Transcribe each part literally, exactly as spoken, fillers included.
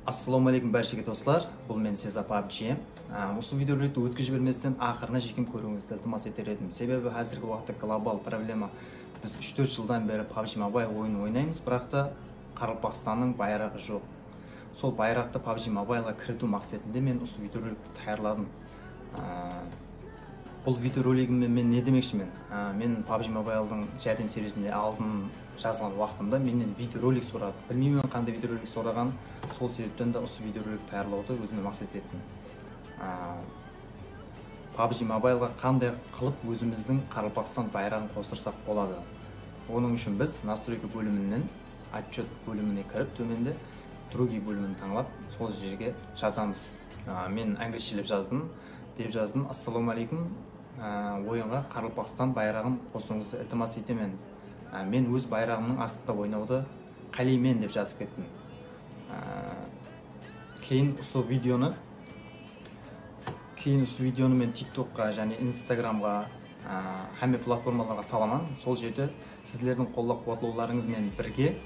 Assalawma aleykum bárshege doslar, bul men Seza pabji. Á, usı videorolikti ótkizip jibermesten aqırına shekem kóriwińizdi iltimas eter edim. Sebebi házirgi waqıtta global problema, biz úsh-tórt jıldan beri pabji Mobile oyının oynaymız, biraq ta Qaraqalpaqstannıń bayraǵı joq. Sol bayraqtı pabji Mobileǵa kiritiw maqsetinde men usı videorolikti tayarladım. Á, bul videoroligimde men ne demekshimen? Á, men pabji Mobiledıń járdem servisinde aldın jazǵan waqtımda mennen videorolik soradı. Bilmeymen qanday videorolik soraǵanın, sol sebepten de usı videorolik tayarlawdı ózime maqset ettim. Á, pabji Mobileǵa qanday qılıp ózimizdiń Qaraqalpaqstan bayraǵın qostırsaq boladı? Onıń ushın biz настройка bóliminen Otchyot bólimine kirip, tómende другие bólimin tańlap, sol jerge jazamız. Á, men áńlishilep jazdım, dep jazdım. Assalawma aleykum, á, oyınǵa Qaraqalpaqstan bayraǵın qosıwıńızdı iltimas etemen. Á, men óz bayraǵımnıń astında oynawdı qáleymen, dep jazıp kettim. Á, keyin usı videonı Keyin usı videonı men TikTokqa jáne Instagramǵa, á, hámme platformalarǵa salaman. Sol jerde sizlerdiń qollap-quwatlawlarıńız benen birge,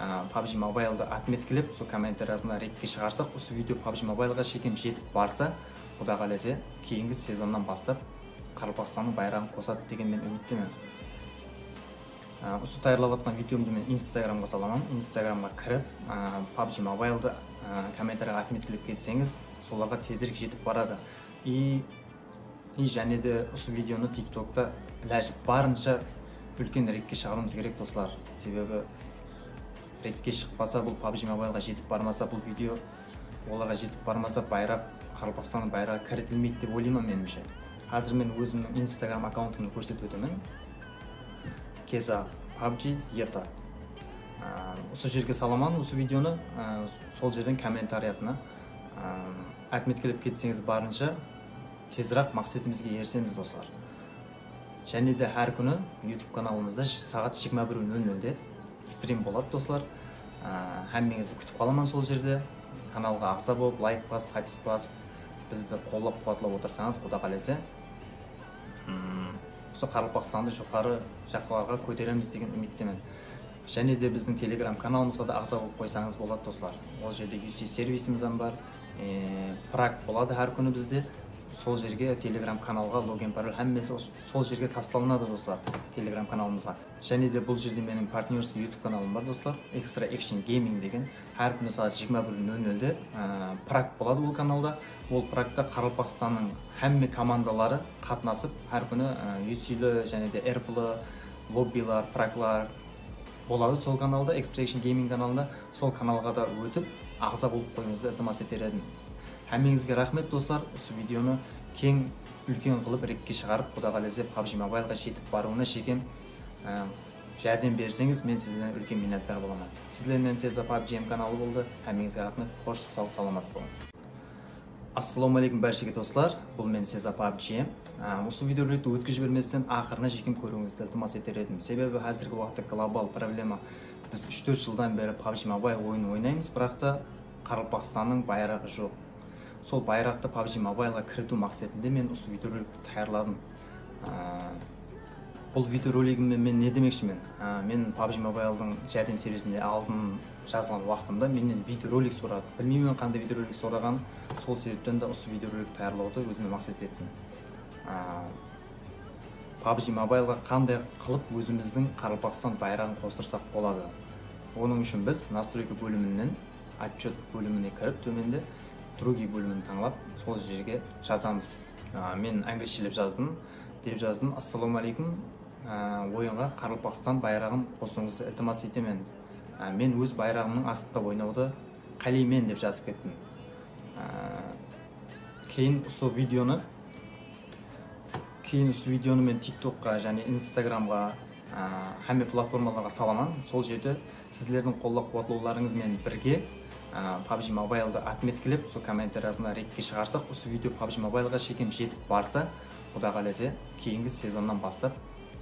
á, pabji Mobiledı otmetkilep, sol kommentariyasında redke shıǵarsaq, usı video pabji Mobileǵa shekem jetip barsa, Quda qálese, keyingi sezonnan baslap Qaraqalpaqstannıń bayraǵın qosadı degen men úmittemen. Á, usı tayarlap atqan videomdı men Instagramǵa salaman. Instagramǵa kirip, á, pabji Mobiledı, á, kommentariyaǵa otmetkilep ketseńiz, solarǵa tezirek jetip baradı. I, i jáne de usı videonı TikTokta ilajı barınsha úlken redke shıǵarıwımız kerek, doslar. Sebebi redke shıqpasa, bul pabji Mobileǵa jetip barmasa, bul video olarǵa jetip barmasa, bayraq, Qaraqalpaqstannıń bayraǵı kiritilmeydi dep oylayman, menińshe. Házir men ózimniń Instagram akkauntımdı kórsetip ótemen. Keza pabji eta. Á, usı jerge salaman usı videonı, á, sol jerden kommentariyasına, á, otmetkilep ketseńiz, barınsha teziraq maqsetimizge erisemiz, doslar. Jáne de hár kúni YouTube kanalımızda saǵat jigirma bir nol nolde strim boladı, doslar. Á, hámmeńizdi kútip qalaman sol jerde. Kanalǵa aǵza bolıp, layk basıp, hápis basıp, bizdi qollap-quwatlap otırsańız, Quda qálese, ım, usı Qaraqalpaqstandı joqarı jaqlarǵa kóteremiz degen úmittemen. Jáne de bizdiń Telegram kanalımızǵa da aǵza bolıp qoysańız boladı, doslar. Ol jerde U C servisimiz hám bar. E, prak boladı hár kúni bizde. Sol jerge Telegram kanalǵa login, parol, hámmesi os-, sol jerge taslanadı, doslar, Telegram kanalımızǵa. Jáne de bul jerde meniń partnyorskiy YouTube kanalım bar, doslar. Extra Action Gaming degen. Hár kúni saat jigirma bir nol nolde, e, prak boladı ol kanalda. Ol prakta Qaraqalpaqstannıń hámme komandaları qatnasıp, hár kúni, e, U Cli, jáne de R P L, lobbiler, praklar boladı sol kanalda, Extra Action Gaming kanalında. Sol kanalǵa da ótip, aǵza bolıp qoyıwıńızdı iltimas eter edim. Hámmeńizge raxmet, doslar. Usı videonı keń, úlken qılıp redke shıǵarıp, Quda qálese, pabji Mobileǵa jetip barıwına shekem, e, járdem berseńiz, men sizlerden úlken minnetdar bolaman. Sizler menen Seza pabji kanalı boldı. Hámmeńizge raxmet. Xosh, saw, salamat bolıń. Assalawma aleykum bárshege, doslar. Bul men Seza pabji. Á, usı videorolikti ótkizip jibermesten aqırına shekem kóriwińizdi iltimas eter edim. Sebebi házirgi waqıtta global problema. Biz úsh-tórt jıldan beri pabji Mobile oyının oynaymız, biraq ta Qaraqalpaqstannıń bayraǵı joq. Sol bayraqtı pabji Mobileǵa kiritiw maqsetinde men usı videorolikti tayarladım. Á, bul videoroligimde men ne demekshimen? Á, men pabji Mobiledıń járdem servisinde aldın jazǵan waqtımda mennen videorolik soradı. Bilmeymen qanday videorolik soraǵanın, sol sebepten de usı videorolik tayarlawdı ózime maqset ettim. Á, pabji Mobileǵa qanday qılıp ózimizdiń Qaraqalpaqstan bayraǵın qostırsaq boladı? Onıń ushın biz настройка bóliminen Otchyot bólimine kirip, tómende другие bólimin tańlap, sol jerge jazamız. Á, men áńlishilep jazdım, dep jazdım. Assalawma aleykum. Á, oyınǵa Qaraqalpaqstan bayraǵın qosıwıńızdı iltimas etemen. Á, men óz bayraǵımnıń astında oynawdı qáleymen, dep jazıp kettim. Á, keyin usı videonı Keyin usı videonı men TikTokqa jáne Instagramǵa, á, hámme platformalarǵa salaman. Sol jerde sizlerdiń qollap-quwatlawlarıńız benen birge, á, pabji Mobiledı otmetkilep, sol kommentariyasında redke shıǵarsaq, usı video pabji Mobileǵa shekem jetip barsa, Quda qálese, keyingi sezonnan baslap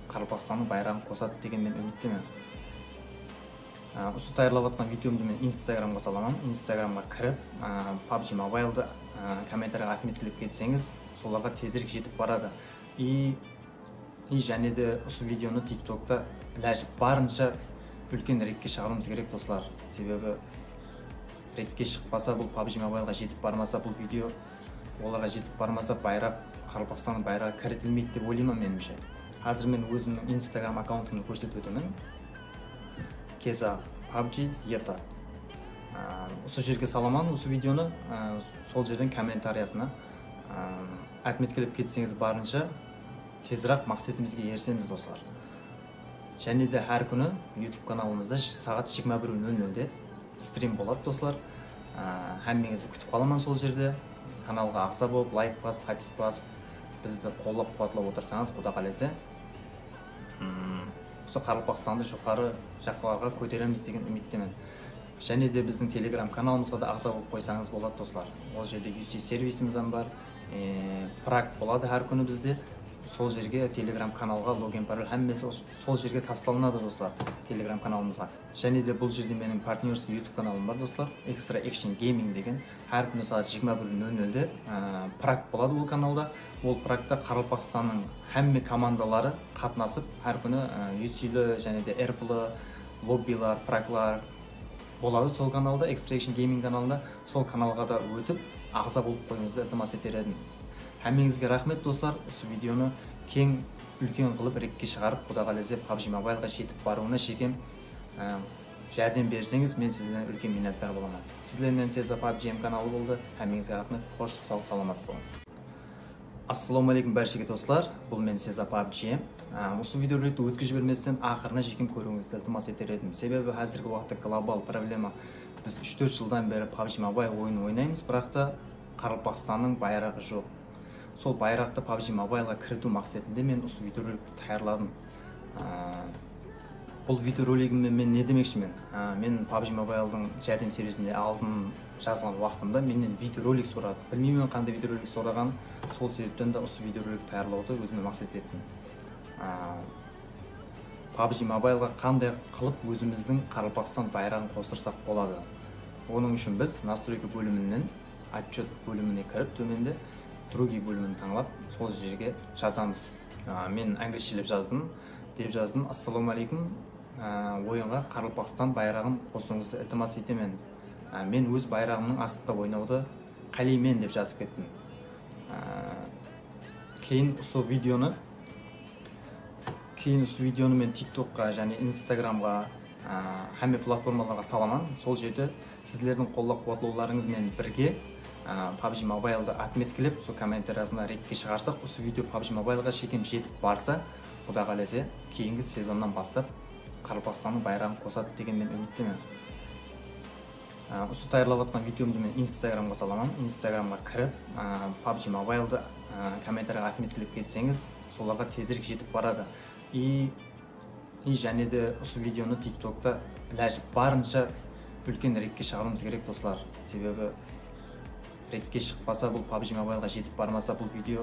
Qaraqalpaqstannıń bayraǵın qosadı degen men úmittemen. Á, usı tayarlap atqan videomdı men Instagramǵa salaman. Instagramǵa kirip, á, pabji Mobiledı, á, kommentariyaǵa otmetkilep ketseńiz, solarǵa tezirek jetip baradı. I, i jáne de usı videonı TikTokta ilajı barınsha úlken redke shıǵarıwımız kerek, doslar. Sebebi Rekke shıqpasa, bul PUBG Mobileǵa jetip barmasa, bul video olarǵa jetip barmasa, bayraq, Qaraqalpaqstannıń bayraǵı kiritilmeydi dep oylayman, menimshe. Házir men ózimniń Instagram akkauntımdı kórsetip ótemen. Keza PUBG Eta. Á, usı jerge salaman usı videonı, á, sol jerden kommentariyasına, á, otmetkelep ketseńiz, barınsha teziraq maqsetimizge erisemiz, doslar. Jáne de hár kúni YouTube kanalımızda saat jigirma bir nol nolde strim boladı, doslar. Á, hámmeńizdi kútip qalaman sol jerde. Kanalǵa aǵza bolıp, layk basıp, podpiska basıp, bizdi qollap-quwatlap otırsańız, Quda qálese, mm, usı Qaraqalpaqstandı joqarı jaqlarǵa kóteremiz degen úmittemen. Jáne de bizdiń Telegram kanalımızǵa da aǵza bolıp qoysańız boladı, doslar. Ol jerde U C servisimiz hám bar, e, prak boladı hár kúni bizde. Sol jerge Telegram kanalǵa login, parol, hámmesi os-, sol jerge taslanadı, doslar, Telegram kanalımızǵa. Jáne de bul jerde meniń partnyorskiy YouTube kanalım bar, doslar, Extra Action Gaming degen. Hár kúni saat jigirma bir nol nolde, e, prak boladı ol kanalda. Ol prakta Qaraqalpaqstannıń hámme komandaları qatnasıp, hár kúni, e, U Cli, jáne de R P L, lobbiler, praklar, boladı sol kanalda, Extra Action Gaming kanalında. Sol kanalǵa da ótip, aǵza bolıp qoyıwıńızdı iltimas eter edim. Hámmeńizge raxmet, doslar. Usı videonı keń, úlken qılıp rekke shıǵarıp, Quda qálese, PUBG Mobileǵa jetip barıwına shekem, á, járdem berseńiz, men sizlerden úlken minnetdar bolaman. Sizler menen Seza PUBG M kanalı boldı. Hámmeńizge raxmet. Xosh, saw, salamat bolıń. Assalawma áleykum bárshege, doslar. Bul men, Seza PUBG. Á, usı videorolikti ótkizip jibermesten aqırına shekem kóriwińizdi iltimas eter edim. Sebebi házirgi waqıtta global problema. Biz úsh-tórt jıldan beri PUBG Mobile oyının oynaymız, biraq ta Qaraqalpaqstannıń bayraǵı joq. Sol bayraqtı PUBG Mobileǵa kiritiw maqsetinde men usı videorolikti tayarladım. Á, bul videoroligimmen men ne demekshimen? Á, men PUBG Mobiledıń járdem servisinde aldın jazǵan waqtımda mennen videorolik soradı. Bilmeymen qanday videorolik soraǵanın, sol sebepten de usı videorolik tayarlawdı ózime maqset ettim. Á, PUBG Mobileǵa qanday qılıp ózimizdiń Qaraqalpaqstan bayraǵın qostırsaq boladı? Onıń ushın biz nastroyka bóliminen otchet bólimine kirip, tómende другие bólimin tańlap, sol jerge jazamız. Á, men áńlisshelep jazdım, dep jazdım. Assalawma áleykum. Á, oyınǵa Qaraqalpaqstan bayraǵın qosıwıńızdı iltimas etemen. Á, men óz bayraǵımnıń astında oynawdı qáleymen, dep jazıp kettim. Á, keyin usı videonı, keyin usı videonı men TikTokqa jáne Instagramǵa, á, hámme platformalarǵa salaman. Sol jerde sizlerdiń qollap-quwatlawlarıńız benen birge, á, PUBG Mobiledı otmetkelep, sol kommentariyasına rekke shıǵarsaq, usı video PUBG Mobileǵa shekem jetip barsa, Quda qálese, keyingi sezonnan baslap Qaraqalpaqstannıń bayraǵın qosadı degen men úmittemen. Á, usı tayarlap atqan videomdı men Instagramǵa salaman. Instagramǵa kirip, á, PUBG Mobiledı, á, kommentariyaǵa otmetkelep ketseńiz, solarǵa tezirek jetip baradı. I, i jáne de usı videonı TikTokta ilajı barınsha úlken rekke shıǵarıwımız kerek, doslar. Sebebi rekke shıqpasa, bul PUBG Mobileǵa jetip barmasa, bul video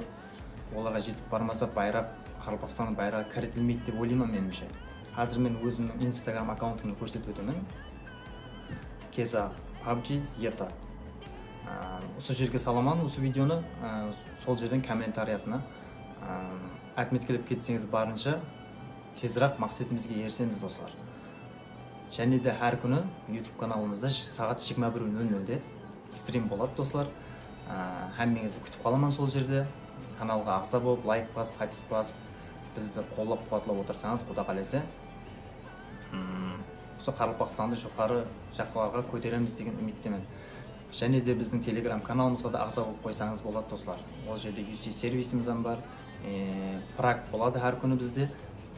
olarǵa jetip barmasa, bayraq, Qaraqalpaqstannıń bayraǵı kiritilmeydi dep oylayman, menimshe. Házir men ózimniń Instagram akkauntımdı kórsetip ótemen. Keza PUBG Eta. Á, usı jerge salaman usı videonı, á, sol jerden kommentariyasına, á, otmetkelep ketseńiz, barınsha teziraq maqsetimizge erisemiz, doslar. Jáne de hár kúni YouTube kanalımızda saat jigirma bir nol nolde strim boladı, doslar. Á, hámmeńizdi kútip qalaman sol jerde. Kanalǵa aǵza bolıp, layk basıp, podpiska basıp, bizdi qollap-quwatlap otırsańız, Quda qálese, mm, usı Qaraqalpaqstandı joqarı jaqlarǵa kóteremiz degen úmittemen. Jáne de bizdiń Telegram kanalımızǵa da aǵza bolıp qoysańız boladı, doslar. Ol jerde U C servisimiz hám bar. E, prak boladı hár kúni bizde.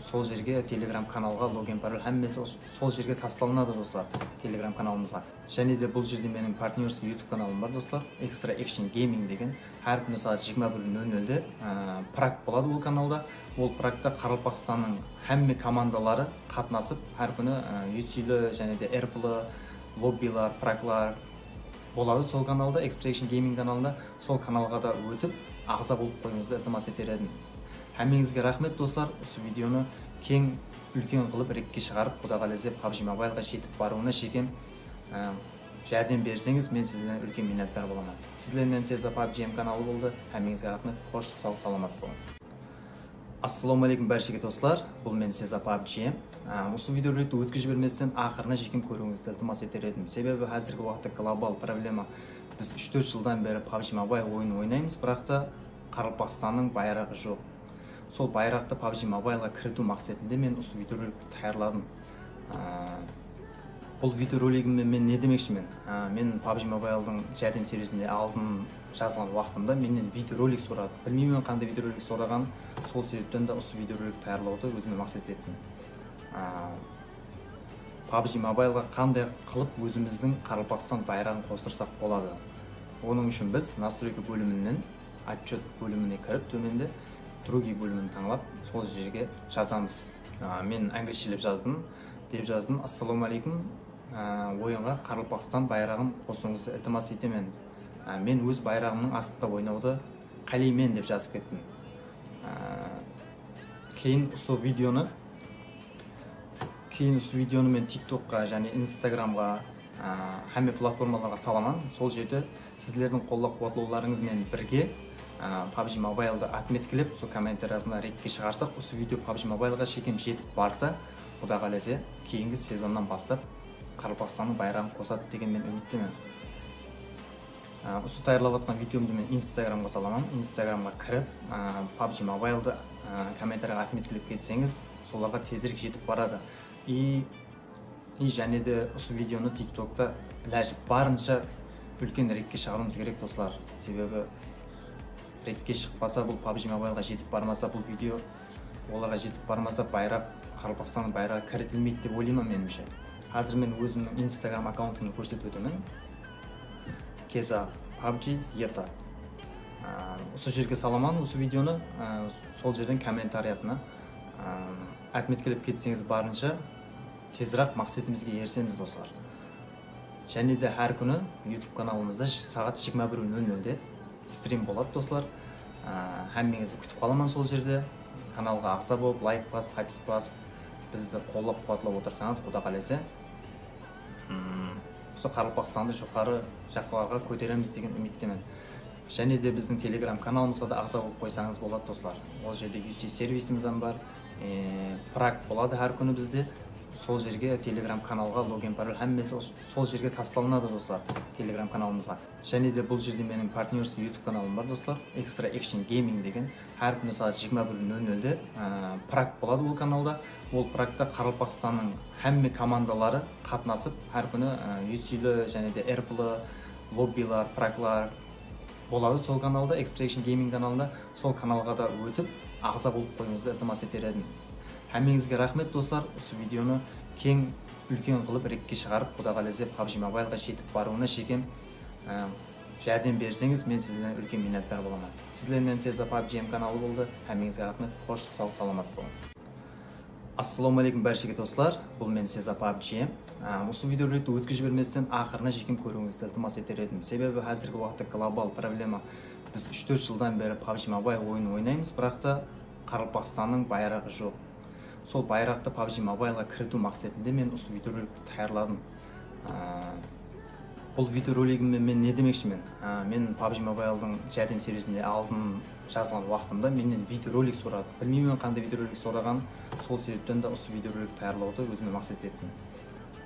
Sol jerge Telegram kanalǵa login, parol, hámmesi os-, sol jerge taslanadı, doslar, Telegram kanalımızǵa. Jáne de bul jerde meniń partnyorskiy YouTube kanalım bar, doslar, Extra Action Gaming degen. Hár kúni saat jigirma bir nol nolde, á, prak boladı ol kanalda. Ol prakta Qaraqalpaqstannıń hámme komandaları qatnasıp, hár kúni, á, U Cli jáne de R P L, lobbiler, praklar boladı sol kanalda, Extra Action Gaming kanalında. Sol kanalǵa da ótip, aǵza bolıp qoyıwıńızdı iltimas eter edim. Hámmeńizge raxmet, doslar. Usı videonı keń, úlken qılıp rekke shıǵarıp, Quda qálese, PUBG Mobileǵa jetip barıwına shekem, á, járdem berseńiz, men sizlerden úlken minnetdar bolaman. Sizler menen Seza PUBG M kanalı boldı. Hámmeńizge raxmet. Xosh, saw, salamat bolıń. Assalawma aleykum bárshege doslar, bul men Seza PUBG. Á, usı videorolikti ótkizip jibermesten aqırına shekem kóriwińizdi iltimas eter edim. Sebebi házirgi waqıtta global problema, biz úsh-tórt jıldan beri PUBG Mobile oyının oynaymız, biraq ta Qaraqalpaqstannıń bayraǵı joq. Sol bayraqtı PUBG Mobile-ǵa kiritiw maqsetinde men usı videorolikti tayarladım. Á, bul videoroligimmen men ne demekshimen? Á, men PUBG Mobile-dıń járdem servisinde aldın jazǵan waqtımda mennen videorolik soradı. Bilmeymen qanday videorolik soraǵanın, sol sebepten de usı videorolik tayarlawdı ózime maqset ettim. Á, PUBG Mobile-ǵa qanday qılıp ózimizdiń Qaraqalpaqstan bayraǵın qostırsaq boladı? Onıń ushın biz настройка bóliminen Otchyot bólimine kirip, tómende другие bólimin tańlap, sol jerge jazamız. A, men angliyshilep jazdım, dep jazdım: Assalawma aleykum, a, oyınǵa Qaraqalpaqstan bayraǵın qosıwıńızdı iltimas etemen. A, men óz bayraǵımnıń astında oynawdı qáleymen, dep jazıp kettim. A, keyin usı videonı Keyin usı videonı men TikTokqa jáne Instagramǵa, á, hámme platformalarǵa salaman. Sol jerde sizlerdiń qollap-quwatlawlarıńız menen birge, á, PUBG Mobile-dı otmetkilep, sol kommentariyasına redke shıǵarsaq, usı video PUBG Mobile-ǵa shekem jetip barsa, Quda qálese, keyingi sezonnan baslap Qaraqalpaqstannıń bayraǵın qosadı degen men úmittemen. Á, usı tayarlap atqan videomdı men Instagramǵa salaman. Instagramǵa kirip, á, PUBG Mobile-dı, á, kommentariyaǵa otmetkilep ketseńiz, solarǵa tezirek jetip baradı. I, i jáne de usı videonı TikTokta ilajı barınsha úlken redke shıǵarıwımız kerek, doslar. Sebebi redke shıqpasa, bul PUBG Mobile-ǵa jetip barmasa, bul video olarǵa jetip barmasa, bayraq, Qaraqalpaqstannıń bayraǵı kiritilmeydi dep oylayman, menimshe. Házir men ózimniń Instagram akkauntımdı kórsetip ótemen. Keza PUBG eta. Á, usı jerge salaman usı videonı, á, sol jerden kommentariyasına, á, otmetkilep ketseńiz, barınsha teziraq maqsetimizge erisemiz, doslar. Jáne de hár kúni YouTube kanalımızda sh-, saat jigirma bir nol nolde strim boladı, doslar. Á, hámmeńizdi kútip qalaman sol jerde. Kanalǵa aǵza bolıp, layk basıp, hápis basıp, bizdi qollap-quwatlap otırsańız, Quda qálese, ım, usı Qaraqalpaqstandı joqarı jaqlarǵa kóteremiz degen úmittemen. Jáne de bizdiń Telegram kanalımızǵa da aǵza bolıp qoysańız boladı, doslar. Ol jerde U C servisimiz hám bar. E, prak boladı hár kúni bizde. Sol jerge, Telegram kanalǵa login, parol, hámmesi os-, sol jerge taslalınadı, doslar, Telegram kanalımızǵa. Jáne de bul jerde meniń partnyorskiy YouTube kanalım bar, doslar. Extra Action Gaming degen. Hár kúni saat jigirma bir nol nolde, e, prak boladı ol kanalda. Ol prakta Qaraqalpaqstannıń hámme komandaları qatnasıp, hár kúni, e, U Cli jáne de R P L, lobbiler, praklar, boladı sol kanalda, Extra Action Gaming kanalında. Sol kanalǵa da ótip, aǵza bolıp qoyıwıńızdı iltimas eter edim. Hámmeńizge raxmet, doslar. Usı videonı keń, úlken qılıp redke shıǵarıp, Quda qálese, PUBG Mobile-ǵa jetip barıwına shekem, e, járdem berseńiz, men sizlerden úlken minnetdar bolaman. Sizler menen Seza PUBG M kanalı boldı. Hámmeńizge raxmet. Xosh, saw, salamat bolıń. Assalawma aleykum bárshege, doslar. Bul men Seza PUBG. Á, usı videorolikti ótkizip jibermesten aqırına shekem kóriwińizdi iltimas eter edim. Sebebi házirgi waqıtta global problema. Biz úsh-tórt jıldan beri PUBG Mobile oyının oynaymız, biraq ta Qaraqalpaqstannıń bayraǵı joq. Sol bayraqtı PUBG Mobile-ǵa kiritiw maqsetinde men usı videorolikti tayarladım. Á, bul videoroligimmen men ne demekshimen? Á, men PUBG Mobile-dıń járdem servisinde aldın jazǵan waqtımda mennen videorolik soradı. Bilmeymen qanday videorolik soraǵanın, sol sebepten de usı videorolik tayarlawdı ózime maqset ettim.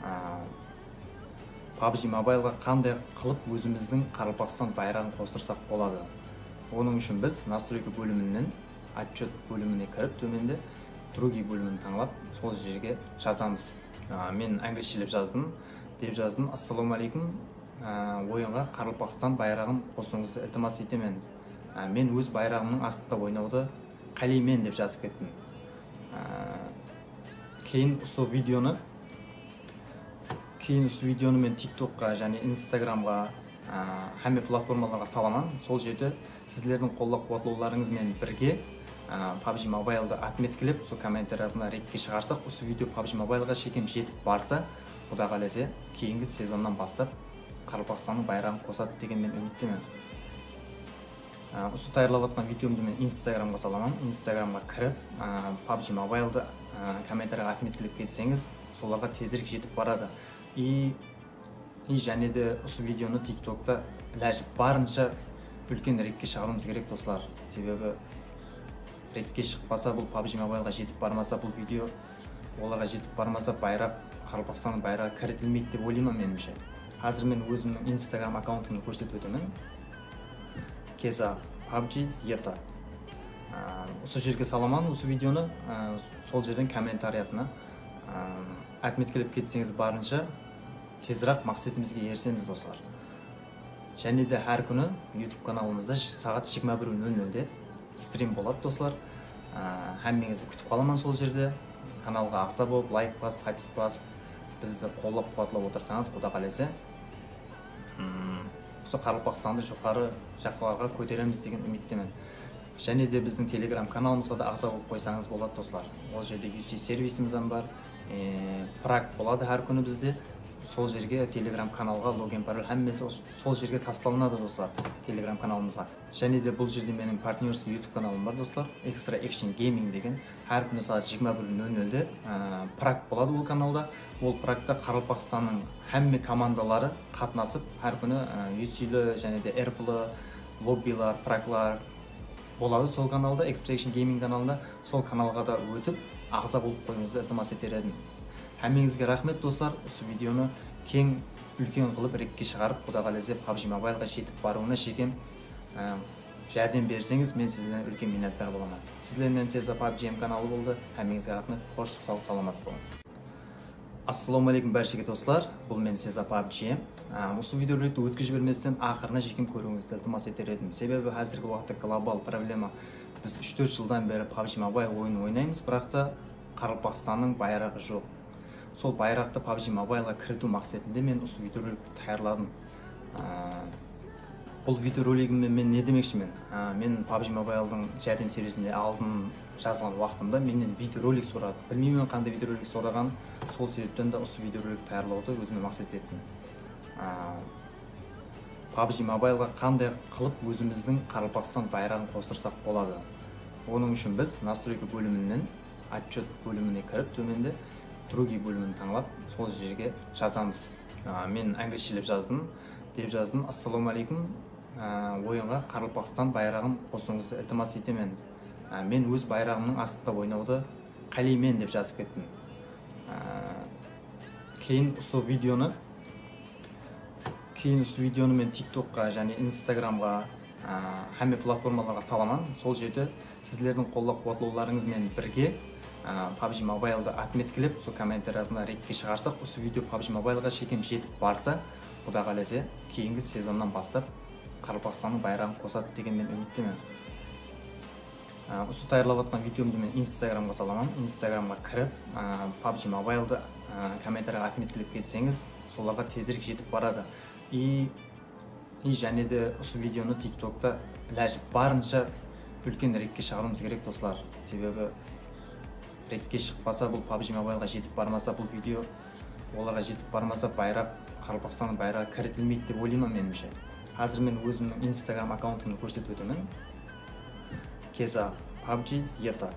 Á, PUBG Mobile-ǵa qanday qılıp ózimizdiń Qaraqalpaqstan bayraǵın qostırsaq boladı? Onıń ushın biz настройка bóliminen Otchyot bólimine kirip, tómende другие bólimin tańlap, sol jerge jazamız. Á, men angliyshilep jazdım, dep jazdım: Assalawma aleykum, á, oyınǵa Qaraqalpaqstan bayraǵın qosıwıńızdı iltimas etemen. Á, men óz bayraǵımnıń astında oynawdı qáleymen, dep jazıp kettim. Á, keyin usı videonı Keyin usı videonı men TikTokqa jáne Instagramǵa, á, hámme platformalarǵa salaman. Sol jerde sizlerdiń qollap-quwatlawlarıńız menen birge, á, PUBG Mobile-dı otmetkilep, sol kommentariyasına redke shıǵarsaq, usı video PUBG Mobile-ǵa shekem jetip barsa, Quda qálese, keyingi sezonnan baslap Qaraqalpaqstannıń bayraǵın qosadı degen men úmittemen. Á, usı tayarlap atqan videomdı men Instagramǵa salaman. Instagramǵa kirip, á, PUBG Mobile-dı, á, kommentariyaǵa otmetkilep ketseńiz, solarǵa tezirek jetip baradı. I, i jáne de usı videonı TikTokta ilajı barınsha úlken redke shıǵarıwımız kerek, doslar. Sebebi Redke shıqpasa, bul PUBG Mobileǵa jetip barmasa, bul video olarǵa jetip barmasa, bayraq, Qaraqalpaqstannıń bayraǵı kiritilmeydi dep oylayman, menimshe. Házir men ózimniń Instagram akkauntımdı kórsetip ótemen. Keza PUBG Eta. Á, usı jerge salaman usı videonı, á, sol jerden kommentariyasına, á, otmetkelep ketseńiz, barınsha teziraq maqsetimizge erisemiz, doslar. Jáne de hár kúni YouTube kanalımızda saat jigirma bir nol nolde strim boladı, doslar. Á, hámmeńizdi kútip qalaman sol jerde. Kanalǵa aǵza bolıp, layk basıp, hápis basıp, bizdi qollap-quwatlap otırsańız, Quda qálese, mm, usı Qaraqalpaqstandı joqarı jaqlarǵa kóteremiz degen úmittemen. Jáne de bizdiń Telegram kanalımızǵa da aǵza bolıp qoysańız boladı, doslar. Ol jerde U C servisimiz hám bar. E, prak boladı hár kúni bizde. Sol jerge Telegram kanalǵa logen, parol, hámmesi os-, sol jerge taslanadı, doslar, Telegram kanalımızǵa. Jáne de bul jerde meniń partnyorskiy YouTube kanalım bar, doslar. Extra Action Gaming degen. Hár kúni saat jigirma bir nol nolde, e, prak boladı ol kanalda. Ol prakta Qaraqalpaqstannıń hámme komandaları qatnasıp, hár kúni, e, U Cli, jáne de R Pli, lobbilar, praklar boladı sol kanalda, Extra Action Gaming kanalında. Sol kanalǵa da ótip, aǵza bolıp qoyıwıńızdı iltimas eter edim. Hámmeńizge raxmet, doslar. Usı videonı keń, úlken qılıp redke shıǵarıp, Quda qálese, PUBG Mobileǵa jetip barıwına shekem, e, járdem berseńiz, men sizlerden úlken minnetdar bolaman. Sizler menen Seza PUBG M kanalı boldı. Hámmeńizge raxmet. Xosh, saw, salamat bolıń. Assalawma áleykum bárshege, doslar. Bul men, Seza PUBG. Á, usı videorolikti ótkizip jibermesten aqırına shekem kóriwińizdi iltimas eter edim. Sebebi házirgi waqıtta global problema. Biz úsh-tórt jıldan beri PUBG Mobile oyının oynaymız, biraq ta Qaraqalpaqstannıń bayraǵı joq. Sol bayraqtı PUBG Mobileǵa kiritiw maqsetinde men usı videorolikti tayarladım. Á, bul videoroligimmen men ne demekshimen? Á, men PUBG Mobiledıń járdem servisinde aldın jazǵan waqtımda mennen videorolik soradı. Bilmeymen qanday videorolik soraǵanın, sol sebepten de usı videorolik tayarlawdı ózime maqset ettim. Á, PUBG Mobileǵa qanday qılıp ózimizdiń Qaraqalpaqstan bayraǵın qostırsaq boladı? Onıń ushın biz настройка bóliminen Otchyot bólimine kirip, tómende Другие bólimin tańlap, sol jerge jazamız. A, men áńlisshelep jazdım, dep jazdım. Assalawma áleykum. A, oyınǵa Qaraqalpaqstan bayraǵın qosıwıńızdı iltimas etemen. A, men óz bayraǵımnıń astında oynawdı qáleymen, dep jazıp kettim. A, keyin usı videonı Keyin usı videonı men TikTokqa jáne Instagramǵa, á, hámme platformalarǵa salaman. Sol jerde sizlerdiń qollap-quwatlawlarıńız menen birge, á, PUBG Mobiledı otmetkelep, sol kommentariyasına redke shıǵarsaq, usı video PUBG Mobileǵa shekem jetip barsa, Quda qálese, keyingi sezonnan baslap Qaraqalpaqstannıń bayraǵın qosadı degen men úmittemen. Á, usı tayarlap atqan videomdı men Instagramǵa salaman. Instagramǵa kirip, á, PUBG Mobiledı, á, kommentariyaǵa otmetkelep ketseńiz, solarǵa tezirek jetip baradı. I, i jáne de usı videonı TikTokta ilajı barınsha úlken redke shıǵarıwımız kerek, doslar. Sebebi redke shıqpasa, bul PUBG Mobileǵa jetip barmasa, bul video olarǵa jetip barmasa, bayraq, Qaraqalpaqstannıń bayraǵı kiritilmeydi dep oylayman, menimshe. Házir men ózimniń Instagram akkauntımdı kórsetip ótemen. Keza PUBG Eta.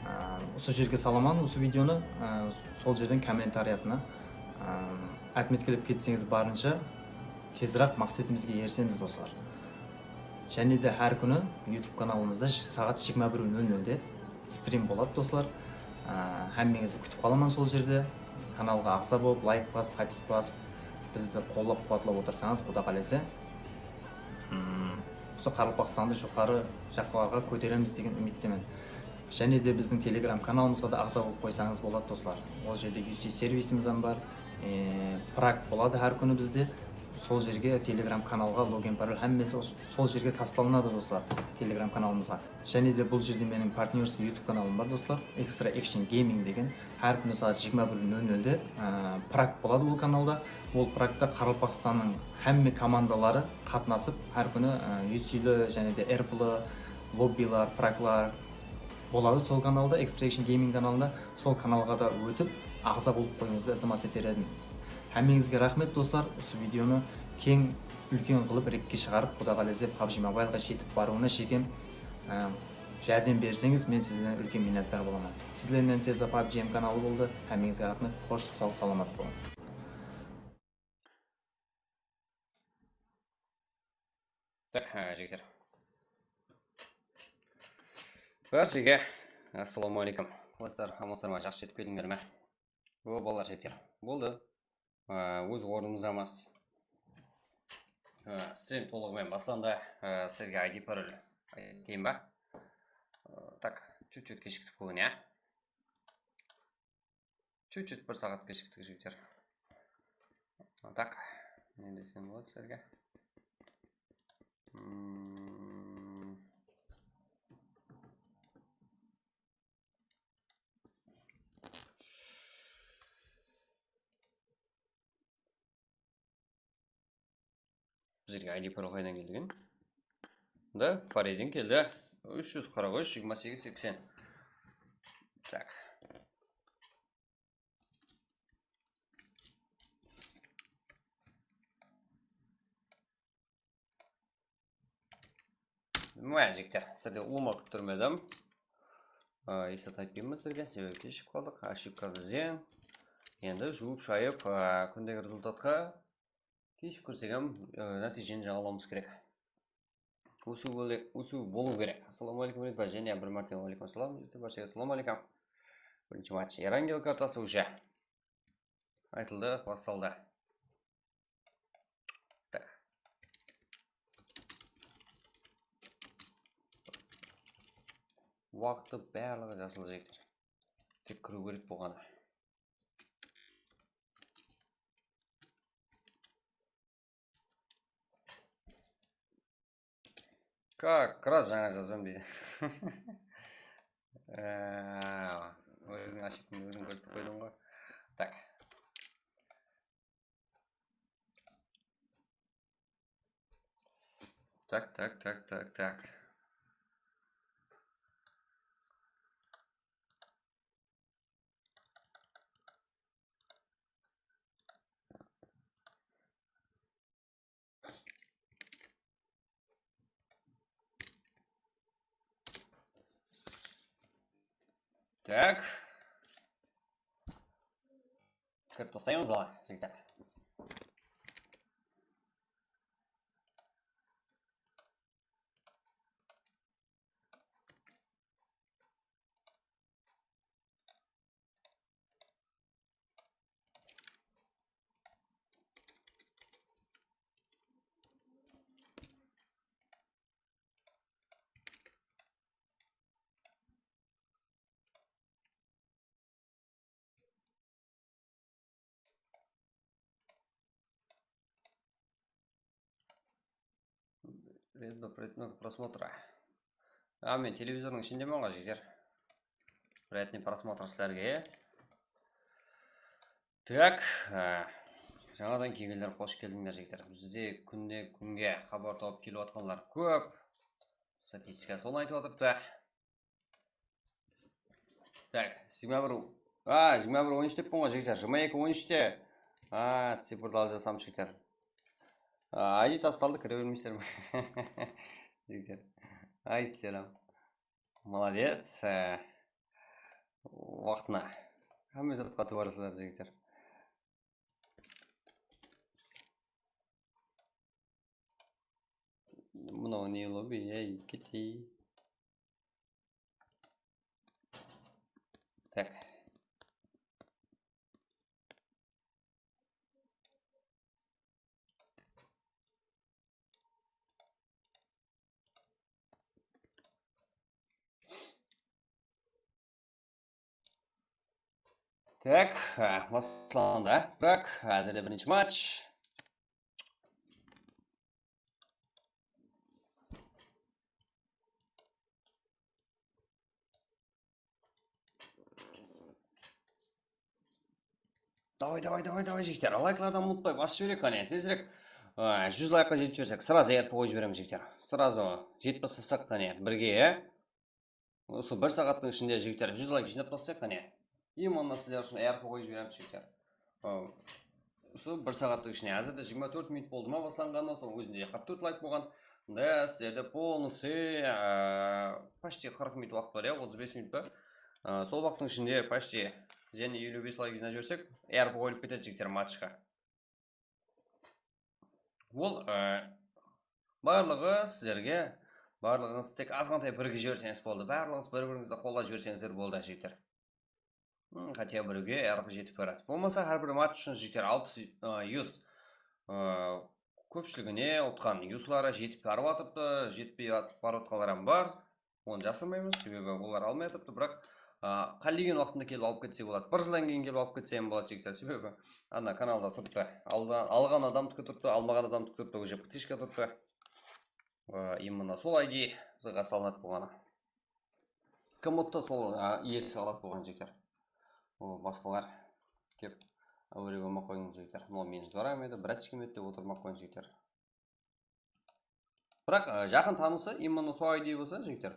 Á, usı jerge salaman usı videonı, á, sol jerden kommentariyasına, á, otmetkelep ketseńiz, barınsha teziraq maqsetimizge erisemiz, doslar. Jáne de hár kúni YouTube kanalımızda saat jigirma bir nol nolde strim boladı, doslar. Á, hámmeńizdi kútip qalaman sol jerde. Kanalǵa aǵza bolıp, layk basıp, hápis basıp, bizdi qollap-quwatlap otırsańız, Quda qálese, mm, usı Qaraqalpaqstandı joqarı jaqlarǵa kóteremiz degen úmittemen. Jáne de bizdiń Telegram kanalımızǵa da aǵza bolıp qoysańız boladı, doslar. Ol jerde U C servisimiz hám bar. E, prak boladı hár kúni bizde. Sol jerge Telegram kanalǵa logen, parol, hámmesi os-, sol jerge taslanadı, doslar, Telegram kanalımızǵa. Jáne de bul jerde meniń partnyorskiy YouTube kanalım bar, doslar. Extra Action Gaming degen. Hár kúni saat jigirma bir nol nolde, á, prak boladı ol kanalda. Ol prakta Qaraqalpaqstannıń hámme komandaları qatnasıp, hár kúni, á, U Cli jáne de R Pli, lobbilar, praklar boladı sol kanalda, Extra Action Gaming kanalında. Sol kanalǵa da ótip, aǵza bolıp qoyıwıńızdı iltimas eter edim. Hámmeńizge raxmet, doslar. Usı videonı keń, úlken qılıp redke shıǵarıp, Quda qálese, PUBG Mobileǵa jetip barıwına shekem, á, járdem berseńiz, men sizlerden úlken minnetdar bolaman. Sizler menen Seza PUBG M kanalı boldı. Hámmeńizge raxmet. Xosh, saw, salamat bolıń. Tak, há, jigitler. Bárshege assalamu aleykum. Qalasızlar, amansızlar ma, jaqsı jetip keldińler me? O, balalar, jigitler. Boldı. Á, óz ornımızda emas. Á, strim tolıǵı menen baslandı. Á, sizlerge I D parol aytayın ba? Á, tak, чуть-чуть keshiktik búgin, ya. Чуть-чуть bir saat keshiktik, jigitler. Tak, ne desem boladı sizlerge? Hmm. Bizlerge I D parol qaydan kelgen? Da, Fareden keldi. Úsh júz qırq úsh, jigirma segiz, seksen. Tak. Mına, jigitler, sizlerden ulıwma kúttirmedim. Á, eslatayın ba sizlerge, sebebi keshigip qaldıq. Oshibka bizden. Endi juwıp shayıp, á, kúndegi rezultatqa keshigip kirsek hám, á, nátiyjeni jańalawımız kerek. Ósiw bole-, ósiw bolıw kerek. Assalamu aleykum, Ritbay. Jáne bir márte aleykum assalam. Jigitler, bárshege assalamu aleykum. Birinshi match. Erangel kartası уже. Aytıldı, bastaldı. Tak. Waqtı barlıǵı jasıl, jigitler. Tek kiriw kerek bolǵanı. Как раз jańa jazdım deydi. Ee, óziń oshibkań, óziń kórsetip qoydıń ǵoy. Tak. Tak, tak, tak, tak, tak. Tak. Kirip taslaymız ba, jigitler? Приятного просмотра. Á, men televizordıń ishinde men ǵoy, jigitler. Приятный просмотр sizlerge, ya. Tak, á, jańadan kelgenler, xosh keldińler, jigitler. Bizde kúnne kúnge xabar tawıp kelip atqanlar kóp. Statistika sonı aytıp atırıptı. Tak, jigirma bir, a, jigirma bir oyınshı deppen ǵoy, jigitler, jigirma eki oyınshı de. A, cifrdı alıp jasamız, jigitler. A, I D tastaldı, kire bermeysizler me? Jigitler. Ay, selam. Молодец. E, waqtına. Hámme zatqa tuwrısızlar, jigitler. Mınaw ne lobby, ey, ketey. Tak. Tak, e, baslandı. Tak, házirde birinshi match. Davay, davay, davay, davay, jigitler. Layklardan umıtpay basıp jibereyik, qáne. Tezirek, e, júz laykqa jetip jibersek, srazı R P qoyıp jiberemiz, jigitler. Srazı jetip taslasaq, qáne, birge, e. Usı bir saattıń ishinde, jigitler, júz layk jıynap taslaysıq, qáne. Endi onda sizler ushın R P qoyıp jiberemiz, jigitler. Aw, usı bir saattıń ishinde, házirde jigirma tórt minut boldı ma baslanǵanına, sonıń ózinde qırq tórt layk bolǵan. Da sizlerde полностью, a, почти qırq minut waqıt bar, ya, otız bes minut pa? A, sol waqıttıń ishinde почти jáne eliw bes layk jıynap jibersek, R P qoyılıp ketedi, jigitler, matchqa. Ol, e, barlıǵı sizlerge Barlıǵıńız tek azǵantay birigip jiberseńiz boldı. Barlıǵıńız bir-birińizdi qollap jiberseńizler boldı, jigitler. Hmm, хотя birewge yarqı jetip baradı. Bolmasa hár bir match ushın, jigitler, alpıs, ı, yus, ı, kópshiligine utqan yusları jetip barıp atırıptı, jetpey at-, barıp atqanlar hám bar. Onı jasırmaymız, sebebi olar almay atırıptı, biraq, a, qálegen waqtında kelip alıp ketse boladı. Bir jıldan keyin kelip alıp ketse hám boladı, jigitler, sebebi ana kanalda turıptı. Alda-, alǵan adamdiki turıptı, almaǵan adamdiki turıptı, уже подписчика turıptı. A, именно sol I D sırǵa salınadı bolǵanı. Komodta sol, a, iyesi aladı bolǵan, jigitler. O, basqalar kep áwere bolmay qoyıń, jigitler. Mınaw meniń joram edi, bratchigim edi dep otırmay qoyıń, jigitler. Biraq, ı, jaqın tanısı, именно sol I D bolsa, jigitler.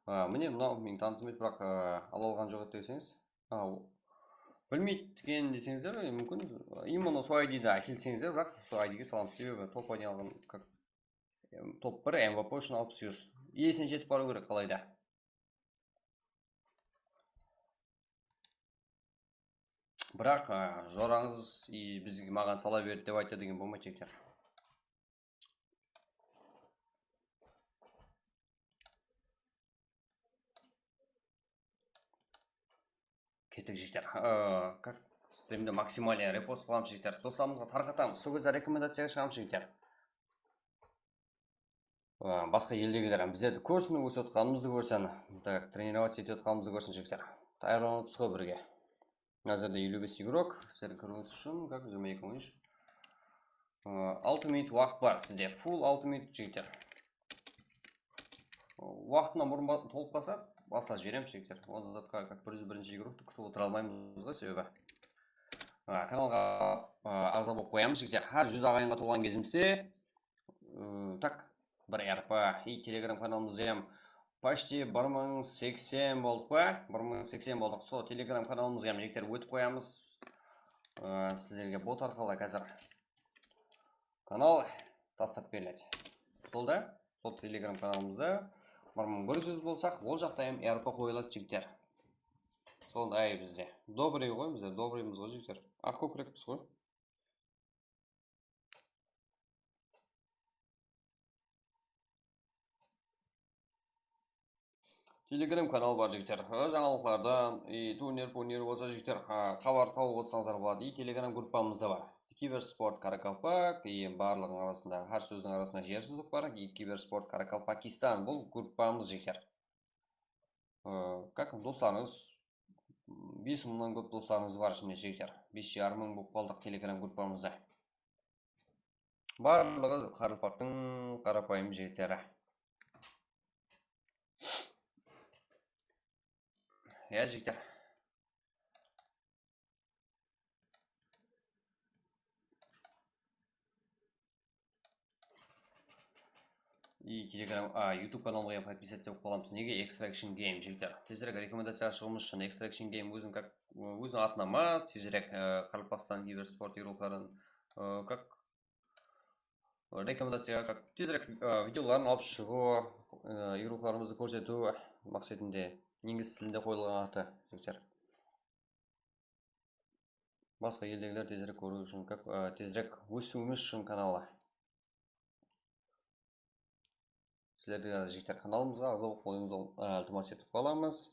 I, mine, mınaw meniń tanısım edi, biraq, ı, ala alǵan joq edi deseńiz. A, bilmeydi eken deseńizler, e, múmkin, именно sol I D-di ákelseńizler, biraq sol I D-ge salamız, sebebi top oynay alǵan, как, em, top bir M V P ushın alpıs yus. Iyesine jetip barıw kerek qalayda. Biraq, a, jorańız, i, bizge, maǵan sala berdi dep ayttı degen bolmaydı, jigitler. Kettik, jigitler. Aa, как, strimdi максимально repost qılamız, jigitler. Doslarımızǵa tarqatamız. Sol gezde rekomendaciyaǵa shıǵamız, jigitler. Aa, basqa eldegiler hám bizlerdi kórsin, ósip atqanımızdı kórsin. Так, тренироваться etip atqanımızdı kórsin, jigitler. Tayarlanıp atırmız ǵoy birge. Házirde eliw bes igrok, sizlerge kiriwińiz ushın, как, jigirma eki on úsh. Aa, altı minut waqıt bar sizde, full altı minut, jigitler. Waqtına burın ba-, tolıp qalsa, baslap jiberemiz, jigitler. Onda zatqa, как, bir júz birinshi igroktı kútip otıra almaymız ǵoy, sebebi. Aa, kanalǵa, aa, aǵza bolıp qoyamız, jigitler. Hár júz aǵayinǵa tolǵan gezimizde, ı, так, bir R P, i, Telegram kanalımızda hám почти bir mıń seksen boldıq pa? Bir mıń seksen boldıq. Sol Telegram kanalımızǵa hám, jigitler, ótip qoyamız. Aa, sizlerge bot arqalı házir kanal taslap beriledi. Sol da, sol Telegram kanalımızda bir mıń bir júz bolsaq, ol jaqta hám R P qoyıladı, jigitler. Sonday bizde. Добрый ǵoy, bizler добрыймız ǵoy, jigitler. Aq kókirekpiz ǵoy. Telegram kanal bar, jigitler. Jańalıqlardan, e, turnir, purnir bolsa, jigitler, ha, xabar tawıp otsańızlar boladı. E, Telegram gruppamız da bar. Kibersport Karakalpak, e, barlıǵınıń arasında, hár sózdiń arasında jer sızıq bar. E, Kibersport Karakalpakistan, bul gruppamız, jigitler. E, как, doslarıńız, bes mıńnan kóp doslarıńız bar, shıńnen, jigitler. Bes jarım mıń bolıp qaldıq Telegram gruppamızda. Barlıǵı qaraqalpaqtıń qarapayım jigitleri. Ya, jigitler. I Telegram, a, YouTube kanalǵa hám подписаться bolıp qalamız. Nege Extraction Game, jigitler? Tezirek rekomendaciyaǵa shıǵıwımız ushın. Extraction Game ózin как, óziniń atına mas, tezirek, e, Qaraqalpaqstan kibersport igrokların, e, как, rekomendaciyaǵa, как, tezirek, e, videoların alıp shıǵıw, e, igroklarımızdı kórsetiw maqsetinde, inglis tilinde qoyılǵan atı, jigitler. Basqa eldegiler tezirek kóriw ushın, как, e, tezirek ósiwimiz ushın kanalı. Sizlerdi, jigitler, kanalımızǵa aǵza bolıp qoyıwıńızdı, e, iltimas etip qalamız.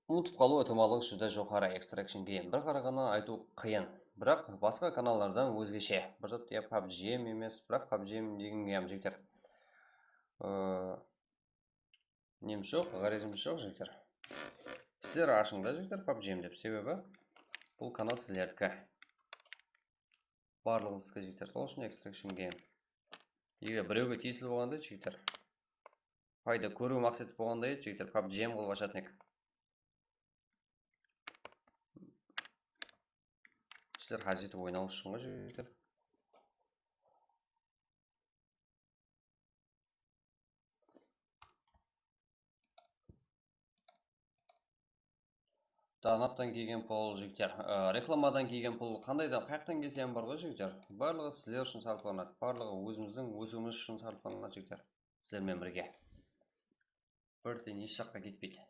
Umıtıp qalıw itimallıǵı júdá joqarı Extraction Game. Bir qaraǵannan aytıw qıyın. Biraq basqa kanallardan ózgeshe. Bir zat, ya, PUBG em emes, biraq PUBG em degen hám, jigitler. E, Nemiz joq, ǵárezimiz joq, jigitler. Sizler ashıń da, jigitler, PUBG em dep, sebebi bul kanal sizlerdiki. Barlıǵıńızdiki, jigitler. Sol ushın Extraction Game. Eger birewge tiyisli bolǵanda, jigitler, payda kóriw maqseti bolǵanda edi, jigitler, PUBG em qılıp ashatın edik. Sizler házir etip oynawıńız ushın ǵoy, jigitler. Donattan kelgen pul, jigitler. Á, reklamadan kelgen pul, qandaydan, qayaqtan kelse hám bar ǵoy, jigitler. Barlıǵı sizler ushın sarıplanadı. Barlıǵı ózimizdiń ósiwimiz ushın sarıplanadı, jigitler. Sizler menen birge. Birden hesh jaqqa ketpeydi.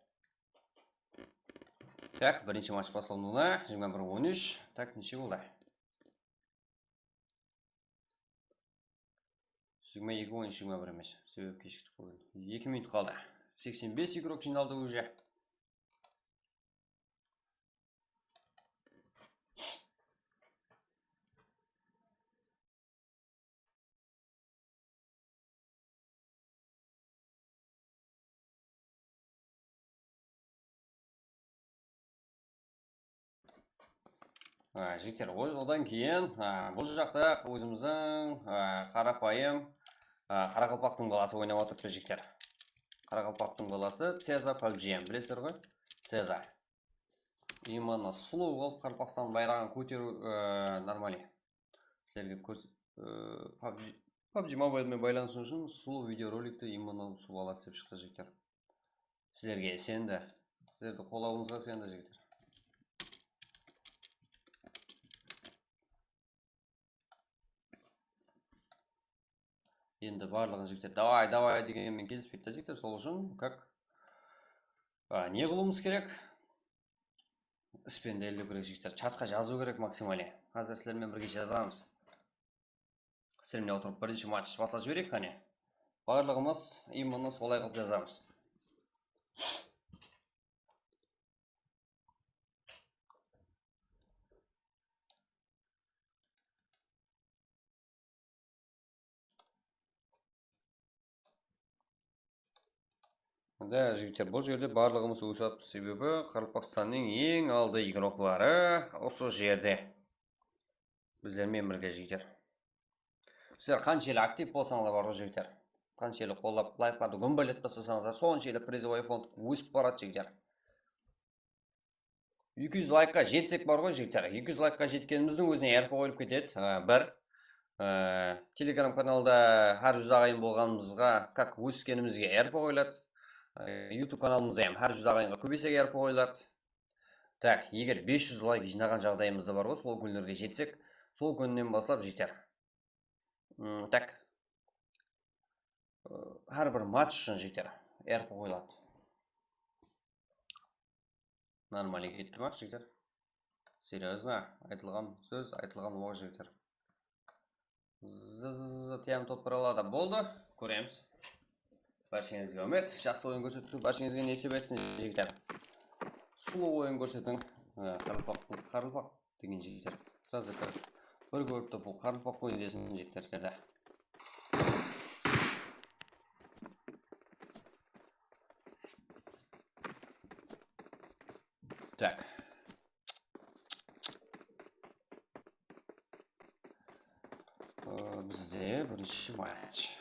Tak, birinshi match baslanıwına, jigirma bir on úsh. Tak, neshe boldı? jigirma eki oyın, jigirma bir emes. Sebebi keshiktik búgin. Eki minut qaldı. Seksen bes igrok jıynaldı уже. Á, jigitler, o-, odan keyin, á, bul jaqta ózimizdiń, á, qarapayım, á, qaraqalpaqtıń balası oynap atırıptı, jigitler. Qaraqalpaqtıń balası Ceza pabjim, bilesizler ǵoy? Ceza. Именно sulıw qılıp Qaraqalpaqstan bayraǵın kóteriw, á, нормально. Sizlerge kórs-, á, pabji, pabji Mobile menen baylanısıw ushın sulıw videorolikti именно usı bala islep shıqtı, jigitler. Sizlerge isendi. Sizlerdi qollawıńızǵa isendi, jigitler. Endi barlıǵın jigitler davay, davay degenmen kelispeydi da, jigitler. Sol ushın как, a, ne qılıwımız kerek? Ispende eliw kerek, jigitler. Chatqa jazıw kerek, Maksim Ali. Házir sizler menen birge jazamız. Sizler menen otırıp birinshi match baslap jibereyik, qáne. Barlıǵımız именно solay qılıp jazamız. Mında, jigitler, bul jerde barlıǵımız ósip atırmız, sebebi Qaraqalpaqstannıń eń aldı igrokları usı jerde. Bizler menen birge, jigitler. Sizler qanshelli aktiv bolsańızlar bar ǵoy, jigitler. Qanshelli qollap, layklardı gúmbeletip taslasańızlar, sonshelli prizovoy fond ósip baradı, jigitler. Eki júz laykqa jetsek bar ǵoy, jigitler. Eki júz laykqa jetkenimizdiń ózine R P qoyılıp ketedi. Á, bir. Á, Telegram kanalda hár júz aǵayın bolǵanımızǵa, как óskenimizge R P qoyıladı. Á, YouTube kanalımızda hám hár júz aǵayınǵa kóbeysek R P qoyıladı. Tak, eger bes júz layk jıynaǵan jaǵdayımızda bar ǵoy, sol kúnlerge jetsek, sol kúnnen baslap jeter. Mm, tak. Á, hár bir match ushın jeter. R P qoyıladı. Нормально ketti ma, jigitler? Серьёзно, aytılǵan sóz, aytılǵan oq, jigitler. Zı, zı, zı, zı, T M top bir aladı. Boldı, kóremiz. Bársheńizge úmit, jaqsı oyın kórsetiw bársheńizge nesip etsin, jigitler. Sulıw oyın kórsetiń. Á, qaraqalpaq, qaraqalpaq degen jigitler. Сразу kirip, bir kórip turıp, bul qaraqalpaq oyın desin, jigitler, sizlerde. Tak. Ee, bizde birinshi match.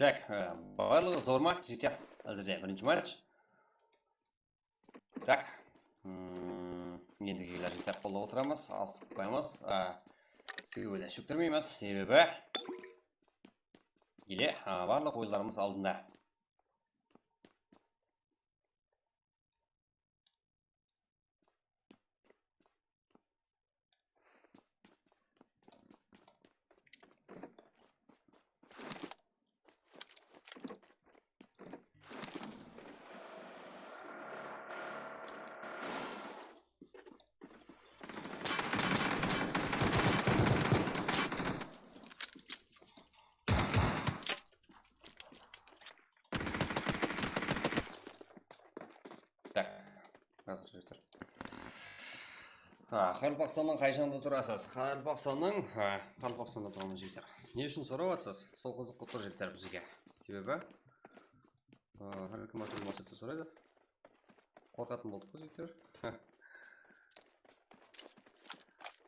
Tak, e, barlıǵı zor ma? Jigitler, házirde birinshi match. Tak. Hmm, endigi jigitler qollap otıramız, asıqpaymız. A, kewildi shóktirmeymiz, sebebi ele, a, barlıq oyınlarımız aldında. Tak, házir jigitler. Ha, Qaraqalpaqstannıń qay janında turasız? Qaraqalpaqstannıń, ha, Qaraqalpaqstanda turaman, jigitler. Ne ushın sorap atırsız? Sol qızıq bolıp tur, jigitler, bizge. Sebebi, a, hár kim átúrli maqsetta soraydı. Qorqatın boldıq ǵoy, jigitler.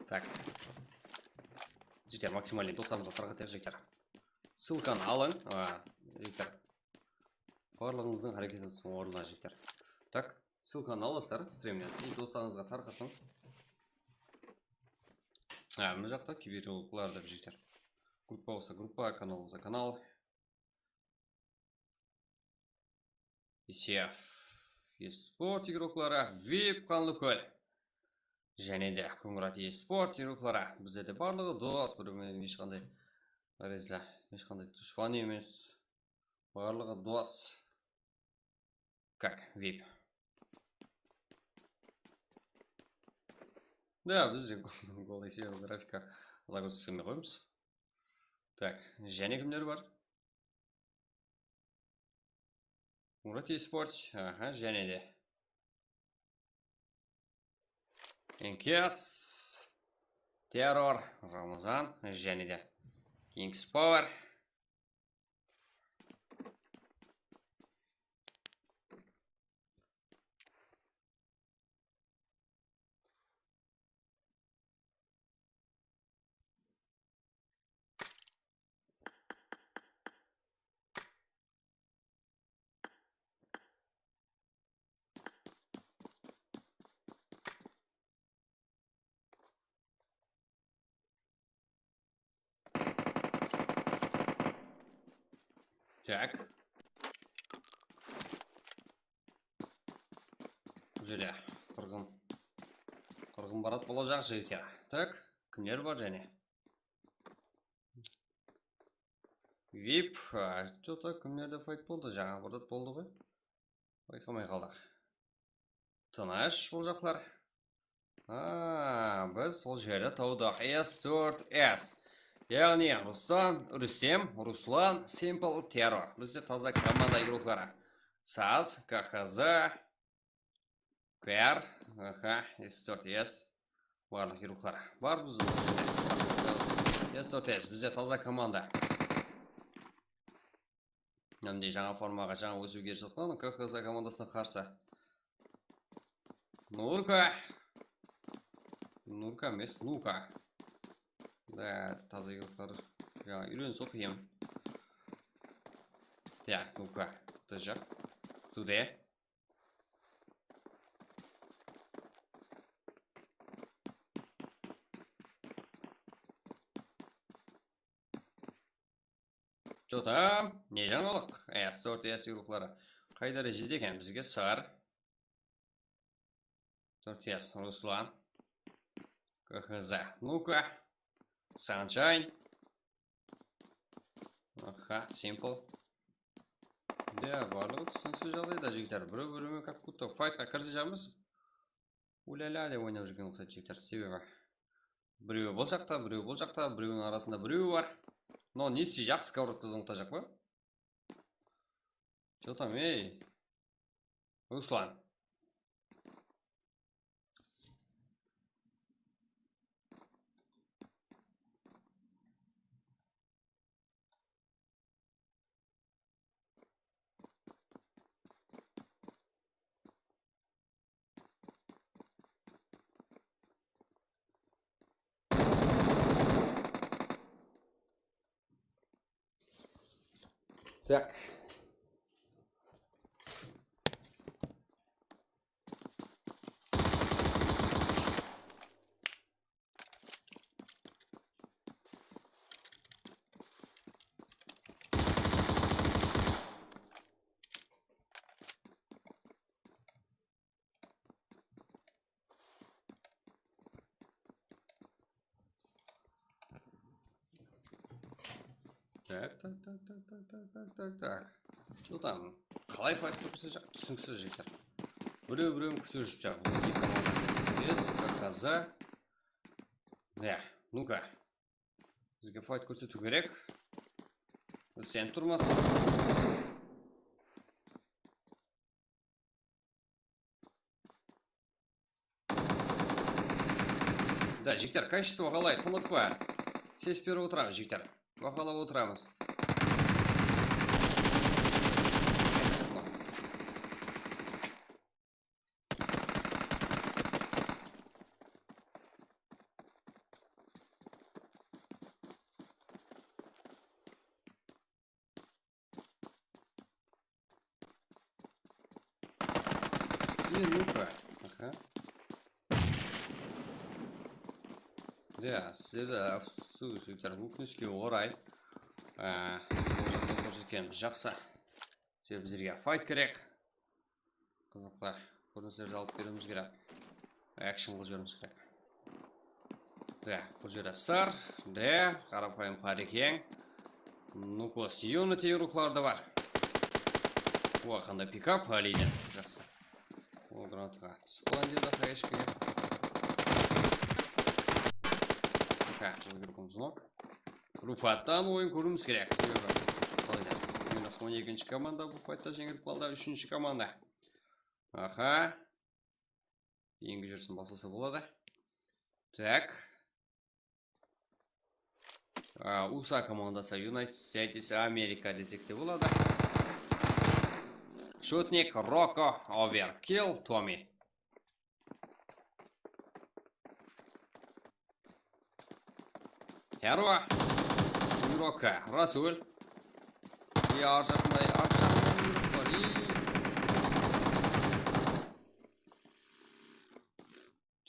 Tak. Jigitler, maksimalnıy doslarımızǵa tarqatayıq, jigitler. Ssılkanı alıń, a, jigitler. Barlıǵıńızdıń háreketin orınlań, jigitler. Tak, ssılkanı alasızlar strimnen. I doslarıńızǵa tarqatıń. Ha, mına jaqta kiberuroklar dep, jigitler. Gruppa bolsa gruppa, kanal bolsa kanal. Isef esport igrokları, vip Qanlıkól. Jáne de Kúngirat esport igrokları. Bizlerde barlıǵı dos, bir-birine hesh qanday rezla, hesh qanday dushpan emes. Barlıǵı dos. Kak, vip. Da, bizde golday sebebi grafika zagruziska kelmey qoyıpız. Tak, jáne kimler bar? Murat esport, aha, jáne de. Enkes, Terror, Ramazan, jáne de Kings Power. Tak. Bul jerde qırǵın, qırǵın barat bolajaq, jigitler. Tak, kimler bar jáne? Vip, a, что-то kimlerde fayt boldı, jańa bir zat boldı ǵoy. Bayqamay qaldıq. Tınısh bul jaqlar. A, biz ol jerde tawdıq. S tórt S. Yaǵnıy Rustam, Rústem, Ruslan, Simple, Terror. Bizde taza komanda igrokları. Saz, K H Z, K R, aha, S tórt S. Barlıq igrokları. Bar bizde. S tórt S, bizde taza komanda. Mınanday jańa formaǵa, jańa ósiwge erisip atqan K H Z komandasına qarsı. Nurka. Nurka emes, Luka. Da, taza igroklar. Jańa úyrenisu qıyın. Tak, Luka. Tujaq. Tude. Jotam, ne jańalıq? S tórt S igrokları qay dárejede eken? Bizge sar. Tórt S, Ruslan. K H Z, Luka. Sunshine. Aha, Simple. De, barlıǵı túsiniksiz jaǵdayda, jigitler. Birew-birewmen как будто faytqa kirip jaǵamız. Ulala dep oynap júrgen uqsaydı, jigitler. Sebebi birewi bul jaqta, birewi bul jaqta, birewiniń arasında birewi bar. No, ne isteyjaq, skовородка zıńıtajaq pa? Jotam, ey. Ruslan. Так. Так, так, так, так. Что там? Qalay fayt kútip jaq? Túsiniksiz, jigitler. Birew-birewin kútip júripti. Eki komanda. Yes, как коза. Ya, ну-ка. Bizge fayt kórsetiw kerek. Biz sen turmaz. Da, jigitler, качество qalay? Tınıq pa? Ses berip otıramız, jigitler. Bahalap otıramız. E, ну-ка. Aha. Ya, sizlerdi, afsus, jigitler, ókinishke oray, á, bul jaqta kórsetkenimiz jaqsı. Sebebi bizlerge fayt kerek. Qızıqlı kórinislerdi alıp beriwimiz kerek. Ekshn qılıp jiberiwimiz kerek. Ya, bul jerde sar, de, qarapayım Qarikeń. Nukos Unity ruxları da bar. O, qanday pikap, Aliden. Jaqsı. O, granataǵa túsip qalayın dedi, H H K-ge. Há, bul bir qumzınok. Rufattan oyın kóriwimiz kerek. Sebebi, qalay da, minus on ekinshi komanda bul faytta jeńilip qaldı, úshinshi komanda. Aha. Keyingi júrisin baslasa boladı. Tak. A, U S A komandası, United States America desek te boladı. Shutnik, Rocco, Overkill, Tommy. Hero. Rocco, Rasul. I arjaqınday, arjaqınday Rocco, i.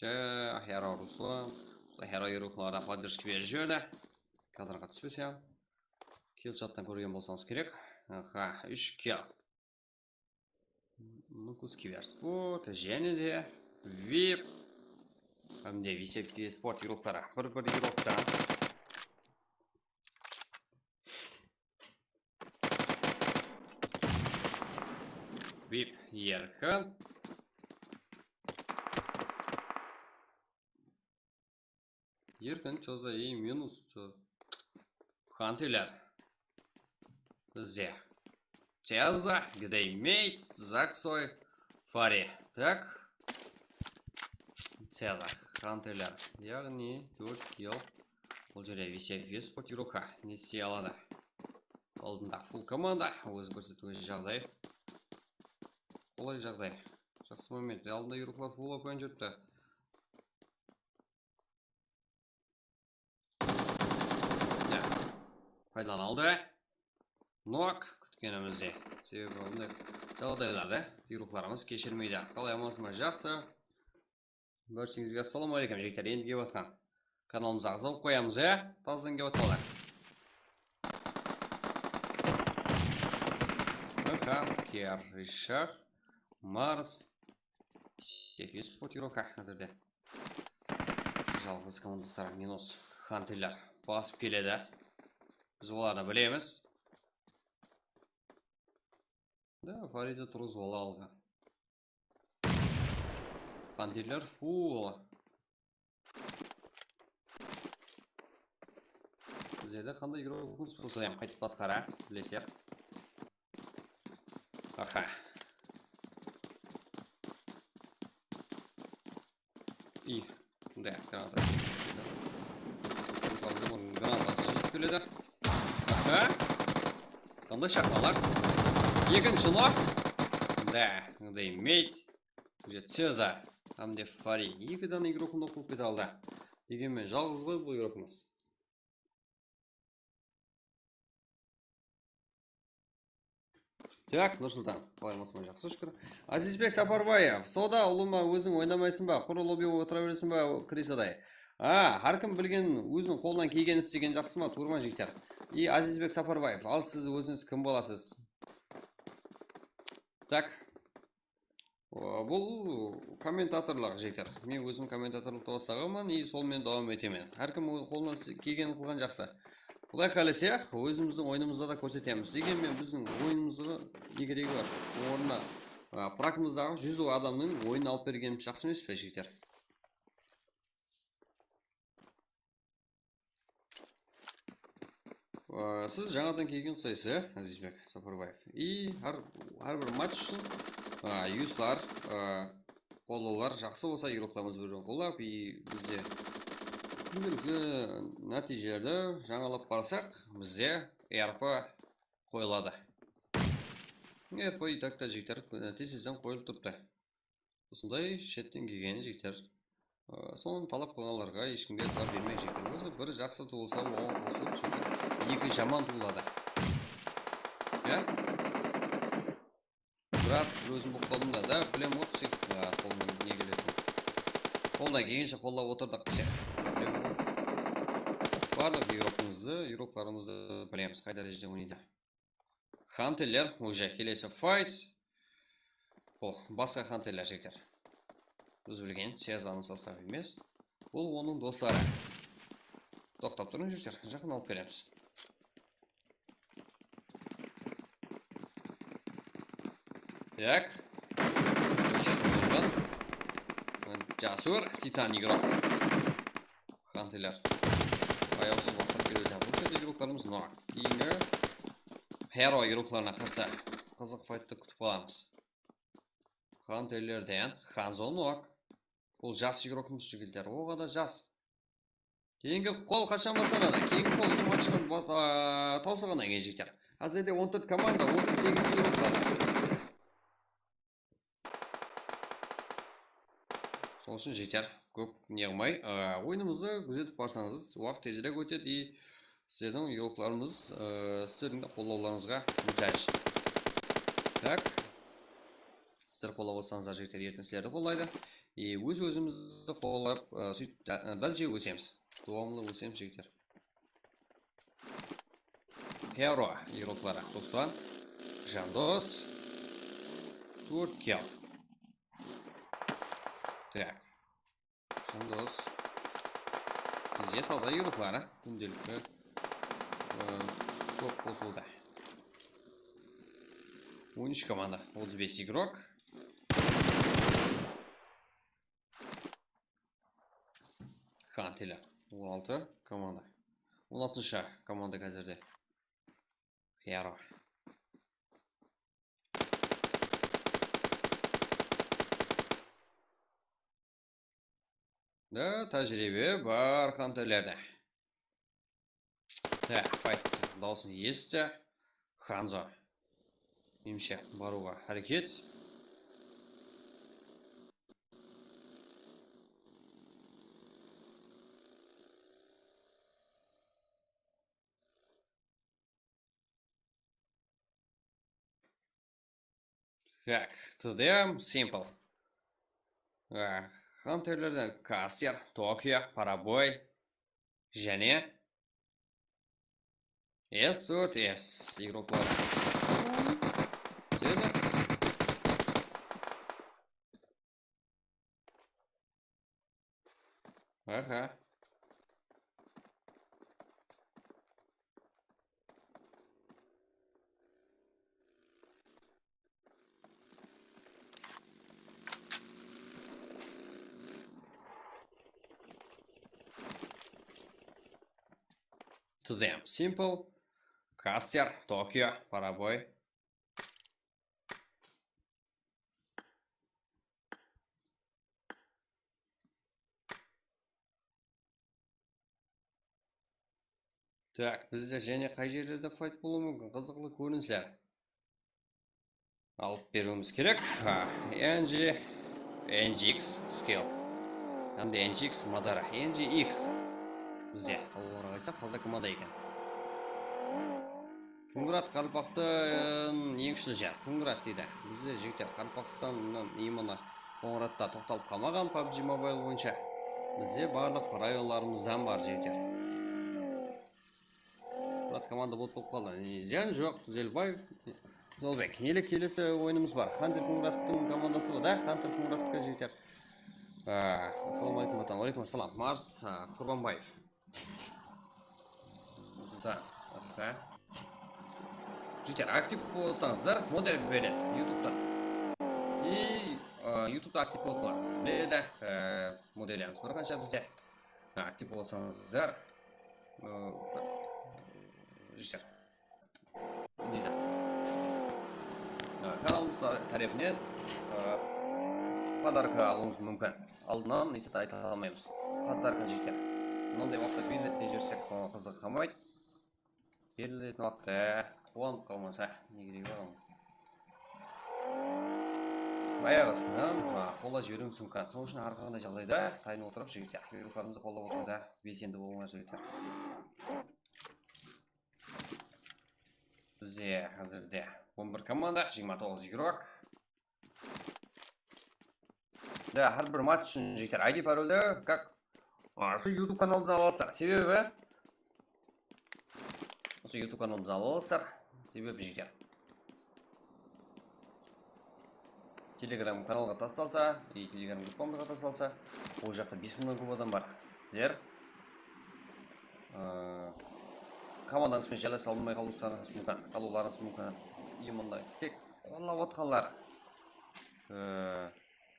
Ja, Hero Ruslan. Hero ruxlarda podderjka berip jiberdi. Kadrǵa túspesem. Kill chattan kórgen bolsańız kerek. Aha, úsh kill. Nukus Kibersport, jáne de vip. Hám de vip Kibersport ruxları. Bir-bir ruxtan. Vip Erkin. Erkin, что за и минус, что? Hantiler. Bizde. Teza, Gdey Meyt, Zaksoy, Fari. Tak. Teza, Hantiler. Yaǵnıy tórt kill. Bul jerde vip Kibersport ruxı ne istey aladı? Aldında full komanda. Ózin kórsetiw jaǵday. Qolay jaǵday. Jaqsı moment. Aldında ruxlar full open júripti. Ya, paydalanıldı. Nok kútkenimizdey. Sebebi bunday jaǵdaylardı ruxlarımız keshirmeydi. Qalay, amansız ma? Jaqsı. Bársheńizge assalawma áleykum, jigitler. Endi kep atqan kanalımızǵa aǵza bolıp qoyamız, ya? Tazdan kep atqanlar. Aha, Kerrishah, Mars, Sefis Potiroka házirde. Jalǵız komandaslar minus. Hantiler basıp keledi. Biz olardı bilemiz. Da, Faridi turǵızıp ala alǵan. Hantiler full. Bizlerde qanday igrokımız bolsa hám qaytıp basqara bilesek. Aha. I, da, granata. Granatası jetip keledi. Aha. Qanday shaqmalar. Ekinshi nok. Da, qanday meyt. Уже Ceza hám de Fari. Eki dana igrok nok bolıp kete aldı. Degenmen, jalǵız ǵoy bul igrokımız. Tak, Nursultan, qalayınsız? Jaqsı, shúkir. Azizbek Saparbaev, soda, ulıwma, óziń oynamaysıń ba? Qurı lobbi bolıp otıra bereseń ba, kirisaday? A, hár kim bilgen, óziniń qolınan kelgenin islegen jaqsı ma, tuwrı ma, jigitler? I Azizbek Saparbaev, al siz ózińiz kim bolasız? Tak. O, bul kommentatorlıq, jigitler. Men ózim kommentatorlıqta baslaǵanman, i sol menen dawam etemen. Hár kim o-, qolınan s-, kelgenin qılǵan jaqsı. Quday qálese, ózimizdiń oyınımızda da kórsetemiz. Degenmen, biziń oyınımızdıń igregi bar. Ornına, a, prakımızdaǵı júz adamnıń oyının alıp bergenimiz jaqsı emes pe, jigitler? Aa, siz jańadan kelgen uqsaysız, ya, Azizbek Saparbaev. I hár, hár bir match ushın, aa, yuslar, aa, qollawlar jaqsı bolsa, igroklarımız bir-birin qollap, i bizde kúndelikli nátiyjelerdi jańalap barsaq, bizde R P qoyıladı. R P i tak-ta, jigitler, tez-tezden qoyılıp turıptı. Usınday shetten kelgen jigitler. Aa, sonı talap qılǵanlarǵa eshkimge itibar bermeń, jigitler. Ózi bir jaqsı tuwılsa, oǵan qosılıp, jigitler, eki jaman tuwıladı. Ya? Brat, bir ózim bolıp qaldım da, da, bilem ǵoy, psix, aa, qolımnan ne keletin. Qoldan kelgenshe qollap otırdıq, psix. Bilem ǵoy. Barlıq igrokımızdı, igroklarımızdı bilemiz, qay dárejede oynaydı. Xanterler уже kelesi fight. Bul basqa xanterler, jigitler. Biz bilgen Sezanıń sostavı emes. Bul onıń dosları. Toqtap turıń, jigitler, jaqın alıp beremiz. Tak. Úsh bolǵan. Jasur, Titan igrok. Xanterler ayawsız baslap keledi. Bul jerde igroklarımız nok. Keyingi Hero igroklarına qarsı qızıq fayttı kútip qalamız. Xanterlerden Hanzo nok. Bul jas igrokımız, jigitler. Oǵada jas. Keyingi qol qashan baslanadı? Keyingi qol usı matchtan bas-, aa, tawsılǵannan keyin, jigitler. Házirde on tórt komanda, otız segiz igrok qaldı. Sol ushın, jigitler, kóp ne qılmay, aa, oyınımızdı gúzetip barsańız, waqıt tezirek ótedi, i sizlerdiń igroklarımız, aa, sizlerdiń de qollawlarıńızǵa mútáj. Tak. Sizler qollap otsańızlar, jigitler, erteń sizlerdi qollaydı. I óz-ózimizdi qollap, aa, sóytip dá-, dálje ósemiz. Dawamlı ósemiz, jigitler. Hero igrokları, Ruslan, Jandos, tórt kill. Tak. Jandos. Bizde taza igrokları kúndelikli, ı, kóp qosılıwda. On úsh komanda, otız bes igrok. Xanterler, on altı komanda. On altınshı komanda házirde. Hero. Da, tájiriybe bar xanterlerde. Há, fayt dawısın esitti. Hanzo. Menimshe, barıwǵa háreket. Tak, to them simple. Á, xanterlerden Kaster, Tokio, Paraboy, jáne S tórt S igrokları. Sezdi. Aha. To them simple. Kaster, Tokio, Paraboy. Tak, bizde jáne qay jerlerde fayt bolıwı múmkin? Qızıqlı kórinisler alıp beriwimiz kerek. Ha, N G, N G X skill. Hám de N G X Madara, N G X. Bizde, qalınlarǵa aytsaq, taza komanda eken. Kungrat, Qaraqalpaqtıń eń kúshli jer. Kungrat deydi. Bizde jigitler Qaraqalpaqstannan, именно Qońıratta toqtalıp qalmaǵan PUBG Mobile boyınsha. Bizde barlıq rayonlarımızdan bar jigitler. Murat komanda bot bolıp qaldı. E, zıyan joq, Túzelbaev. Nolbek. Ele kelesi oyınımız bar. Hunter Kungrattıń komandası bar da, Hunter Kungrattıkı jigitler. A, assalamu aleykum, atan. Aleykum assalam. Mars, a, Qurbanbaev. Da, aha. Jigitler, aktiv bolıp atsańızlar, model beredi YouTube'dan. И, a, YouTube'da aktiv bolıp qaladı. Beredi, e, modellerimiz bir qansha bizde. Ha, aktiv bolsańızlar, ı, jigitler. Deydi. Aa, kanalımız tárepinen, aa, podarka alıwıńız múmkin. Aldınan ese ayta almaymız. Podarka jigitler. Mınanday waqıtta berletpey jibersek, ı, qızıq qalmaydı. Berletin waqıtta quwanıp qalmasa, ne keregi bar onıń? Bayaǵısınan, a, qollap jiberiwim múmkin. Sonıń ushın hár qanday jaǵdayda tayın otırıp, jigitler, buyrıqlarımızdı qollap otırıwda belsendi bolıńlar, jigitler. Bizde házirde on bir komanda, jigirma toǵız igrok. Da, hár bir match ushın jigitler I D paroldi, как, a, usı YouTube kanalımızdan ala alasızlar. Sebebi usı YouTube kanalımızdan ala alasızlar. Sebebi jigitler, Telegram kanalǵa tas salsa, e, Telegram gruppamızǵa tas salsa, ol jaqta bes mıńnan kóp adam bar. Sizler, ı, komandańız benen jalasa almay qalıwıńız múmkin, qalıwlarıńız múmkin. И mında tek qollap otqanlar, e,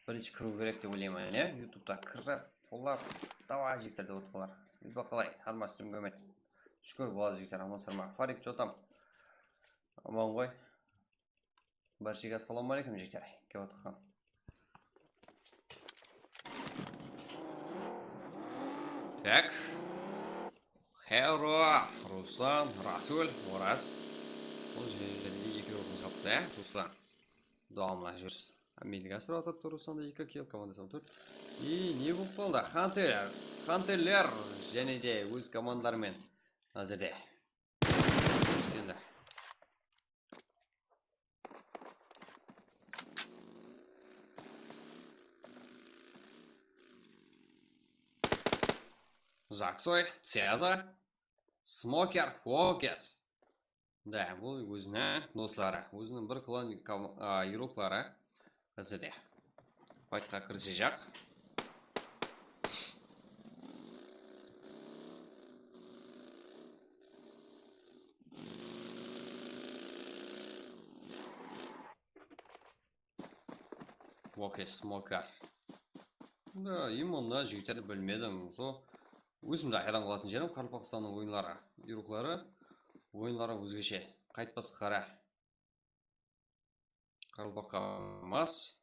birinshi kiriw kerek dep oylayman, ya. YouTube'da kirip, qollap, davay, jigitler, dep otqanlar. Úytip qalay, hár bar, stream kómet. Shúkir, boladı, jigitler, amansızlar ma? Farik, что там? Aman ǵoy. Bárshege assalamu aleykum, jigitler. Kep otırǵan. Tak. Hero, Ruslan, Rasul, Oraz. Bul jerde eki urıp salıptı, ya, Ruslan. Dawamlı júrisin. Amerika asırap atırıptı, Ruslan da eki kill, komandası tórt. I, ne bolıp qaldı? Hunter, Hunterler jáne de óz komandaları menen házirde. Keldi. Zaksoy, Ceza, Smoker, Fokes. Da, bul óziniń dosları, óziniń bir klon kom-, a, igrokları. Bizde de faytqa kirisejaq. Okey, Smoker. Da, именно jigitler, bilmedim. Sol ózim de hayran qalatın jerim, Qaraqalpaqstannıń oyınları, igrokları, oyınları ózgeshe. Qaytpas qara. Qaraqalpaqqa mas.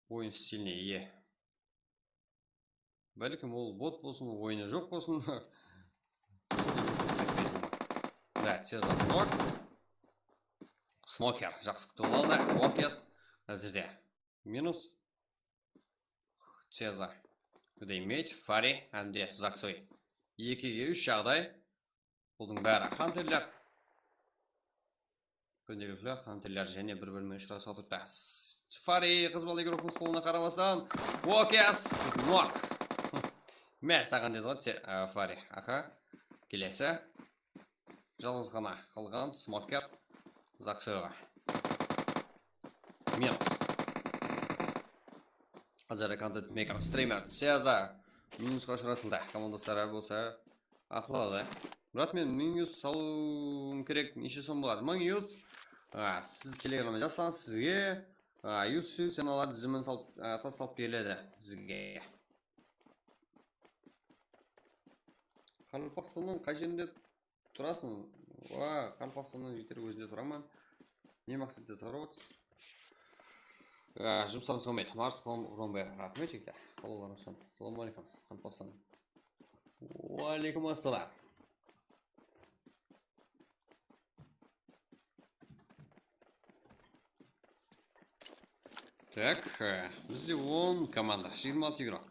Oyın stiline iye. Bálkim ol bot bolsın, oyını joq bolsın. Da, Ceza nok. Smoker, jaqsı kútip aldı. Okes, házirde minus. Ceza. Udaymet, Fari, hám de Zaksoy. Ekige úsh jaǵday. Bulardıń bári Hunterler. Kúndelikli Hunterler jáne bir-biri menen ushırasıp atırıptı. Fari, qız bala igrokımız qolına qaramastan. Okes, nok. Mine, saǵan dedi ǵoy, se-, a, Fari. Aha. Kelesi. Jalǵız ǵana qalǵan Smoker Zaksoyǵa. Minus. Házir content maker, streamer, Ceza. Minusqa ushıratıldı. Komandasları bolsa aqladı. Murat, men minus salıwım kerek, neshe som boladı? Minus. A, siz Telegramda jazsańız, sizge, a, Yusuf sanalar dizimin salıp, a, taslap beriledi sizge. Qaraqalpaqstannıń qay jerinde turasıń? Wa, Qaraqalpaqstannıń jeter ózinde turaman. Ne maqsette sorawatır? A, jumıslarıńız qanday? Mars Qurbanbaev, raxmet, jigitler. Qollawlarıńız ushın. Assalamu aleykum, Qaraqalpaqstan. Wa aleykum assalam. Так, e, bizde on komanda, jigirma altı igrok.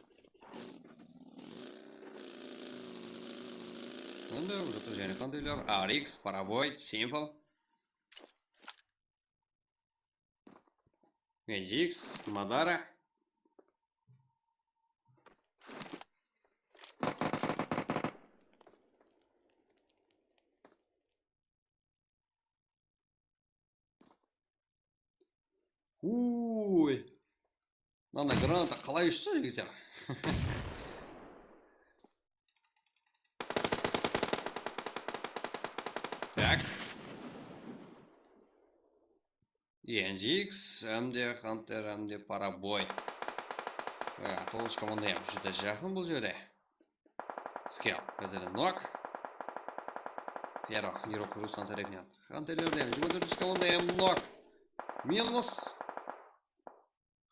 Mına Bul jaqta jáne qanday? Arix, Paraboy, Simple. N G X, Madara. Uy. Mına granata qalay ushsın, jigitler? Tak. N G X, M D Hunter, M D Paraboy. E, toǵızınshı komanda hám júdá jaqın bul jerde. Skill, házir nok. Yaraq, Ruslan tárepinen. Hunterlerden jigirma tórtinshi komanda hám nok. Minus.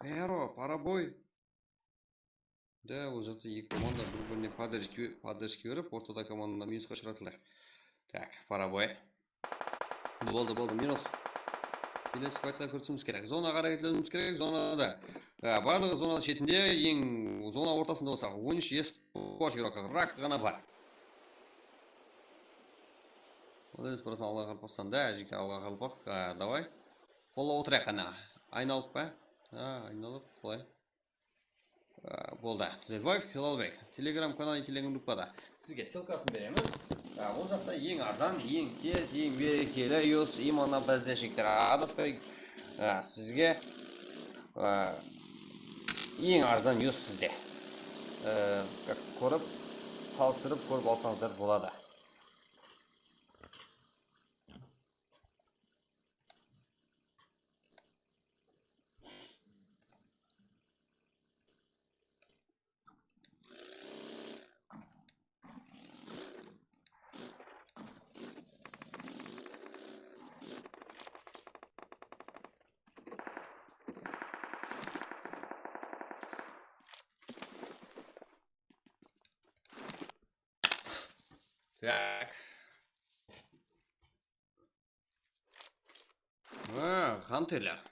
Hero, Paraboy. Da, ol jaqta eki komanda bir-birine podderjka, podderjka berip, ortada komanda minusqa ushıratıldı. Tak, Paraboy. Boldı, boldı, minus. Kelesi faytqa kórsetimiz kerek. Zonaǵa háreket etiwimiz kerek, zonada. Ha, barlıǵı zonanıń shetinde, eń zona ortasında bolsa, on úsh esport igroki, rak ǵana bar. Ol esport alǵa qarap bastan da, jigitler alǵa qarap baq. Ha, davay. Qollap otırayıq ana. Aynalıp pa? Ha, aynalıp, qalay? Á, boldı. Dúzelbaev Hilalbek. Telegram kanal, Telegram gruppada. Sizge ssılkasın beremiz. Á, ol jaqta eń arzan, eń tez, eń berekeli iOS, именно bizde, jigitler, adaspay. Á, sizge, á, eń arzan iOS sizde. Á, kórip, salıstırıp kórip alsańızlar boladı. Так. Ha, Hunterler.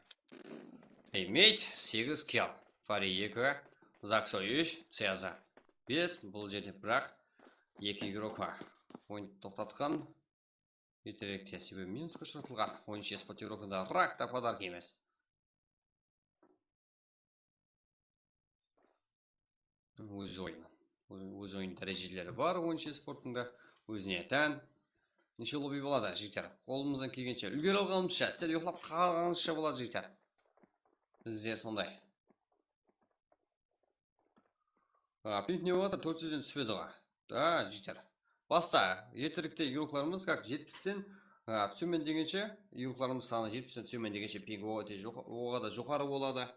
Eymeyt, segiz kill. Fari eki, Zaksoy úsh, Ceza bes. Bul jerde biraq eki igrok bar. Oyın toqtatqan. Erterekte, sebebi minusqa ushıratılǵan. Oyınshı esport igrokında rak ta podarka emes. Óz oyını. Óz, óz oyın dárejeleri bar, oyınshı esportında ózine tán. Neshe lobby boladı, jigitler? Qolımızdan kelgenshe, úlgere alǵanımızsha, sizler uyıqlap qalǵanıńızsha boladı, jigitler. Bizde sonday. A, ping ne bolıp atır? Tórt júzden túspedi ǵo. A, jigitler. Basta, erterlikte igroklarımız, как, jetpisten, a, túsemen degenshe, igroklarımız sanı jetpisten túsemen degenshe ping oǵada joqa-, oǵada joqarı boladı.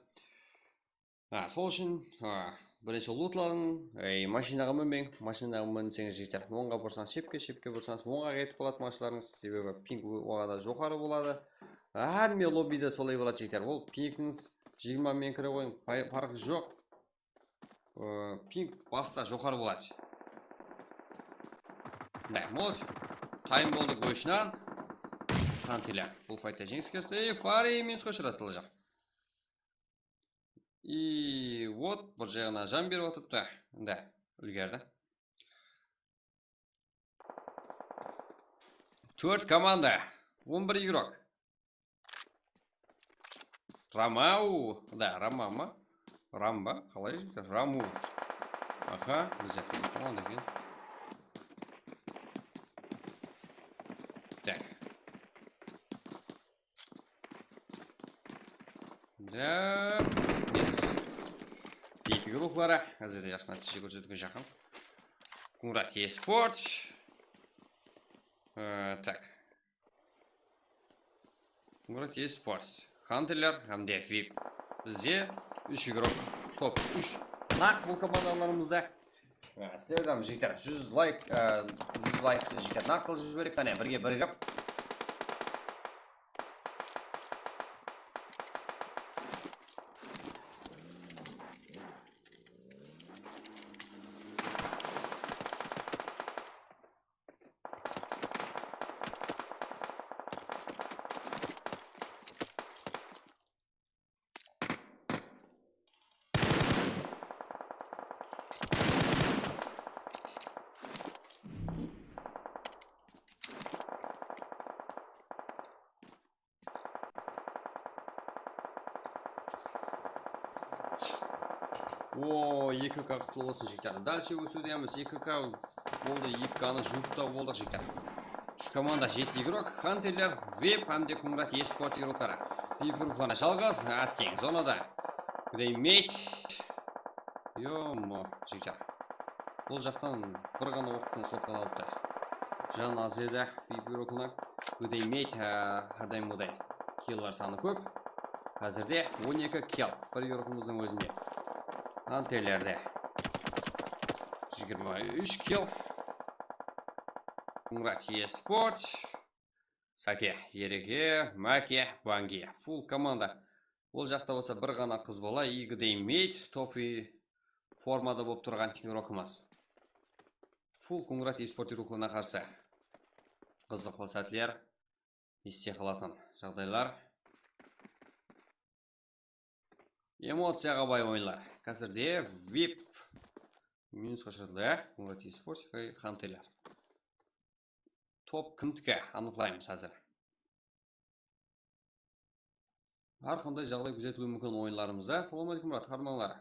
A, sol ushın, a, birinshi lutlań, ey, mashinaǵa minbeń, mashinaǵa minseńiz, jigitler. Ońǵa bursańız shepke, shepke bursańız ońǵa ketip qaladı mashinalarıńız, sebebi ping o-, oǵada joqarı boladı. Hámme lobbide solay boladı, jigitler. Ol pingińiz jigirma menen kire qoyıń, pay-, parqı joq. Ee, ping basta joqarı boladı. Mine, молодец. Tayın boldı, goyshınan. Tantıyla. Bul faytta jeńiske erişti. Ey, Fari minusqa ushıradı, qılajaq. I вот, bir jaǵına jan berip atırıptı. Da, úlgerdi. Tórt komanda, on bir igrok. Ramau, da, Rama ma? Ramba, qalay? Ramu. Aha, bizde tezek komanda eken. Так. Da. Eki igrokları. Házir de jaqsı nátiyje kórsetken jaqın. Kuńrat Esport. Ee, tak. Kuńrat Esport. Hunterler hám de vip. Bizde úsh igrok. Top úsh. Naq bul komandalarımızda. Ee, sizlerden, jigitler, júz layk, e, júz layktı, jigitler, naq qılıp jibereyik. Qáne, birge birigip. O, eki K qutlı bolsın, jigitler. Dálshe ósiwdemiz. Eki K boldı, eki K-nı juwıp ta boldıq, jigitler. Úsh komanda, jeti igrok, Xanterler, Vip hám de Kungrat Esport igrokları. Vip igrokları jalǵız, átteń, zonada. Gdeymet. Yomo, jigitler. Bul jaqtan bir ǵana oqtıń sotkan alıptı. Jan az edi, Vip igrokına. Gdeymet, há, hár dayım oday. Killlar sanı kóp. Házirde on eki kill bir igrokımızdıń ózinde. Xanterlerde jigirma úsh kill. Kungrat Esport. Sake, Ereke, Make, Bangi. Full komanda. Ol jaqta bolsa bir ǵana qız bala, Igdey Meyt, topi formada bolıp turǵan igrokımız. Full Kungrat Esport igroklarına qarsı. Qızıqlı sátler. Este qalatın jaǵdaylar. Emociyaǵa bay oyınlar. Házirde Vip minusqa ushıradı, ya? Kungrat Esport, Xanterler. Top kimdiki? Anıqlaymız házir. Hár qanday jaǵday gúzetiliwi múmkin oyınlarımızda. Assalawma áleykum, Murat, harmańlar.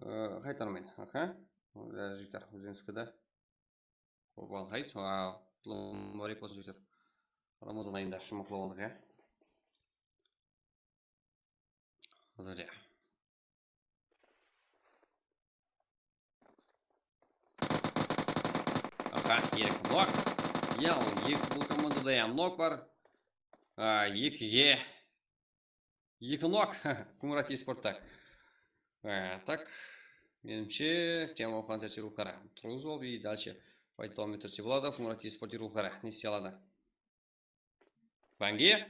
Ee, qaytarmayın. Aha. Jigitler, Uzinskide. Qurban hayt, a, mubarek bolsın, jigitler. Ramazan ayında shumaqlap aldıq, ya. Házir, ya. Aha, eki nok. Ya, eki, bul komandada ya nok bar. A, ekige. Eki nok. Kungrat Esportta. E, tak. Menimshe, Jam Oqan tersirovkalar. Turǵızıp alıp, и дальше fayt dawam ettirse boladı. Kungrat Esport igrokları ne istey aladı? Bangi?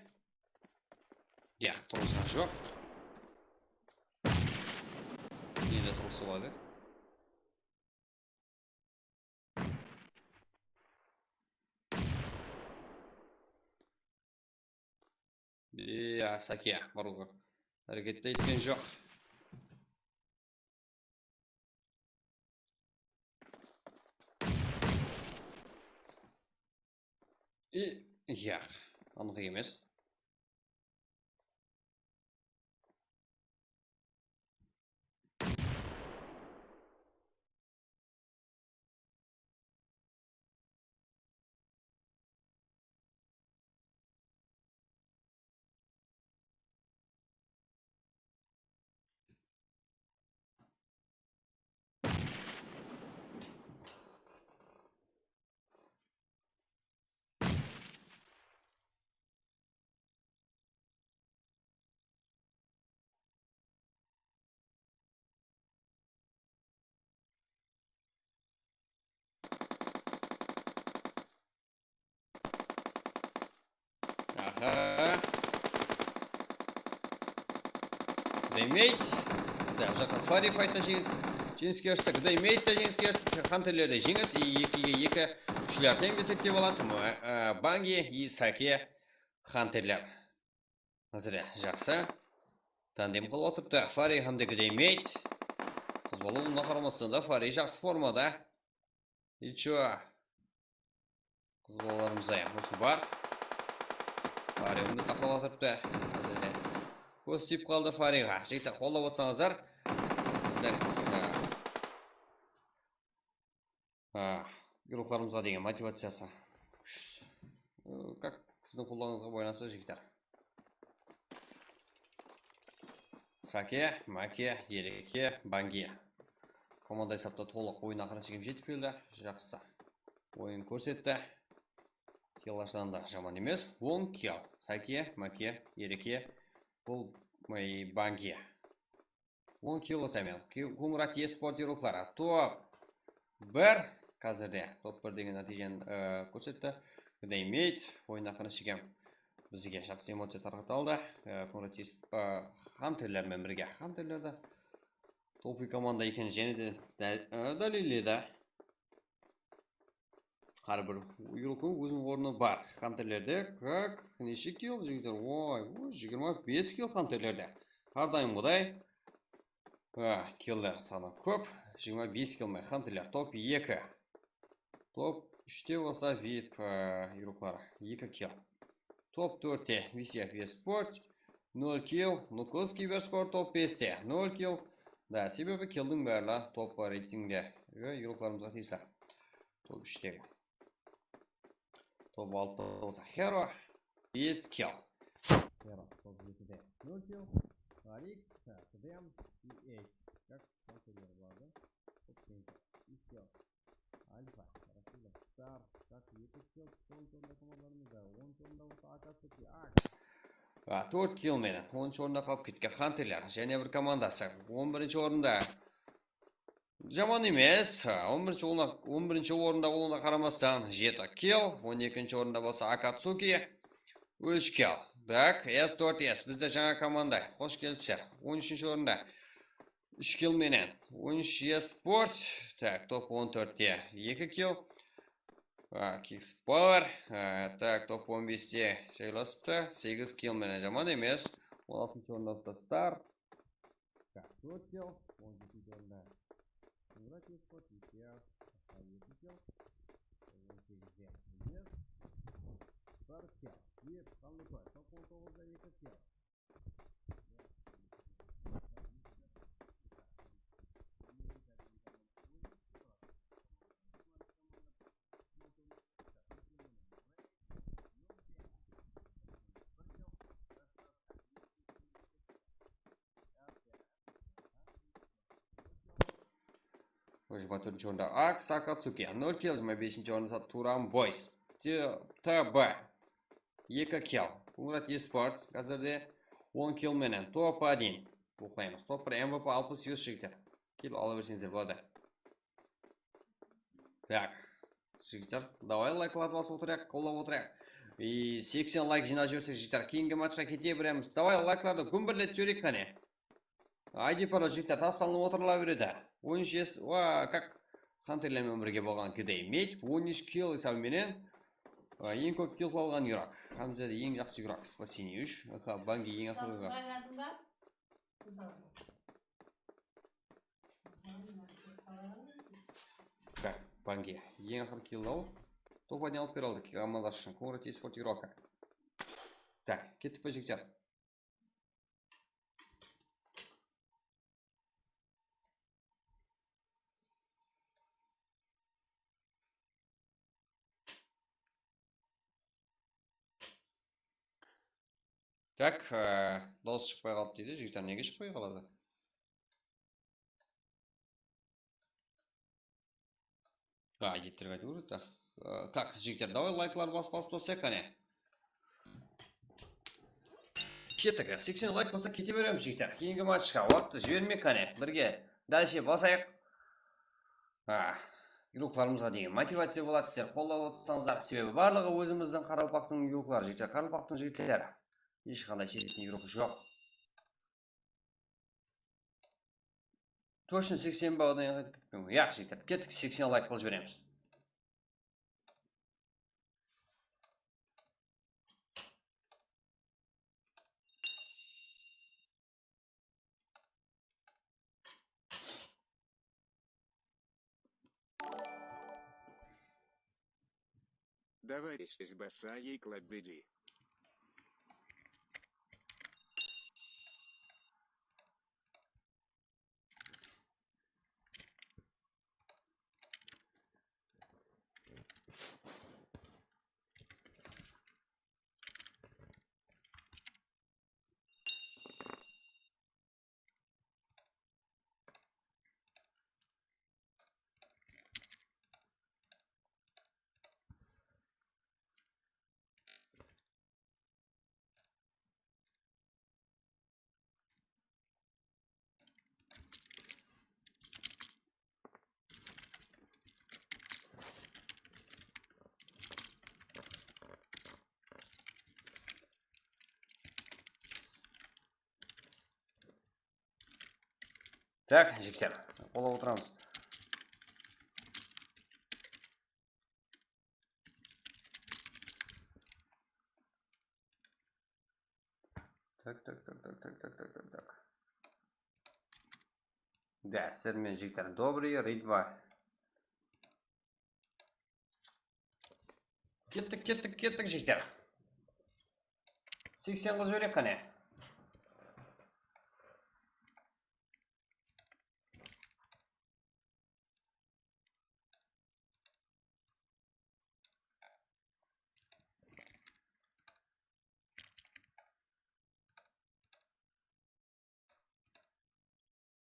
Yaq, turǵızǵan joq. Endi turǵısa boladı. Ya, Sake, barıwǵa háreket etken joq. I, yaq, anıq emes. Aha. Gdeymet. Da, bul jaqta Fari faytta jeńis, jeńiske erishti. Gdeymet te jeńiske erishti. Xanterler de jeńis. I ekige eki. Úshler teń esepte boladı. Mı, e, Bangi, i Sake, Xanterler. Házir, ya, jaqsı. Tandem qılıp atırıptı. Fari hám de Gdeymet. Qız bala, bunǵa qaramastan da Fari jaqsı formada. Nicho. Qız balalarımızda ya, usı bar. Fari indi taqlap atırıptı. Házir de. Kóz tiyip qaldı Fariǵa. Jigitler, qollap otsańızlar. Sizler, ha. Ha, igroklarımızǵa degen motivaciyası. Kúsh, ı, kak, siziń qollaǵanıńızǵa baylanıslı, jigitler. Sake, Make, Ereke, Bangi. Komanda esapta tolıq oyın aqırına shekem jetip keldi. Jaqsı oyın kórsetti. Killlar sanı da jaman emes. On kill. Sake, Make, Ereke, bul, ıy, Bangi. On kill bolsa men. Ki-, Kungrat Esport igrokları. Top bir. Házirde top bir degen nátiyjeni, e, kórsetti. Gdeymet, oyın aqırına shekem bizge jaqsı emociya tarqata aldı. E, Kungrat Esp-, e, Xanterler menen birge. Xanterler de topiy komanda ekenin jáne de dál-, e, dálilledi. Hár bir igroktıń óziniń ornı bar. Xanterlerde, kak, neshe kill, jigitler? Oy, oy, jigirma bes kill Xanterlerde. Hár dayımǵıday. Ah, killer sanı kóp. Jigirma bes kill me? Xanterler top eki. Top úshte bolsa Vip, e, igrokları. Eki kill. Top tórtte V C F Esport. Nol kill. Nukus Kibersport top beste. Nol kill. Da, sebebi killdiń bári toppa reytingde. Ve igroklarımızǵa tiyisli. Top úshtegi. Top altıda bolsa Hero, bes kill. Hero, top jetide nol kill. Alex, Dem, H. Kak, Counterler boladı. Top segiz kill. Alfa, Rasul, Star, Kak, eki kill. Sonıńshı orında komandalarımızda, onıncı orında bolsa Akatsuki, Ax. A, tórt kill menen onıncı orında qalıp ketken Hunterler. Jáne bir komandası on birinshi orında. Jaman emes. Ha, on birinshi orında, on birinshi orında bolıwına qaramastan, jeti kill, on ekinshi orında bolsa Akatsuki, úsh kill. Tak, S tórt S, bizde jańa komanda. Xosh kelipsizler. On úshinshi orında úsh kill menen. On úsh Esport. Tak, top on tórtte eki kill. Ha, Kicks Power. Ha, tak, top on beste jaylasıptı. Segiz kill menen, jaman emes. On altınshı orında bolsa Star. Tak, tórt kill, on jetinshi orında Murat Esport, eki kill, eki kill, on segizde Enes, bir kill. Yep, qanday upa, top on toǵızda eki kill. Jigirma tórtinshi orında Ax, Akatsuki, nol kill, jigirma besinshi orında Turan Boys, T-, T B, eki kill, Murat Esport, házirde on kill menen, top один. Oqlaymız. Top bir M V P alpıs yuz jigitler. Kelip ala berseńizler boladı. Tak. Jigitler, davay, layklardı basıp otırayıq, qollap otırayıq. I, seksen layk jıynap jibersek, jigitler, keyingi matchqa kete beremiz. Davay, layklardı gúmberletip jibereyik qáne. I D parol, jigitler, taslanıp otırıla beredi. On úsh S, wa, kak, Hunterler menen birge bolǵan Gday Meyt, on úsh kill esabı menen, ı, eń kóp kill alǵan igrok. Hámzede eń jaqsı igrok, Spasenie úsh, Bangi eń aqırǵı. Tak, Bangi, eń aqırǵı kill al. Top один alıp bere aldı, komanda ushın. Konrad Esport igroka. Tak, kettik pe, jigitler? Tak, e, dawıs shıqpay qalıptı deydi. Jigitler, nege shıqpay qaladı? Ha, ettirip aytıp berdi. E, tak, jigitler, davay, layklar bas, bas, bas, qáne. Kettik. Seksen layk bolsa kete beremiz, jigitler. Keyingi matchqa waqıttı jibermey, qáne. Birge dálshe basayıq. Ha, igroklarımızǵa degen motivaciya boladı, sizler qollap otırsańızlar. Sebebi barlıǵı ózimizdiń qaraqalpaqtıń igrokları, jigitler, qaraqalpaqtıń jigitleri. Hesh qanday shetiniń igrokı joq. Tochno seksen ba, odan keyingi aytıp ketpeymen. Yaqshı, jigitler, kettik, seksen layk qılıp jiberemiz. Давай здесь басай клаббеди. Tak, jigitler, qollap otıramız. Tak, tak, tak. Da, sizler menen, jigitler, добрый, Ridva. Kettik, kettik, kettik, jigitler. Seksen qılıp jibereyik, qáne.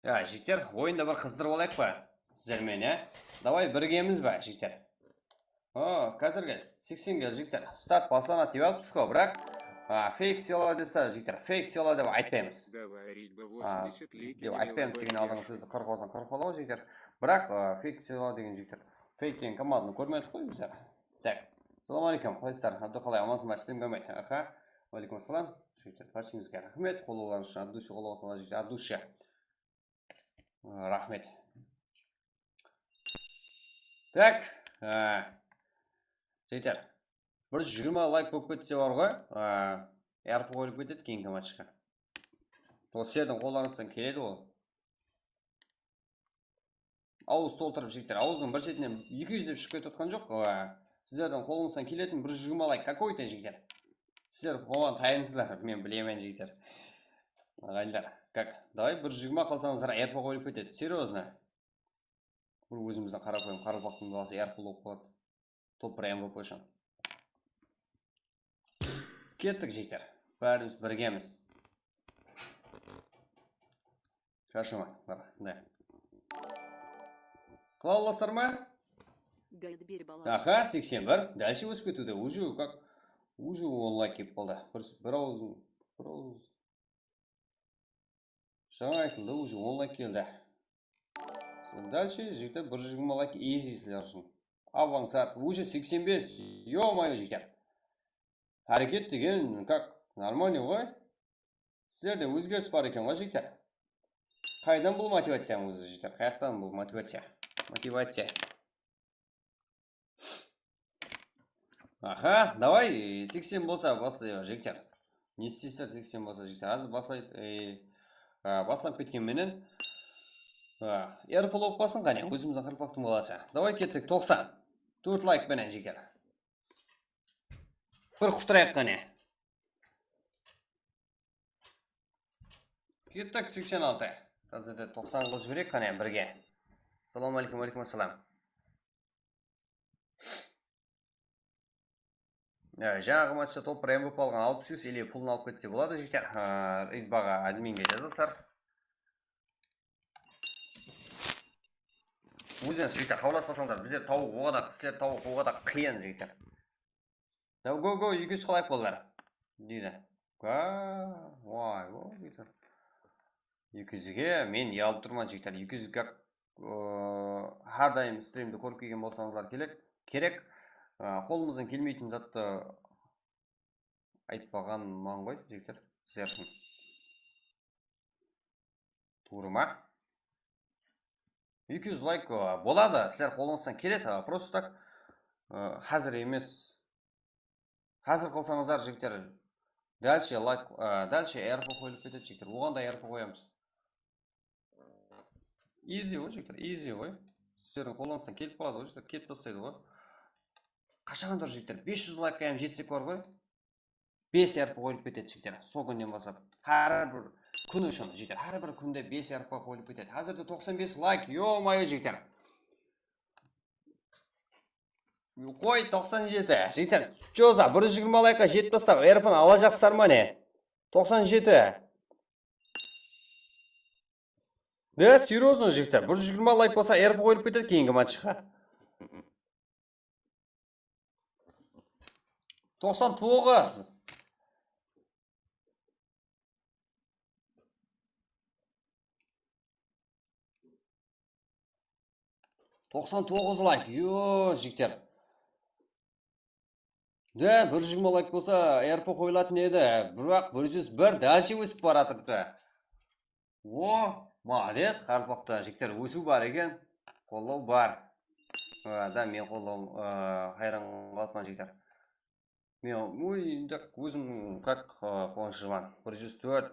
Ya, jigitler, oyında bir qızdırıp alayıq pa? Sizler menen, ya? Davay, birgemiz ba, jigitler? O, házirgi seksen kel, jigitler. Start baslanadı dep atırmız ǵo, biraq, a, fake sıyla dese, jigitler, fake sıyla dep aytpaymız. Говорить бы восемьдесят лет dep aytpaymız, degen aldınǵı sózdi qırıp alsań, qırıp ala ǵo, jigitler. Biraq, a, fake sıyla degen, jigitler, fake degen komandını kórmedik ǵoy bizler. Tak. Assalawma áleykum, qalaysızlar? Abdul qalay, amansız ba? Stream kórmey. Aha. Wa áleykum assalam. Jigitler, bárshemizge raxmet. Qollawlarıńız ushın, от души qollap atırlar, jigitler, от души. Raxmet. Tak, e, jigitler, bir júz jigirma layk bolıp ketse bar ǵoy, e, R P qoyılıp ketedi keyingi matchqa. Ol sizlerdiń qollarıńızdan keledi ol. Awız toltırıp, jigitler, awızdıń bir shetinen eki júz dep shıǵıp ketip atqan joq. Sizlerdiń qolıńızdan keletin bir júz jigirma layk, какой-то, jigitler. Sizler oǵan tayınsızlar, men bilemen, jigitler. Aǵayinler, как, davay, bir júz jigirma qılsańızlar, R P qoyılıp ketedi, серьёзно. Bir ózimizdiń qaraqalpaq, qaraqalpaqtıń balası R P bolıp qaladı. Top bir M V P ushın. Kettik, jigitler. Bárimiz birgemiz. Sharshamań, mına, mına. Qıla alasızlar ma? Gaydı beri bala. Aha, seksen bir. Dálshe ósip ketiwde. Уже как, уже on layk kelip qaldı. Bir, bir awız, bir awız. Jańa aytıldı, уже on layk keldi. Dálshe, jigitler, bir júz jigirma layk easy sizler ushın. Avansat, уже seksen bes. Ё-моё, jigitler. Háreket degen, как, нормальный ǵoy. Sizlerde ózgeris bar eken ǵoy, jigitler. Qaydan bul motivaciyań ózi, jigitler? Qayaqtan bul motivaciya? Motivaciya. Aha, davay, e, seksen bolsa baslayıq, jigitler. Ne isteysizler, seksen bolsa, jigitler? Házir baslay-, e, a, baslanıp ketken menen, a, R P bolıp qalsın, qáne, ózimizdiń qaraqalpaqtıń balası. Davay, kettik, toqsan. Tórt layk penen, jigitler. Bir qutırayıq, qáne. Kettik, seksen altı. Házirde toqsan qılıp jibereyik, qáne, birge. Assalawma áleykum, wa áleykum assalam. E, jańaǵı matchta top bir M V P alǵan alpıs úsh ele pulın alıp ketse boladı, jigitler. A, Ridbaǵa adminge jazasızlar. Ózine, jigitler, hawlatpasańızlar, bizler tawıp oǵada, sizler tawıp oǵada qıyın, jigitler. Go, go, go, eki júz qalayıq boldılar, deydi. Ga, vay, o, deydi. Eki júzge men uyalıp turman, jigitler. Eki júz gak, ıı, hár dayım strimdi kórip kelgen bolsańızlar kelek, kerek. Iı, qolımızdan kelmeytin zattı aytpaǵanman ǵoy, jigitler, sizler ushın. Tuwrı ma? Eki júz layk, ıı, boladı, sizler qolıńızdan keledi, ıı, просто так, ıı, házir emes. Házir qılsańızlar, jigitler, dálshe layk, ıı, dálshe R P qoyılıp ketedi, jigitler. Oǵan da R P qoyamız. Easy ǵoy, jigitler, easy ǵoy. Sizlerdiń qolıńızdan kelip qaladı ǵoy, jigitler, kelip baslaydı ǵoy. Qashaǵan tur, jigitler, bes júz laykqa hám jetsek bar ǵoy. Bes R P qoyılıp ketedi, jigitler. Sol kúnnen baslap. Hár bir kún ushın, jigitler. Hár bir kúnde bes R P qoyılıp ketedi. Házirde toqsan bes layk, ё-моё, jigitler. Qoy, toqsan jeti, jigitler. Joza, bir júz jigirma laykqa jetip tastap, R P ni alajaqsızlar ma ne? Toqsan jeti. Ne, серьёзно, jigitler. Bir júz jigirma layk bolsa, R P qoyılıp ketedi keyingi matchqa. Toqsan toǵız. Toqsan toǵız layk. Yo, jigitler. De, bir júz jigirma layk bolsa, R P qoyılatın edi. Biraq bir júz bir dálshe ósip baratırıptı. O, молодец, qaraqalpaqta, jigitler, ósiw bar eken, qollaw bar. A, da, men qollaw, a, hayran qalıpman, jigitler. Men, uy, tak, ózim, как, a, quwanıshlıman. Bir júz tórt.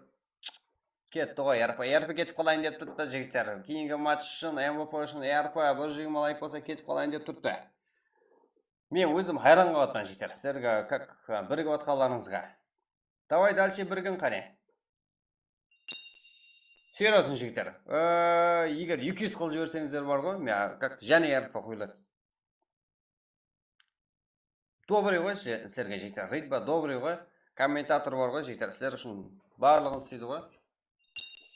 Ketti ǵoy, R P, R P ketip qalayın dep turıptı, jigitler. Keyingi match ushın, M V P ushın R P, bir júz jigirma layk bolsa, ketip qalayın dep turıptı. Men ózim hayran qalıp atırman, jigitler. Sizlerge, как, birigip atqanlarıńızǵa. Davay, dálshe birigin qáne. Серьёзно, jigitler. Ee, eger eki júz qılıp jiberseńizler bar ǵoy, men, как, jáne R P qoyıladı. Добрый ǵoy, sizlerge, jigitler. Ridba добрый ǵoy. Kommentator bar ǵoy, jigitler. Sizler ushın barlıǵın isleydi ǵoy.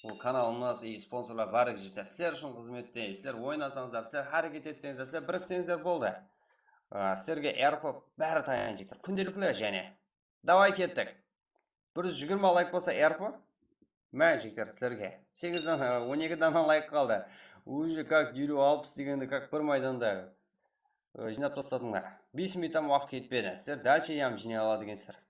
Bul kanalımız, e, sponsorlar bárligi jeter. Sizler ushın xızmette, sizler oynasańızlar, sizler háreket etseńizler, sizler birikseńizler boldı. A, sizlerge R P bári tayın jeter. Kúndelikli jáne. Davay kettik. Bir júz jigirma layk bolsa R P. Má, jigitler, sizlerge. Segiz dana, on eki dana layk qaldı. Уже как eliw alpıs degende, как bir maydanda, ı, jıynap tasladıńlar. Bes minut hám waqıt ketpedi. Sizler дальше hám jıynay aladı ekensizler.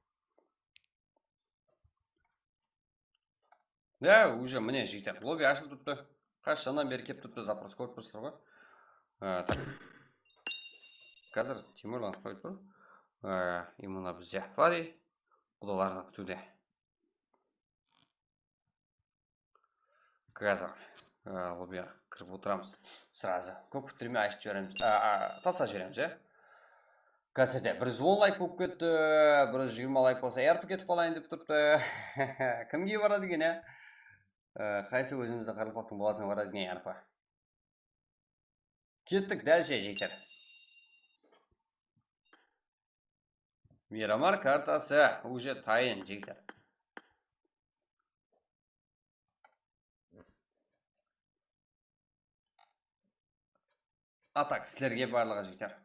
Ya, уже, mine, jigitler, lobby ashılıp turıptı. Qashshannan beri kelip turıptı, запрос kórip turıpsızlar ǵoy. Á, так. Házir Timurlan qoyıp tur. Á, и mına bizde Fari qudalardı kútiwde. Házir, á, lobbyge kirip otıramız. Сразу. Kóp kúttirmey aytıp jiberemiz. Á, á, taslap jiberemiz, ya. Házirde bir júz on layk bolıp ketti, bir júz jigirma layk bolsa, R P ketip qalayın dep turıptı. Kimge baradı eken, ya? Á, qaysı ózimizdiń qaraqalpaqtıń balasına baradı eken, R P? Kettik, дальше, jigitler. Miramar kartası, уже tayın, jigitler. A так, sizlerge barlıǵı, jigitler.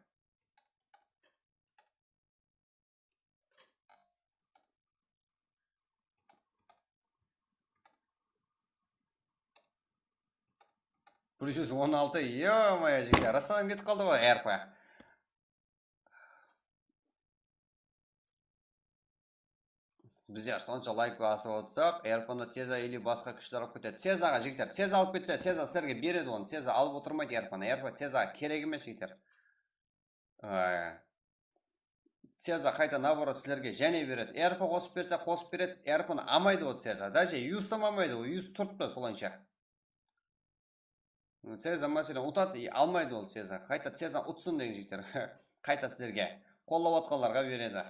Bir júz on altı, yo-moyo, jigitler, rastan ketip qaldı ǵoy, R P. Bizler sonsha layk basıp otırsaq, R P-ni Teza ili basqa kúshler alıp ketedi. Tezaǵa, jigitler, Teza alıp ketse, Teza sizlerge beredi onı. Teza alıp otırmaydı R P-ni. R P Tezaǵa kerek emes, jigitler. Ee, Teza qayta, наоборот, sizlerge jáne beredi. R P qosıp berse, qosıp beredi. R P-ni almaydı o Teza. Даже yustam almaydı, o yus turıptı solayınsha. Ceza, máselen, utadı, e, almaydı ol Ceza. Qayta Ceza utsın degen jigitler. Qayta sizlerge, qollap atqanlarǵa beredi.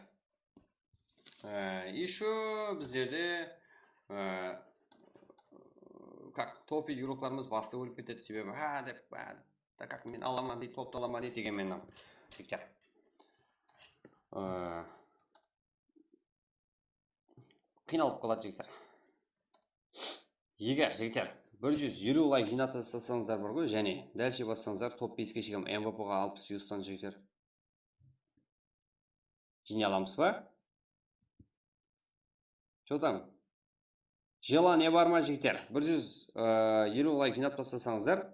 E, ещё bizlerde, e, как, topi igroklarımız bastı ólip ketedi, sebebi, ha, dep, ha, так как men alaman deydi, toptı alaman deydi degen menen, jigitler. E, Qıynalıp qaladı, jigitler. Eger, jigitler, bir júz eliw layk jıynap taslasańızlar bar ǵoy, jáne дальше bassańızlar, top beske shekem M V P-ǵa alpıs yustan, jigitler. Jıynay alamız ba? Что там? Желание bar ma, jigitler? Bir júz eliw layk jıynap taslasańızlar,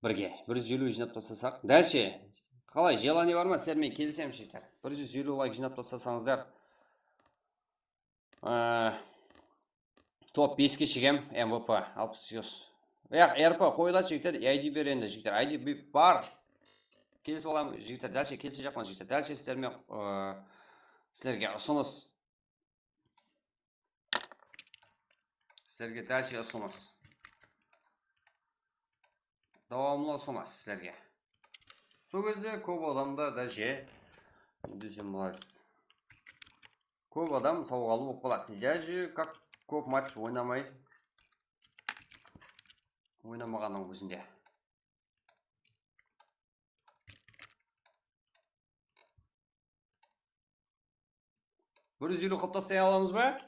birge, bir júz eliw jıynap taslasaq. Дальше. Qalay, желание bar ma? Sizler menen kelisemiz, jigitler. Bir júz eliw layk jıynap taslasańızlar, aa, top beske shekem M V P, alpıs yus. Yaq, R P qoyıladı, jigitler, I D ber endi, jigitler. I D bi-, bar. Kelisip alamız, jigitler. Дальше kelisip jaqpan, jigitler. Дальше sizler menen, aa, sizlerge usınıs. Sizlerge дальше usınıs. Dawamlı usınıs sizlerge. Sol gezde kóp adamda даже, desem boladı, kóp adam sawǵalı bolıp qaladı. Даже как kóp match oynamay, oynamaǵannıń ózinde. Bir júz eliw qılıp taslay alamız ba?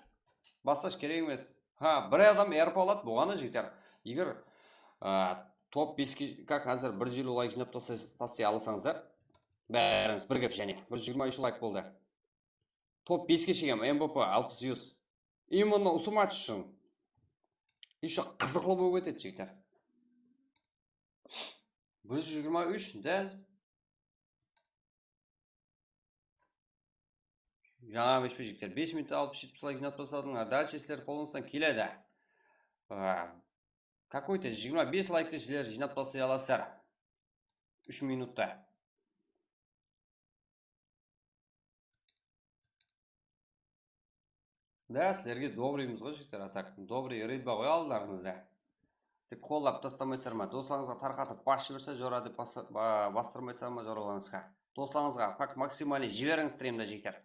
Basqa kerek emes. Ha, bir adam R P aladı, bolǵanı, jigitler. Eger, a, top beske, как, házir bir júz eliw layk jıynap taslay, taslay alsańızlar, bárińiz birgep jáne. Bir júz jigirma úsh layk boldı. Top beske shekem M V P, alpıs yus. Именно usı match ushın. Ещё qızıqlı bolıp ketedi, jigitler. Bir júz jigirma úsh, da. Jańa bes pe, jigitler? Bes minutta alpıs jetpis layk jıynap tasladıńlar. Дальше sizler qolıńızdan keledi. Aa, какой-то jigirma bes layktı sizler jıynap taslay alasızlar. Úsh minutta. Da, sizlerge добрыйmız ǵoy, jigitler, а так добрый рыба ǵoy aldılarıńızda. Tek qollap taslamaysızlar ma? Doslarıńızǵa tarqatıp, bas jiberse, jora dep bas-, ba-, bastırmaysızlar ma joralarıńızǵa? Doslarıńızǵa как максимальный jiberiń strimdi, jigitler.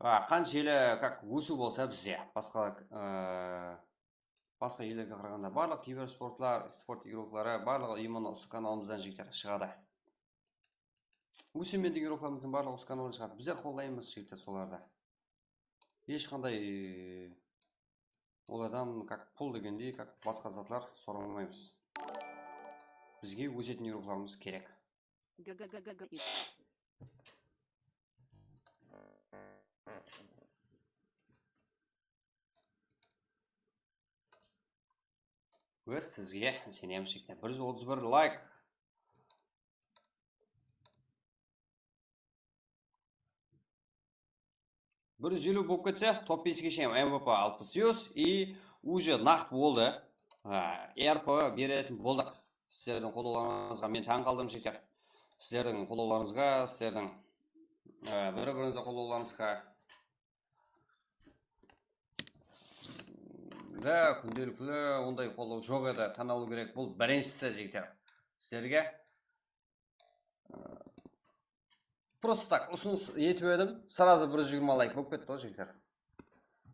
A, qanshelli как ósiw bolsa bizde, basqa, ıı, basqa ellerge qaraǵanda barlıq kibersportlar, sport igrokları, barlıǵı именно usı kanalımızdan, jigitler, shıǵadı. Ósemen degen igroklarımızdıń barlıǵı usı kanaldan shıǵadı. Bizler qollaymız, jigitler, solardı. Hesh qanday, e, Olardan как pul degendey, как basqa zatlar soramaymız. Bizge ósetin igroklarımız kerek. Ve sizge isenemiz, jigitler. Bir júz otız bir layk. Bir júz eliw bolıp ketse, top beske shekem M V P alpıs yuz i уже naq boldı. Ha, R P beretin boldıq. Sizlerdiń qollawlarıńızǵa men tań qaldım, jigitler. Sizlerdiń qollawlarıńızǵa, sizlerdiń, e, bir-birińizge qollawlarıńızǵa. Da, kúndelikli onday qollaw joq edi, tán alıw kerek. Bul birinshisi, jigitler. Sizlerge Просто так usınıs etip edim, сразу bir júz jigirma layk bolıp ketti ǵoy, jigitler.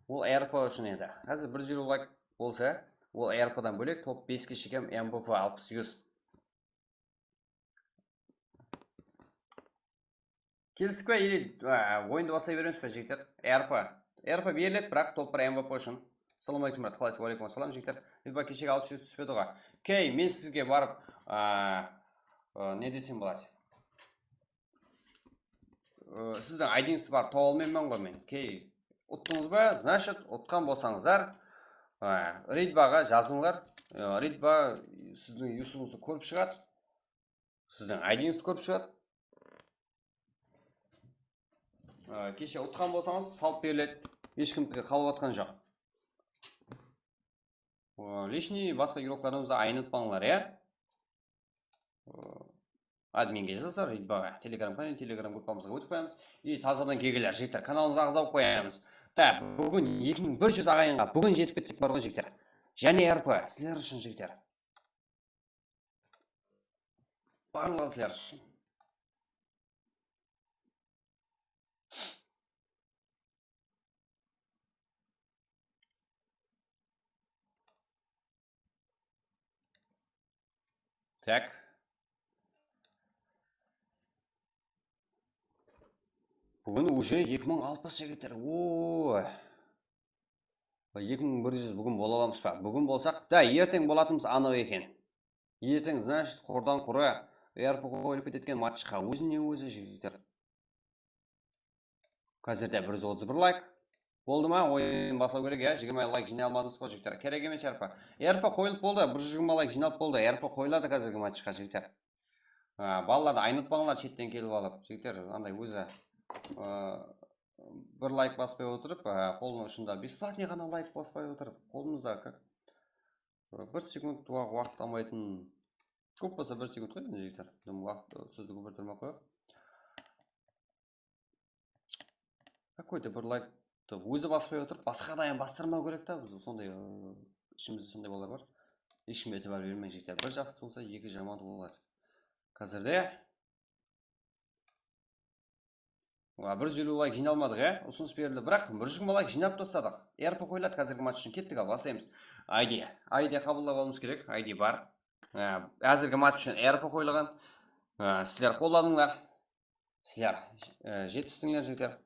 Ol R P ushın edi. Házir bir júz eliw layk bolsa, ol R P dan bólek top beske shekem M V P alpıs yuz. Kelistik pe? Ili, a, oyındı baslay beremiz be, jigitler? R P. R P beriledi, biraq top bir M V P ushın. Assalawma aleykum, brat. Qalaysız? Wa aleykum assalam, jigitler. Ridba, keshegi alpıs yuz túspedi ǵoy. Key, men sizge barıp, a, a, ne desem boladı? Aa, sizdiń I D-ńizdi barıp taba almayman ǵoy men. Key, uttıńız ba? Значит, utqan bolsańızlar, aa, Ridbaǵa jazıńlar. Aa, Ridba sizdiń yusıńızdı kórip shıǵadı. Sizdiń I D-ńizdi kórip shıǵadı. Aa, keshe utqan bolsańız, salıp beriledi. Hesh kimdiki qalıp atqan joq. Aa, личный basqa igroklarıńızdı aynıtpańlar, ya? Adminge jazasızlar, Ridbaǵa, Telegram kanal, Telegram gruppamızǵa ótip qoyamız. I tazadan kelgenler, jigitler, kanalımızǵa aǵza bolıp qoyamız. Da, búgin eki mıń bir júz aǵayinǵa búgin jetip ketsek bar ǵoy, jigitler. Jáne R P, sizler ushın, jigitler. Barlıǵı sizler ushın. Tak. Búgin уже eki mıń alpıs, jigitler. Oo. Eki mıń bir júz búgin bola alamız ba? Búgin bolsaq, da, erteń bolatınımız anıq eken. Erteń, значит, qurdan qurı R P qoyılıp ketetken matchqa. Ózine ózi, jigitler. Házirde bir júz otız bir layk. Boldı ma? Oyın baslaw kerek, ya. Jigirma layk jıynay almadıńız ǵoy, jigitler. Kerek emes R P. R P qoyılıp boldı. Bir júz jigirma layk jıynalıp boldı. R P qoyıladı házirgi matchqa, jigitler. A, balalardı aynatpańlar, shetten kelip alıp. Jigitler, anday ózi, a, bir layk baspay otırıp, a, qolınıń ushında бесплатный ǵana layk baspay otırıp, qolımızda как, bir sekund wa-, waqıt almaytın. Kóp bolsa bir sekund ǵoy, endi, jigitler. Waqıt, sózdi kópirtirmey-aq qoyayıq. Какой-то bir layktı ózi baspay otırıp, basqa adamı bastırmaw kerek ta, biz sonday, ı, ishimizde sonday balalar bar. Hesh kim itibar bermeń, jigitler. Bir jaqsı tuwılsa, eki jaman tuwıladı. Házirde, wa, bir júz eliw layk jıynalmadıq, ya? Usınıs berildi. Biraq bir júz jigirma layk jıynap tasladıq. R P qoyıladı házirgi match ushın. Kettik, al, baslaymız. I D. I D qabıllap alıwımız kerek. I D bar. Á, házirgi match ushın R P qoyılǵan. Á, sizler qolladıńlar. Sizler, e, jetistińler, jigitler.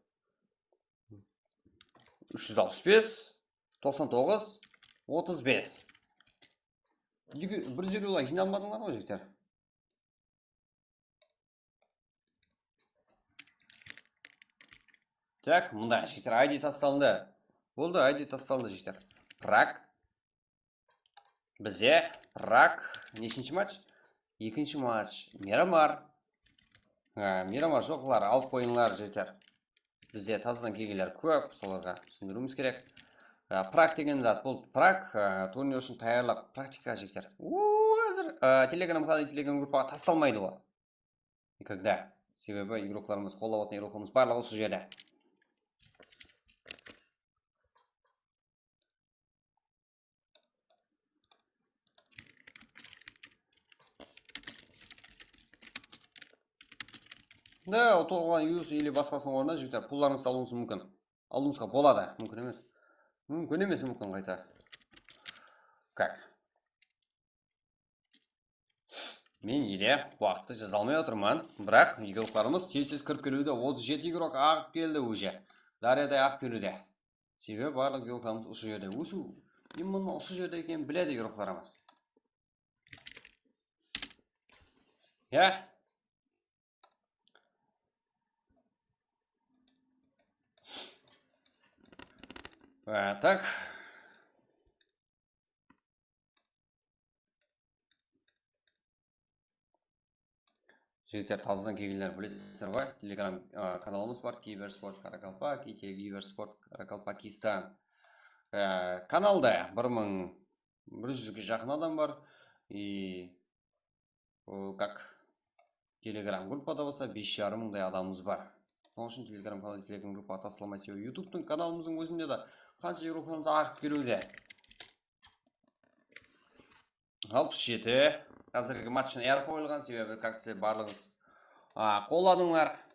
Úsh júz alpıs bes, toqsan toǵız, otız bes. Nege bir júz eliw layk jıynalmadıńlar ǵoy, jigitler? Tak, mında, jigitler, I D taslandı. Boldı, I D taslandı, jigitler. Prag. Bizde Prag, neshinshi match? Ekinshi match. Miramar. Ha, Miramar joqlar, alıp qoyıńlar, jigitler. Bizde tazadan kelgenler kóp, solarǵa túsindiriwimiz kerek. Ha, Prag degen zat, bul Prag, ha, turnir ushın tayarlıq, praktika, jigitler. Uuu, házir, ha, Telegram kanal, Telegram gruppaǵa taslanmaydı ol. Никогда. Sebebi igroklarımız, qollap atırǵan igroklarımız barlıǵı usı jerde. Ne, utıp alǵan yus ili basqasınıń ornına, jigitler, pullarıńızdı alıwıńız múmkin. Alıwıńızǵa boladı. Múmkin emes. Múmkin emes, múmkin qayta. Как? Men ele waqıttı jaza almay otırman, biraq igroklarımız tez-tez kirip keliwde, otız jeti igrok aǵıp keldi уже. Daryaday aǵıp keliwde. Sebebi barlıq igroklarımız usı jerde. Ósiw, Именно usı jerde ekenin biledi игрокlarımız. Ya? Á, tak. Jigitler, tazadan kelgenler bilesizler ǵoy. Telegram, á, kanalımız bar, Kibersport Karakalpak, ite Kibersport Karakalpakistan. Á, kanalda bir mıń bir júzge jaqın adam bar. И, o, как, Telegram gruppada bolsa bes jarım mıńday adamımız bar. Sonıń ushın Telegram kanal, Telegram gruppaǵa taslamaydı. Sebebi YouTube'tıń kanalımızdıń ózinde de qansha игрокlarımız aǵıp keliwde. Alpıs jeti. Házirgi matchın R P qoyılǵan, sebebi, как, sizler barlıǵıńız, a, qolladıńlar.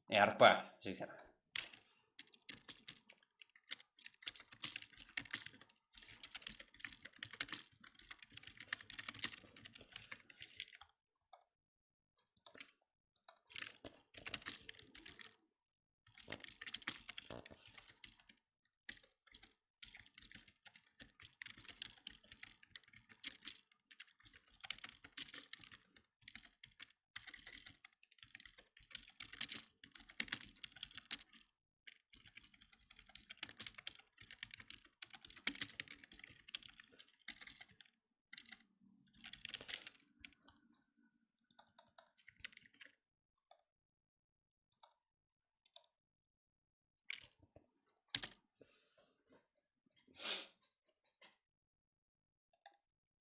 Yarpa, jigitler.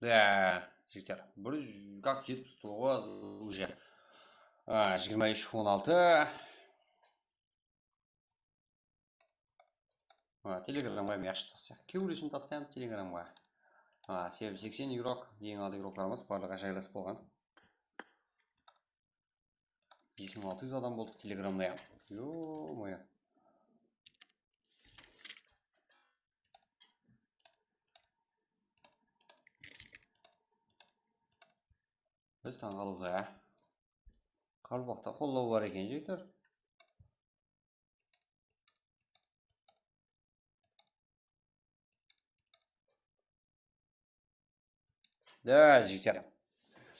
Da, jigitler, bir júz, как, jetpis toǵız уже. A, jigirma úsh on altı. A, Telegramǵa men ashıp taslayıq. Kewleshin taslaymız Telegramǵa. A, sebebi seksen игрок, eń aldı игрокlarımız barlıǵı jaylasıp bolǵan. Bes mıń altı júz adam boldıq Telegramda ya. Yo-moyo. Biz tań qalıwda. Qaraqalpaqta qollaw bar eken, jigitler. Da, jigitler.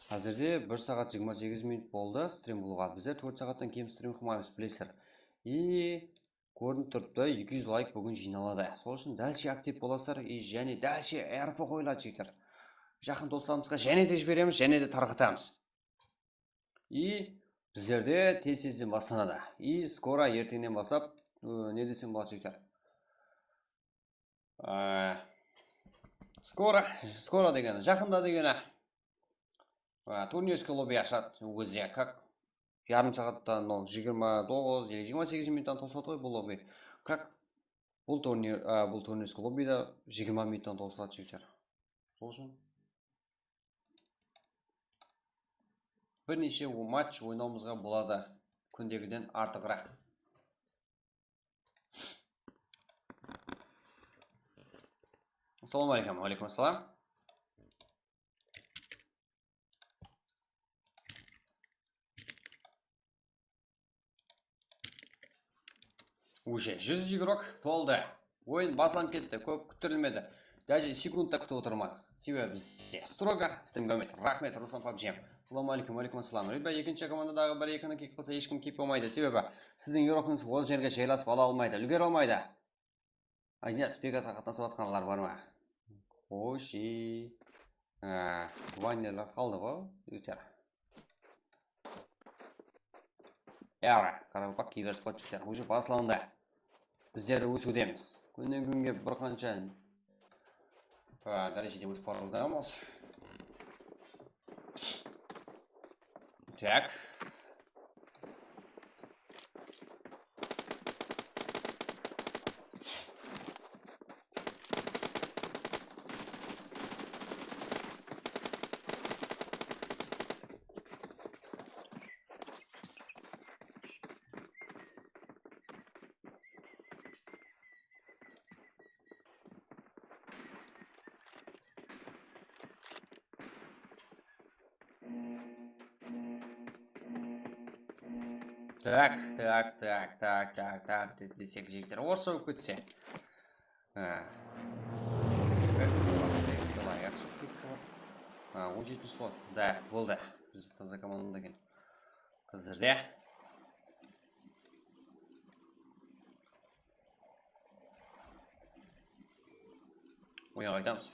Házirde bir saat jigirma segiz minut boldı strim qılıwǵa. Bizler tórt saattan kem strim qılmaymız, bilesizler. И, kórinip turıptı, eki júz layk búgin jıynaladı. Sol ushın dálshe aktiv bolasızlar, и jáne dálshe R P qoyıladı, jigitler. Jaqın doslarımızǵa jáne de jiberemiz, jáne de tarqatamız. И bizlerde tez-tezden baslanadı. И skoro erteńnen baslap, ı, ne desem boladı, jigitler? Á, skoro, skoro degeni, jaqında degeni. Á, turnirskiy lobby ashadı, ózi, как, yarım saattan, no, jigirma toǵız ele jigirma segiz minuttan tosıladı ǵoy bul lobby. Как, bul turnir, á, bul turnirskiy lobby da jigirma minuttan tosıladı, jigitler. Sol ushın bir neshe o-, match oynawımızǵa boladı, kúndegiden artıǵıraq. Assalawma aleykum. Aleykum assalam. Уже júz игрок toldı. Oyın baslanıp ketti, kóp kúttirilmedi. Даже sekund ta kútip otırmadıq. Sebebi bizde strogo, strim gawmet. Raxmet, Ruslan pabji. Assalawma aleykum, aleykum assalam. Reba, ekinshi komandadaǵı bir ekini kiyip qalsa, hesh kim kiyip bolmaydı. Sebebi sizdiń игрогıńız ol jerge jaylasıp ala almaydı, úlgere almaydı. Aynes, Pegasqa qatnasıp atqanlar bar ma? Xosh, e, a, vannerler qaldı ǵo, jigitler. Yara, Qaraqalpaq Kibersport, jigitler, уже baslandı. Bizler ósiwdemiz. Kúnnen kúnge bir qansha, a, dárejede ósip barıwdamız. Так. Tak, tak, tak, tak, tak, tak, de-, desek, jigitler, orıssha bolıp ketse. Ha. Solay, solay, yaqshı bolıp ketti ǵoy. Ha, on jetinshi slot. Da, boldı. Biz taza komandada eken. Házirde. Oyınǵa qaytamız.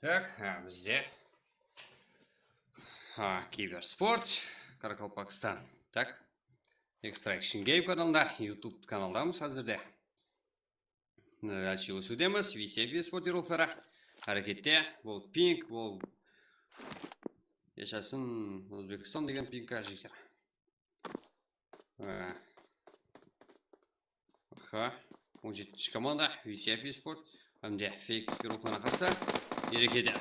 Tak, ha, bizde. Ha, kibersport, Qaraqalpaqstan. Tak. Extraction Game kanalında, YouTube kanaldamız házirde. Dálshe ósiwdemiz, V C F esport yoqlıqları hárekette, bul ping, bul yashasın Ózbekstan degen ping, jigitler. Aha. On jetinshi komanda, V C F esport. Hámde fake yoqlıqlarına qarsı. Erekede.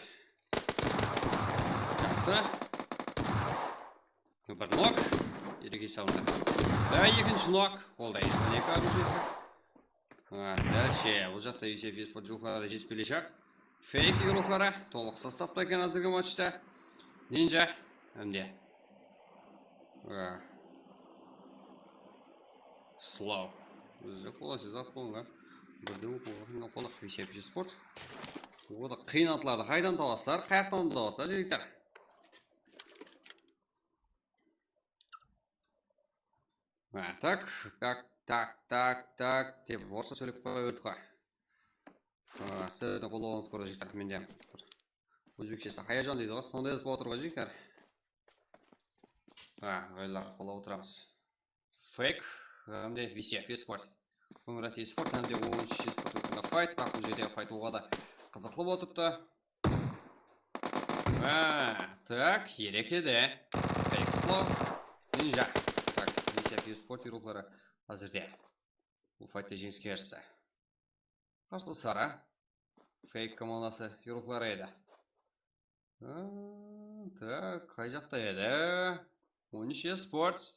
Jaqsı. Bir nok. Ereke salındı. Ve ekinshi nok. Qolda S on eki orujiyesi. Ha, dálshe. Bul jaqta V C F esport yoqlıqları jetip kele shaq. Fake yoqlıqları tolıq sostavda eken házirgi matchta. Ninja. Hámde. Ha. Slow. Bizde qolaysız at qoyınǵa. Birden oqıwǵa qıyın qolaq V C F esport. Oda qıyın atlardı qaydan tabasızlar, qayaqtan tabasızlar, jigitler? Ha, tak, tak, tak, tak, tak, dep orıssha sóylep qoya berdik ǵoy. Ha, sizlerdiń qollawıńız kóre jigitler, mende ózbekshesi hayajon deydi ǵoy, sonday yazıp otır ǵoy jigitler. Ha, ǵaylar qollap otıramız. Fake, hámde V C F esport. Qumrat esport, hámde onınshı esport, fayt, baq, bul jerde fayt oǵada qızıqlı bolıp turıptı. Ha, tak, erekede. Fake slow. Ninja. Tak, V C F esport yoqlıqları házirde. Bul faytta jeńiske erishse. Qarsı sara. Fake komandası yoqlıqları edi. Ha, tak, qay jaqta edi? On úsh esport.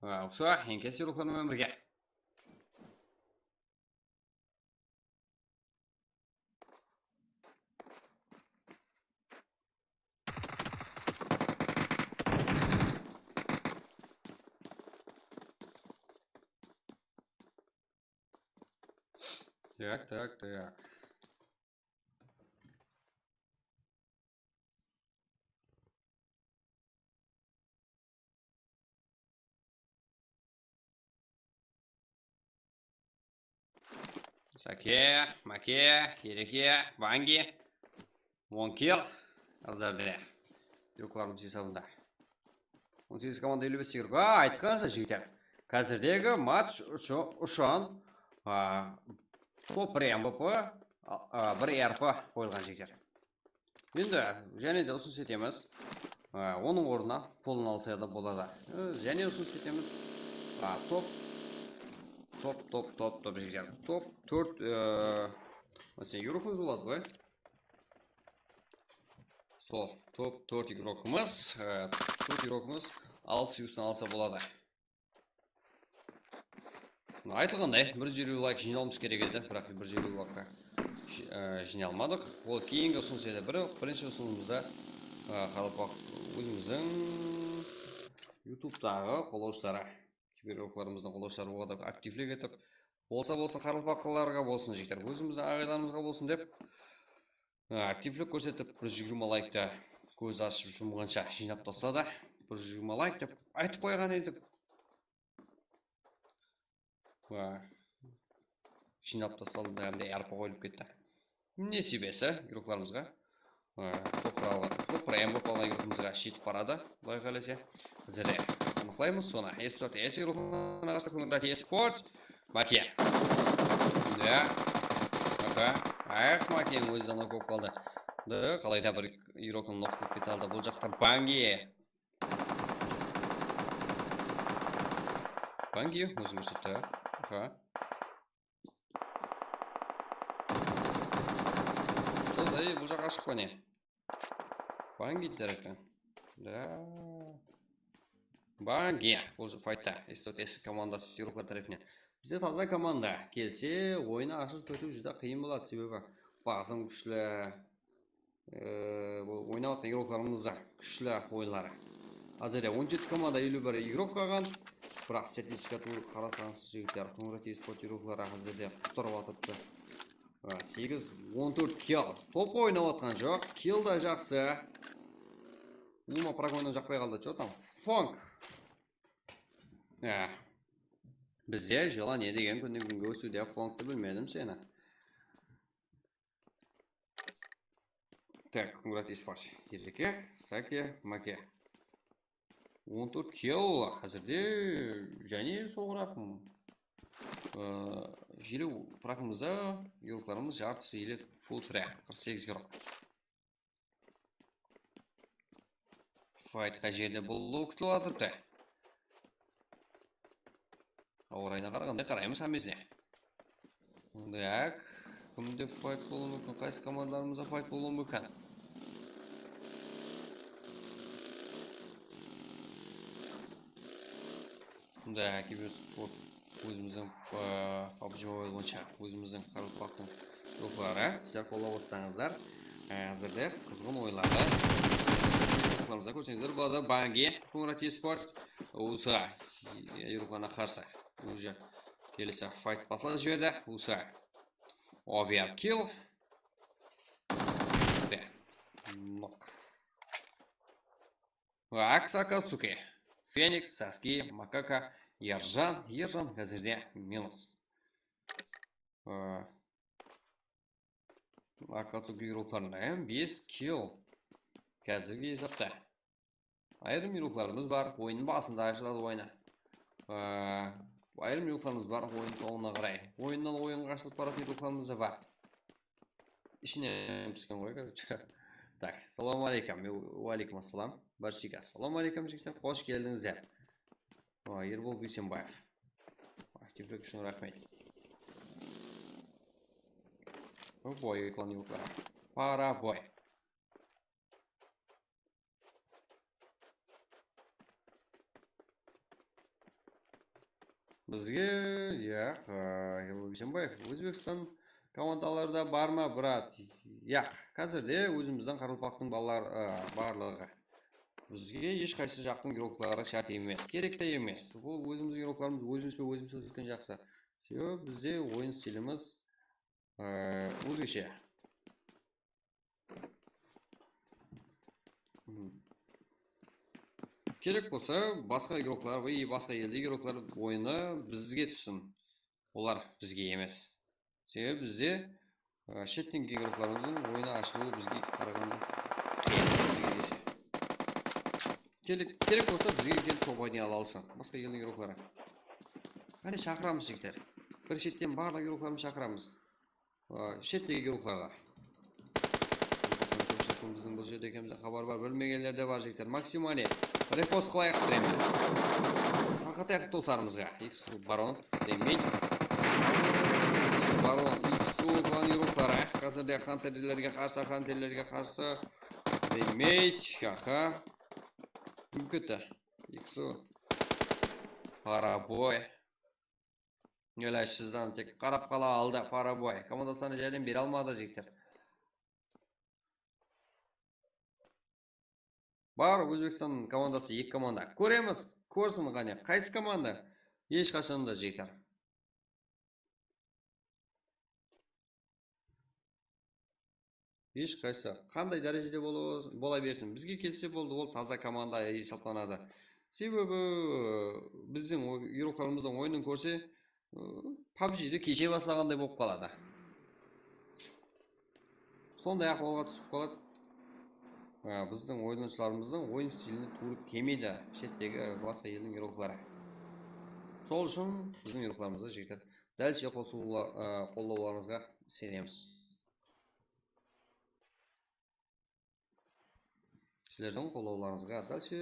Ha, usı, enkes yoqlıqları menen birge. Tak, tak, tak. Sake, make, ereke, bangi. On kill. Azarde. Yoqlarımız esabında. On segiz komanda, eliw bes igrok. A, aytqansha, jigitler. Házirdegi match ushı-, ushın, a, top bir M V P, a, a, bir R P qoyılǵan, jigitler. Endi jáne de usınıs etemiz. A, onıń ornına pulın alsa da boladı. E, jáne usınıs etemiz. A, top. Top, top, top, top, jigitler. Top tórt, e, máselen, igrokımız boladı ǵoy. Sol, top tórt igrokımız, e, tórt igrokımız altı yustan alsa boladı. Aytılǵanday, bir júz eliw layk jıynawımız kerek edi, biraq bir júz eliw laykqa jı-, e, jıynay almadıq. Ol keyingi usınıs edi. Bir, birinshi usınısımızda, e, qaraqalpaq ózimizdiń YouTubetaǵı qollawshıları, kiber yoqlıqlarımızdıń qollawshıları oǵada aktivlik etip, bolsa bolsın qaraqalpaqlarǵa bolsın, jigitler, ózimizdiń aǵaylarımızǵa bolsın dep, e, aktivlik kórsetip, bir júz jigirma layktı kóz ashıp jumǵansha jıynap tasladı. Bir júz jigirma layk dep aytıp qoyǵan edik. Wa. Jıynap tasladı da, hámde R P qoyılıp ketti. Nesibesi igroklarımızǵa. Wa, topır alǵan, topır M V P alǵan igrokımızǵa jetip baradı, Quday qálese. Bizler de anıqlaymız sonı. S tórt S igroklarına qarsı Qumrat esport. Make. Ya. Aka. Ayaq, Makeniń ózi de nokıp qaldı. Da, qalayda bir igrokın nok qılıp kete aldı. Bul jaqta Bangi. Bangi ózin kórsetti. Aha. Sol, ey, bul jaq ashıq pa ne? Bangi taraftan. Da. Bangi, bul faytta. S tórt S komandası igroklar tárepinen. Bizde taza komanda kelse, oyını ashıp ketiw júdá qıyın boladı, sebebi baǵısım kúshli. E, bul oynap atqan igroklarımız da kúshli oyunları. Házirde on jeti komanda, eliw bir igrok qalǵan. Biraq statistika tuwrı qarasańız, jigitler, Qumrat esport igrokları házirde qutqarıp atırıptı. E, segiz on tórt kill. Top oynap atqan joq. Kill da jaqsı. Umuman, progonnan jaqpay qaldı. Chё tam? Funk. E, bizde jılı ne degen kúnnen kúnge ósiwde, Funktı bilmedim seni. Tak, Murat Espars. Erke, Sake, Make. On tórt kill, házirde jáne soǵıraq. Aa, jeli prakımızda yurıqlarımız jartısı ele full tire, qırq segiz yurıq. Fayt qay jerde bul kútip atırıptı? Awı rayına qaraǵanda qaraymız hámmesine. Tak, kimde fayt bolıwı múmkin? Qaysı komandalarımızda fayt bolıwı múmkin? Bunda kibersport ózimizdiń, aa, PUBG Mobile boyınsha ózimizdiń qaraqalpaqtıń ruxları. Sizler qollap otsańızlar, aa, házirde qızǵın oyınlardı ruxlarımızda kórseńizler boladı. Bangi, Końrat Esport, Usa, ruxlarına qarsı. Уже kelisi fayt baslap jiberdi. Usa. Overkill. Be. Nok. Aks Akatsuki. Feniks, Saski, Makaka, Erjan. Erjan házirde minus. Aa, Akatsuki yurıqlarında bes kill. Házirgi esapta. Ayırım yurıqlarımız bar, oyınnıń basında ashıladı oyını. Aa, ayırım yurıqlarımız bar, oyın sońına qaray. Oyınnan oyınǵa ashılıp baratın yurıqlarımız da bar. Ishinen pisken ǵoy, короче. Tak, salam aleykum. Wa aleykum assalam. Barshege salam aleykum, jigitler. Xosh keldińizler. Aa, Erbol Biysenbaev. Aktivlik ushın raxmet. Boy, ekran yurıqları. Para boy. Bizge, yaq, aa, Erbol Biysenbaev, Ózbekstan komandalarda bar ma, brat? Yaq, házirde ózimizdiń qaraqalpaqtıń balaları, aa, barlıǵı. Bizge hesh qaysı jaqtıń yurıqları shárt emes, kerek te emes. Bul ózimizdiń yurıqlarımız, ózimizbe ózimiz sóytken jaqsı. Sebebi bizde oyın stilimiz, aa, ózgeshe. Hmm. Kerek bolsa, basqa igroklar ve basqa elde igroklar oyını bizge tússin. Olar bizge emes. Sebebi bizde, ı, shetten kelgen igroklarımızdıń oyını ashılıwı bizge qaraǵanda qıyın, bizge dese. Kerek, kerek bolsa, bizge kelip top oynay ala alsın. Basqa eldiń igrokları. Qáne, shaqıramız, jigitler. Bir shetten barlıq igroklarımızdı shaqıramız. Aa, shettegi guruhlarǵa. Kópshiliktiń biziń bul jerde ekenimizden xabarı bar, bilmegenler de bar, jigitler. Maksimali repost qılayıq sizlermen. Tarqatayıq doslarımızǵa. X U Baron, Demey. X U Baron, X U klan guruhları. Házirde Hunterlerge qarsı, Hunterlerge qarsı. Demey, aha. Kim ketti? X U. Paraboy. Ilajsızdan tek qarap qala aldı Paraboy. Komandasına járdem bere almadı, jigitler. Bar Ózbekstan komandası, eki komanda. Kóremiz, kórsin qáne, qaysı komanda? Hesh qashan da, jigitler. Hesh qaysı, qanday dárejede bola, bola bersin. Bizge kelse boldı, ol taza komanda esaplanadı. Sebebi, bizdiń oy-, igroklarımızdıń oyının kórse, ı, PUBGde keshe baslaǵanday bolıp qaladı. Sonday ahwalǵa túsip qaladı. I, bizdiń oyınshılarımızdıń oyın stiline tuwrı kelmeydi. Shettegi basqa eldiń igrokları. Sol ushın bizdiń igroklarımızdı, jigitler, dálshe qosıwla-, ı, qollawlarıńızǵa isenemiz. Sizlerdiń qollawlarıńızǵa, dálshe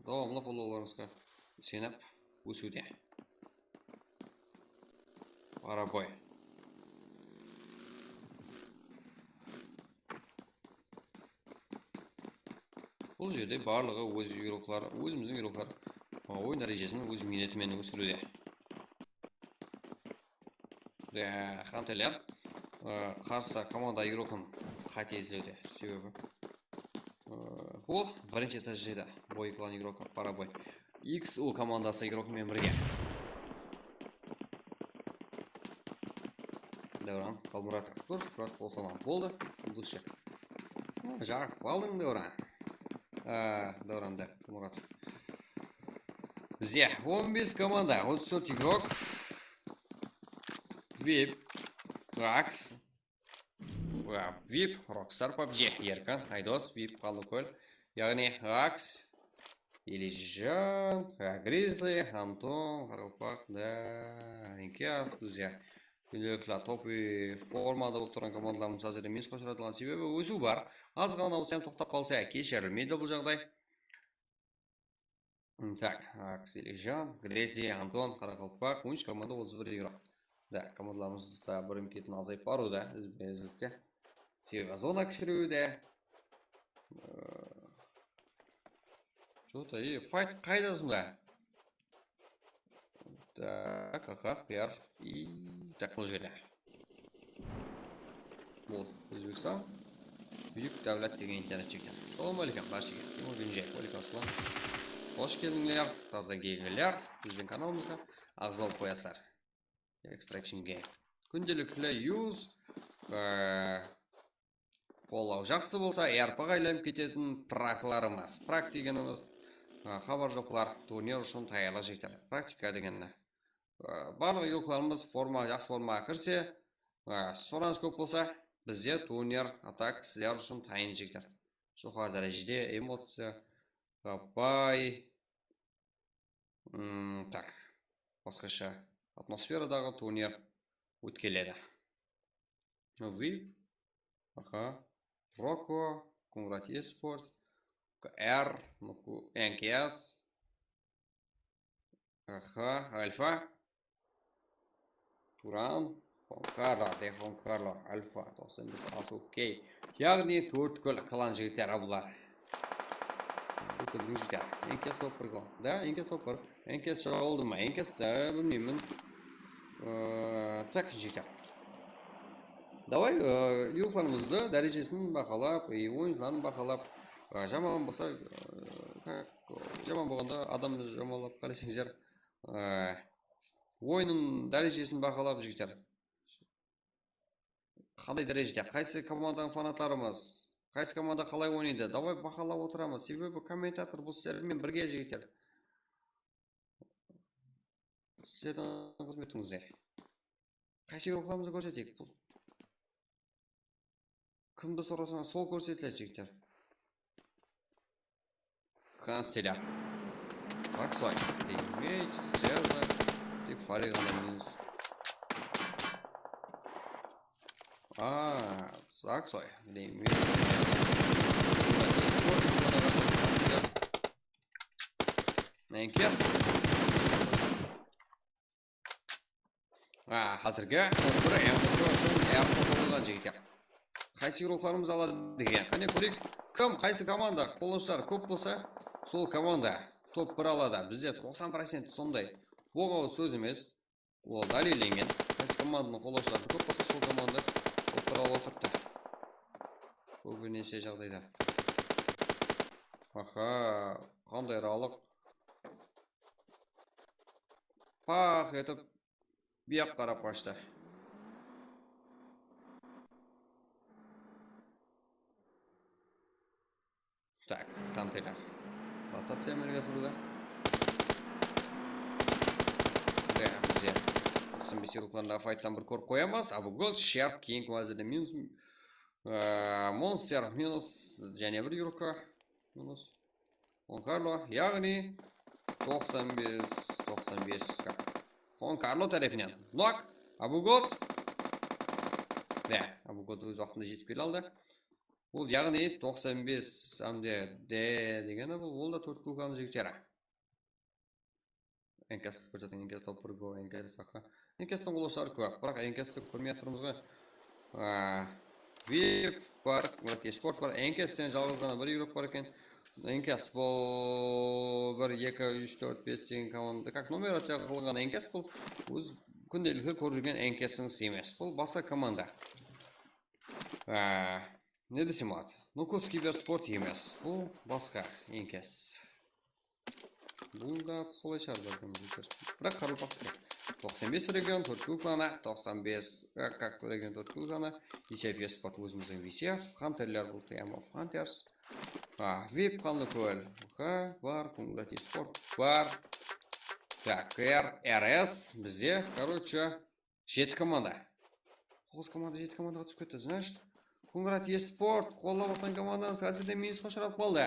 dawamlı qollawlarıńızǵa isenip ósiwde. Paraboy. Bul jerde barlıǵı óz igrokları, ózimizdiń igrokları, a, oyın dárejesin óz miyneti menen ósiriwde. Ya, Hunterler, a, qarsı komanda igrokın qáte izlewde. Sebebi, a, bul birinshi etajda boy klan igroka, Paraboy. X U komandası igrokı menen birge. Dáwran, Qalmurat, durs, Murat, qol salam. Boldı, dushe. Jaǵıp qaldıń, Dáwran. A, Dáwran da, Murat. Ze, on bes komanda, otız tórt igrok. Vip, Rax. Vip, Rockstar, PUBG, Erkan, Aydos, Vip, Qallıkól. Yaǵnıy Aks, Elizjan, Grizzly, Anton, Qaraqalpaq, da, Enkes, bizde kúndelikli top formada bolıp turǵan komandalarımız házirde minusqa ushıratılǵan sebebi ósiw bar. Az ǵana bolsa hám toqtap qalsa, keshirilmeydi bul jaǵday. Tak, Aks, Elizjan, Grizzly, Anton, Qaraqalpaq, on úsh komanda, otız bir igrok. Da, komandalarımız da birin-ketin azayıp barıwda, izbe-izlikte. Sebebi zona kishirewde. Что-то и fight qayda sonda? Tak, aha, buyar. I, tak, bul jerde. Bul Ózbekstan buyuk davlat degen internet jigitler. Assalawma áleykum, bárshege. Timur Genjeev, wa áleykum assalam. Xosh keldińler, taza kelgenler biziń kanalımızǵa aǵza bolıp qoyasızlar. Extraction Game. Kúndelikli use, qollaw jaqsı bolsa, R P ǵa aylanıp ketetin praklarımız. Prak degenimiz, a, xabar joqlar, turnir ushın tayarlıq jigitler. Praktika degeni. A, barlıq igroklarımız forma, jaqsı formaǵa kirse, a, soranıs kóp bolsa, bizde turnir, a tak sizler ushın tayın jigitler. Joqarı dárejede emociya, bay, mm, tak, basqasha atmosferadaǵı turnir ótkeledi. Vip, aha, Roko, Kungrat Esport, R, N K S, aha, Alfa, Turan, Juan Karlo, de Juan Karlo, Alfa, toqsan bes, as, okey. Yaǵnıy tórtkúl klan jigitleri bular. Tórtkúl jigitler. Enkes top bir gol. Da, Enkes top bir. Enkes shıǵa boldı ma? Enkes, e, bilmeymen. E, tak, jigitler. Davay, e, igroklarımızdı dárejesin bahalap, e, oyıncıların bahalap, e, jaman bolsa, e, tak, jaman bolǵanda adamdı jamanlap qálesizler. E, oyının dárejesin bahalap, jigitler. Qanday dárejede? Qaysı komandanıń fanatlarımız? Qaysı komanda qalay oynaydı? Davay bahalap otıramız. Sebebi kommentator bul sizler menen birge, jigitler. Sizlerdiń xızmetińizde. Qaysı igroklarımızdı kórseteyik? Bul kimdi sorasań, sol kórsetiledi, jigitler. Kanteler. Aksoy. Teammate, Ceza. Tek Fari ǵana minus. A, Aksoy. Teammate, Ceza. Enkes. A, házirgi on bir M Q ushın R P qoyılǵan, jigitler. Qaysı igroklarımız aladı degen. Qáne kóreyik, kim, qaysı komanda qollanıwshıları kóp bolsa, sol komanda top bir aladı. Bizde toqsan procent sonday. Boǵaw sóz emes. Ol dálillengen. Qaysı komandanıń qollanıwshıları kóp bolsa, sol komanda top bir alıp otırıptı. Kóbinese jaǵdayda. Aha, qanday ralıq. Pax etip, buyaq qarap qashtı. Tak, Kanteler. Rotaciya ámelge asırıwda. Bizde toqsan bes igroklarındaǵı fayttan bir kórip qoyamız. Abu Gold, Shark, King, Wazirde minus, e, Monster minus, jáne bir igrokka minus. Juan Karlo, yaǵnıy toqsan bes, toqsan bes. Juan Karlo tárepinen nok. Abu Gold. Be, Abu Gold óz waqtında jetip kele aldı. Bul, yaǵnıy, toqsan bes hám de D degeni bul, ol da tórtkúl klanı jigitleri. Enkes kórseting, Enkes top bir go, Enkes aka. Enkestiń qollanıwshıları kóp, biraq Enkesti kórmey atırmız ǵoy. A, Vip bar, Murat Esport bar, Enkesten jalǵız ǵana bir igrok bar eken. Enkes bul bir, eki, úsh, tórt, bes degen komanda. Как numeraciya qılınǵan Enkes bul. Óz kúndelikli kórip júrgen Enkestiń isi emes. Bul basqa komanda. A, ne desem boladı? Nukus Kibersport emes. Bul basqa Enkes. Bul da solay shıǵar bálkim, jigitler. Biraq qaraqalpaqtiki. Toqsan bes region, tórtkúl klanı, toqsan bes, e, kak region, tórtkúl klanı, V C F Esport, ózimizdiń V C F, Hunterler, bul Team of Hunters. A, Vip, Qanlıkól, ha, bar, Kungrat Esport, bar. Tak, R, R S, bizde, короче, jeti komanda. Toǵız komanda, jeti komandaǵa túsip ketti, значит. Kungrat Esport qollap otqan komandanıńız házirde minusqa ushırap qaldı.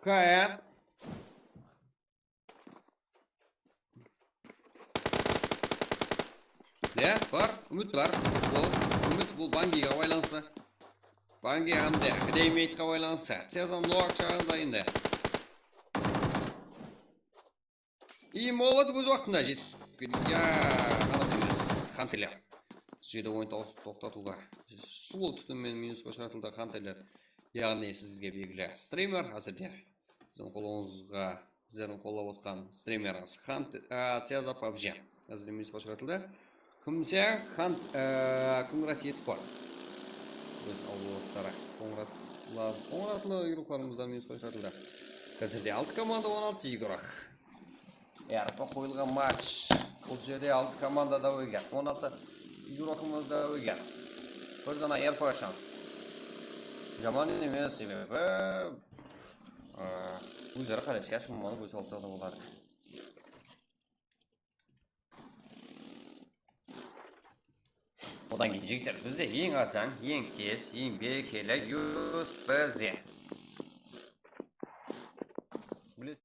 Kayat. Ya, bar, úmit bar. Bul úmit, bul Bangiga baylanıslı. Bangi hám de Gdeymeydqa baylanıslı. Sezon Noak jaǵında endi. I molod óz waqtında jetip keldi. Ya, ǵalap emes, Xanterler. Usı jerde oyın toqtatıwǵa sulıw túsinimen minusqa ushıratıldı Xanterler. Yaǵnıy sizge belgili strimer házirde biziń qolımızǵa, sizlerdiń qollap otqan strimerimiz Xanter, a, Teza pabji. Házirde minusqa ushıratıldı. Kimse Xan, a, Kungrat Esport. Óz awıllasları. Qońıratlı, qońıratlı yurıqlarımızdan minusqa ushıratıldı. Házirde altı komanda, on altı igrok. Erpa qoyılǵan match. Bul jerde altı komanda dáweger, on altı igrokımız dáweger. Bir dana erpa ushın jaman emes, sebebi, ı, ózara qáleske summanı bóle alsa da boladı. Odan keyin, jigitler, bizde eń arzan, eń tez, eń berekeli U S B bizde. Bilesiz.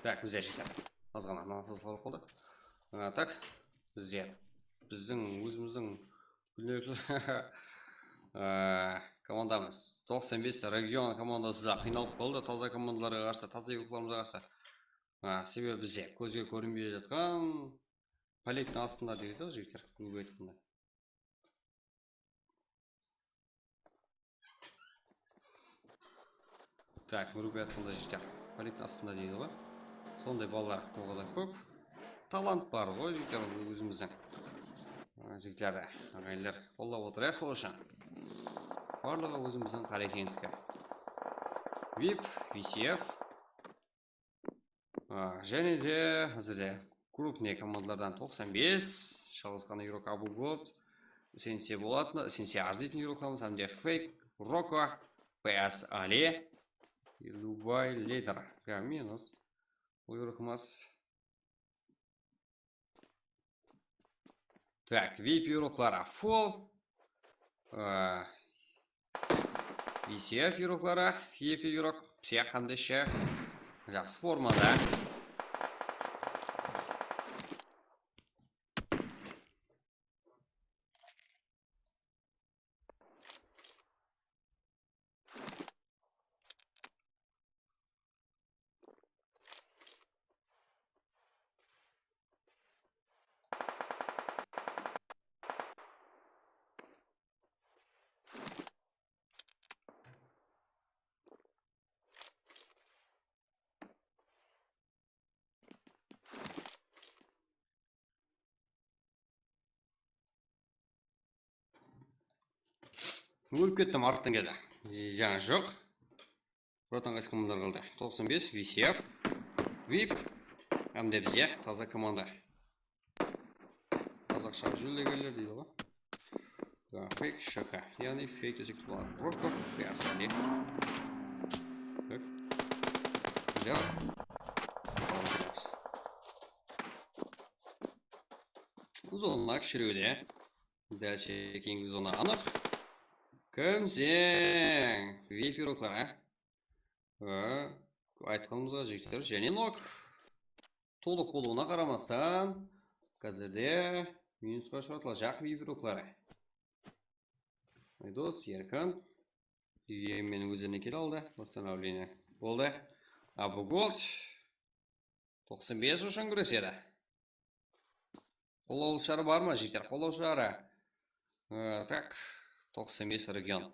Tak, bizde jigitler, azǵana ıńlasızlıq bolıp qaldı. A, tak, bizde, biziń ózimizdiń kúndelikli, a, komandamız, toqsan bes region komandası da qıynalıp qaldı. Taza komandalarǵa qarsı, taza yurıqlarımızǵa qarsı. A, sebebi bizde kózge kórinbey atırǵan polektiń astında deydi ǵoy, jigitler, grubiy aytqanda. Tak, grubiy aytqanda, jigitler, polektiń astında deydi ǵoy. Sonday balalar oǵada kóp. Talant bar ǵoy, jigitler, ózimizdiń. A, jigitlerdi, aǵayinler, qollap otırayıq sol ushın. Barlıǵı ózimizdiń Qarekengniki. Vip, V C F. A, jáne de házirde krupnıy komandalardan toqsan bes, shalıs ǵana yurok Abu Gold, Sense Bolatın, Sense arzıytın yuroklarımız, hám de Fake, Roko, P S Ali, Dubai Leader. Ya, minus. Bul yurokımız. Tak, vip yurokları full. A, V C F yurokları, vip yurok, psix hám de shef. Jaqsı formada. Ólip kettim, arttan keldi. Jańa joq. Buradan qaysı komandalar qaldı? Toqsan bes, V C F, vip, hám de bizde taza komanda. Qazaqsha júllegenler deydi ǵoy. Fake, shaka. Yaǵnıy fake desek boladı. Roko, piyasali. Tak. Bizler. zona kishirewde. Dálshe keyingi zona anıq. Kimseń? Vip yurıqlar, a? Á, aytqanımızǵa jigitler, jáne nok. Tolıq bolıwına qaramastan, házirde minusqa ushıratılajaq vip yurıqları. Aydos, Erkin. Emen ózlerine kele aldı. Восстановление boldı. Abu Gold toqsan bes ushın gúresedi. Qollawshıları bar ma, jigitler? Qollawshıları. Á, tak, toqsan bes region.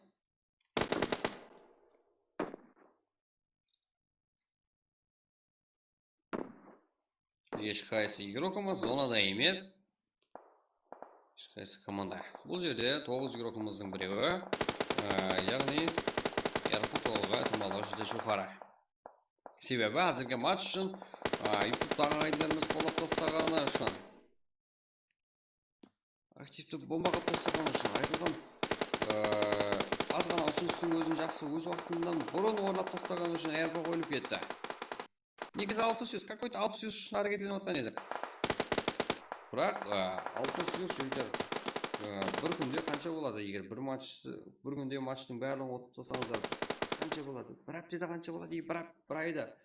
Hesh qaysı igrokımız zonada emes. Hesh qaysı komanda. Bul jerde toǵız igrokımızdıń birewi, á, yaǵnıy, yarqı tolıǵı itimallıǵı júdá joqarı. Sebebi házirgi match ushın, á, YouTube'taǵı qaydilerimiz qollap taslaǵanı ushın. Aktivti bomba qılıp taslaǵanı ushın aytılǵan, ıı, az ǵana usınıstıń ózin jaqsı, óz waqtından burın orınlap taslaǵanı ushın R P qoyılıp ketti. Negizi alpıs yuz, какой-то alpıs yuz ushın háreketlenip atqan edi. Biraq, ıı, alpıs yuz, jigitler, ıı, bir kúnde qansha boladı? Eger bir match, bir kúnde matchtıń barlıǵın otıp taslasańızlar, qansha boladı? Bir háptede qansha boladı? Bir háp-, bir ayda.